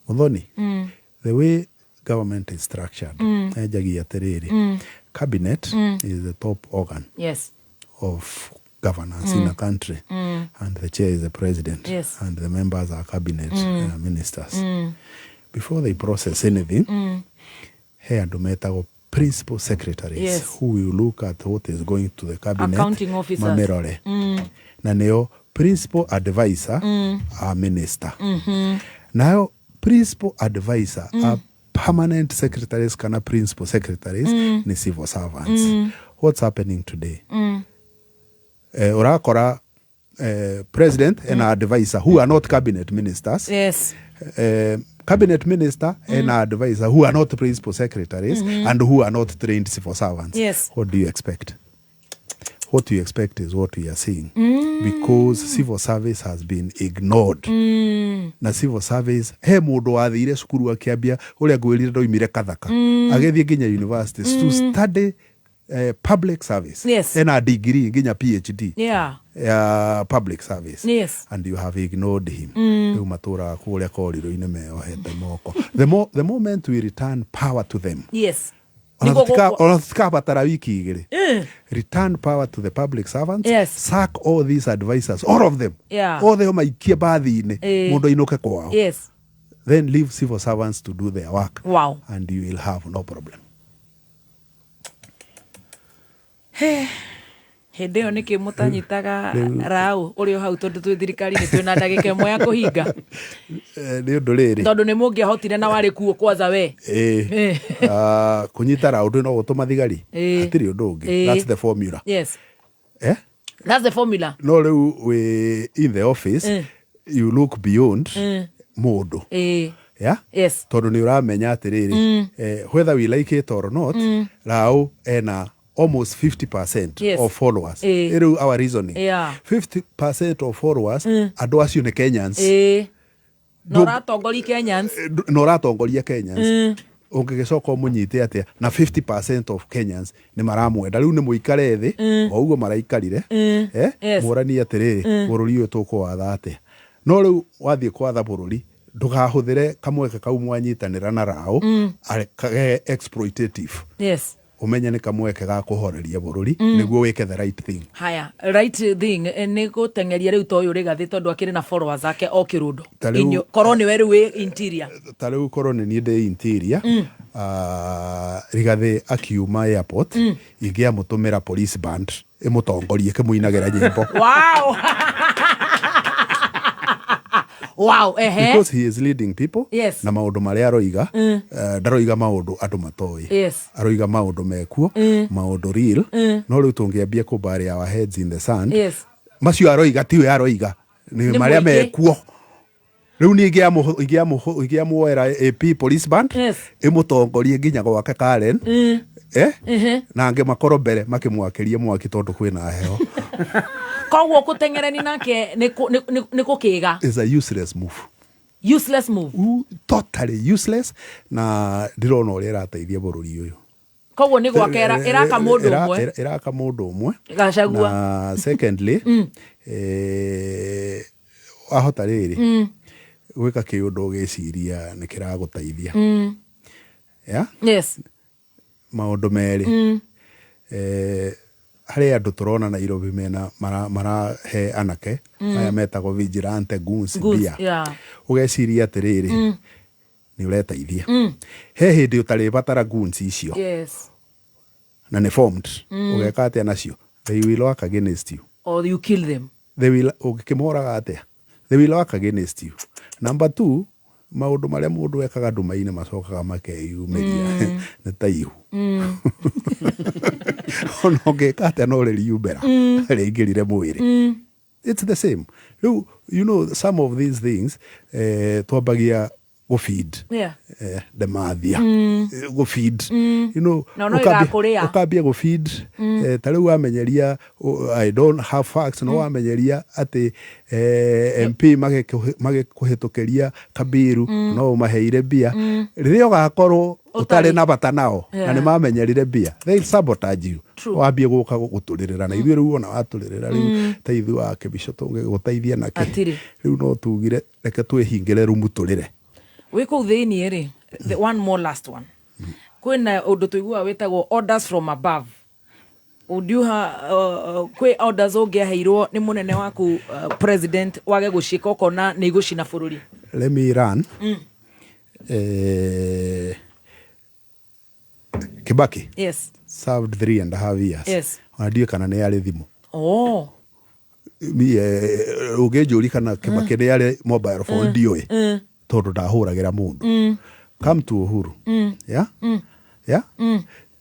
Muthoni, the way government is structured, enjagia atĩrĩrĩ, cabinet is the top organ of governance in a country, and the chair is the president, and the members are cabinet ministers. Before they process anything, he andũ metagwo principal secretaries who will look at what is going to the cabinet, Accounting officers. mamirore, na nĩo principal advisor a minister. Nayo principal advisor a permanent secretaries kana principal secretaries nĩ civil servants. What's happening today? Ũrakora president and advisor who are not cabinet ministers, cabinet minister and advisor who are not principal secretaries and who are not trained civil servants. What do you expect? What you expect is what we are seeing, because civil service has been ignored. Na civil service, he mũndũ wathire cukuru akĩambia ũrĩa ngwĩrire ndoimire Kathaka, agĩthiĩ nginya universities to study public service. Ena degree nginya PhD ya public service, and you have ignored him. Rĩu matũraga kũrĩa koriro-inĩ meohete moko. The moment we return power to them, ona Nĩguo ona tutikabatara wiki 2. Return power to the public servants. Sack all these advisors, all of them, othe maikie bathi-inĩ, mũndũ ainũke kwao. Then leave civil servants to do their work, and you will have no problem. Hĩndĩ ĩyo nĩkĩ mũtanyitaga Rĩu rau ũrĩ o hau, tondũ twĩ thirikari-inĩ, twĩna ndagĩka 1 ya kũhinga? Nĩ ũndũ rĩrĩ, Tondũ nĩ mũngĩahotire na warĩ kuo kwanza we. Ĩĩ. Ah, kũnyita raũndũ no gũtũma thigari. Hatirĩ ũndũ ũngĩ. That's the formula. Eh? That's the formula. No rĩu wĩ in the office, you look beyond mũndũ. Yeah? Tondũ nĩ ũramenya atĩrĩrĩ, whether we like it or not, Rao ena almost 50% of followers. Rĩu our reasoning, 50% of followers, andũ acio nĩ Kenyans. Na ũratongoria Kenyans. Na ũratongoria Kenyans. Ũngĩgĩcoka ũmũnyite atĩa na 50% of Kenyans nĩ maramwenda? Rĩu nĩ mũikare thĩ, o ũguo maraikarire, eh? Mũranie atĩrĩrĩ, bũrũri ũyũ tũkũwatha atĩa? No rĩu wathiĩ kwatha bũrũri, ndũgahũthĩre kamweke kau mwanyitanĩra na Rao kage exploitative. Ũmenye nĩ kamweke ga kũhoreria bũrũri nĩguo wĩke the right thing. Haya, right thing nĩ gũteng'eria rĩu ta ũyũ Rĩgathĩ, tondũ akĩrĩ na followers ake o kĩrũndo. Ta rĩu Korwo nĩwe rĩu wĩ interior. Ta rĩu korwo nĩ niĩ ndĩ interior, Rigathĩ akiuma airport, ingĩamũtũmĩra police band ĩmũtongorie ĩkĩmũinagĩra nyĩmbo. Wow, ehe. Because he is leading people, na maũndũ marĩa aroiga, ndaroiga maũndũ andũ matoĩ. Aroiga maũndũ mekuo, maũndũ real. No rĩu tũngĩambia kũ bury our heads in the sand, macio aroiga tiwe aroiga, nĩ Nĩ marĩa mũingĩ. mekuo. Rĩu niĩ ingĩamuoera AP police band ĩmũtongorie nginya gwake Karen, eh? Na angĩ makorwo mbere makĩmwakĩria mwaki tondũ kwĩna heho. Koguo kũteng'erani nake nĩ kũkĩga. Is a useless move. Useless move. Totally useless, na ndirona ũrĩa ĩrateithia bũrũri ũyũ. Koguo nĩ gwaka ĩraka mũndũ ũmwe. Ĩraka mũndũ ũmwe. Gachagua. Na secondly, wahota rĩrĩ gwĩka kĩũndũ ũgĩciria nĩ kĩragũteithia. Yeah? Maũndũ merĩ. Harĩ andũ tũrona Nairobi mena marahe anake aya metagwo vigilante goons Goons, mbia. Ũgeciria atĩrĩrĩ, nĩ ũreteithia. He hĩndĩ ũtarĩbatara goons icio na nĩ formed. Ũgeka atĩa nacio? They will work against you. Or you kill them. They will, ũngĩkĩmoraga atĩa? They will work against you. Number two, maũndũ marĩa mũndũ ekaga nduma-inĩ macokaga makeyumĩria. Nĩ ta ihu. Ona ũngĩka atĩa, no rĩriumĩra rĩingĩrire mwĩrĩ. It's the same rĩu. Some of these things, twambagia gũfeed ndemathia gũfeed Na no ĩgakũrĩa. Ũkambia gũfeed. Ta rĩu wamenyeria, I don't have facts, no wamenyeria atĩ MP magĩkũhĩtũkĩria kabiru no ũmaheire mbia, rĩrĩa ũgakorwo ũtarĩ na bata nao na nĩ mamenyerire mbia, they sabotage you. Wambie gũka gũtũrĩrĩra na ithuĩ rĩu, ona watũrĩrĩra rĩu, ta ithuĩ wa kĩbico tũngĩgũteithia nakĩ? Hatirĩ. Rĩu no tugire reke twĩhingĩre rumu tũrĩre. Wĩ kũu thĩiniĩ rĩ, the one more, last one, kwĩna ũndũ tũiguaga wĩtagwo orders from above. Would you kwĩ orders ũngĩaheirwo nĩ mũnene waku, president, wage gũciĩka ũkona nĩ igũcina bũrũri? Let me run. Kibaki served 3.5 years. Ona ndiũĩ kana nĩ arĩ thimũ. Niĩ ũngĩnjũri kana Kibaki nĩ arĩ mobile phone, ndiũĩ, tondũ ndahũragĩra mũndũ. Come to Uhuru. Yeah.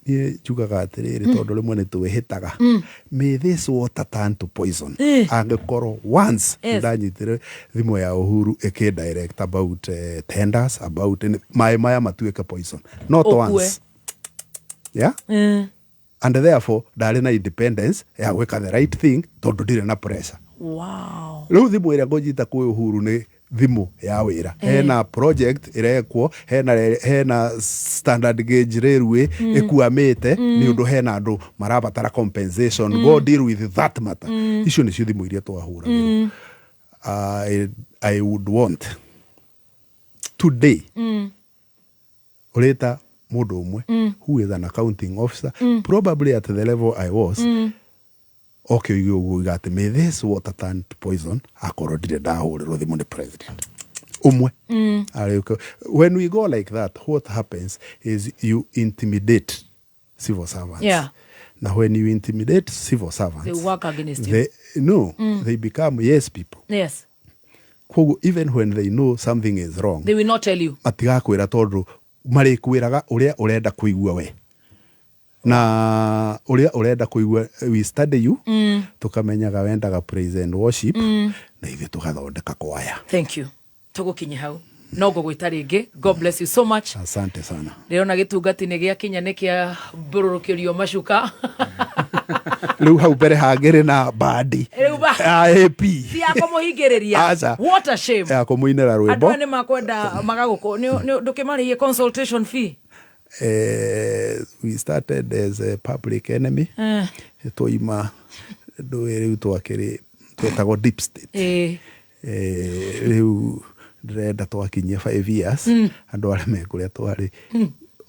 Niĩ njugaga atĩrĩrĩ, tondũ rĩmwe nĩ twĩhĩtaga, may this water turn to poison. Angĩkorwo once ndanyitire thimũ ya Uhuru ĩkĩ direct about tenders, about maĩ maya matuĩke poison, not Ũkue. once, yeah. And therefore ndarĩ na independence ya gwĩka the right thing tondũ ndirĩ na pressure. Rĩu thimũ ĩrĩa ngũnyita kwĩ Uhuru nĩ thimũ ya wĩra. Hena project ĩrekwo, hena standard gauge railway ĩkuamĩte nĩ ũndũ hena andũ marabatara compensation, go deal with that matter. Icio nĩcio thimũ iria twahũragĩrwo. I would want today ũrĩta mũndũ ũmwe who is an accounting officer, probably at the level I was, oke oige ũguo, uga atĩ may this water turn to poison akorwo ndirĩ ndahũrĩrwo thimũ nĩ president ũmwe. When we go like that, what happens is you intimidate civil servants. Na when you intimidate civil servants, They work against you. They, no, they become yes people. Koguo even when they know something is wrong, they will not tell you. Matigakwĩra tondũ marĩkwĩraga ũrĩa ũrenda kũigua we na ũrĩa ũrenda kũigua. We study you, tũkamenyaga wendaga praise and worship, na ithuĩ tũgathondeka kwaya. Thank you. Tũgũkinya hau no ngũgwĩta rĩngĩ. God bless you so much. Asante sana. Ndĩrona gĩtungati nĩ gĩakinya, nĩ kĩa mbũrũrũkĩrio macuka. Rĩu hau mbere hangĩrĩ na bandi Rĩu AP ti ya kũmũhingĩrĩria. Aca. What a shame. Ya kũmũinĩra Andũ rwĩmbo. aya nĩ makwenda magagũkũ ndũkĩmarĩhie consultation fee. We started as a public enemy. Twaima ndũĩ rĩu twakĩrĩ twetagwo deep state. Rĩu ndĩrenda twakinyia 5 years, andũ arĩa me kũrĩa twarĩ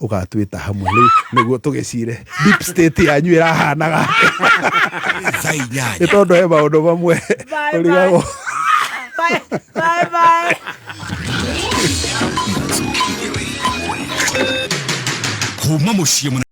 ũgatwĩta hamwe rĩu nĩguo tũgĩcire deep state yanyu ĩrahanaga atĩa. Thaa 8. Nĩ tondũ he maũndũ mamwe Bye, ũrigagwo. Bye bye bye. Kuma mũciĩ mũnene.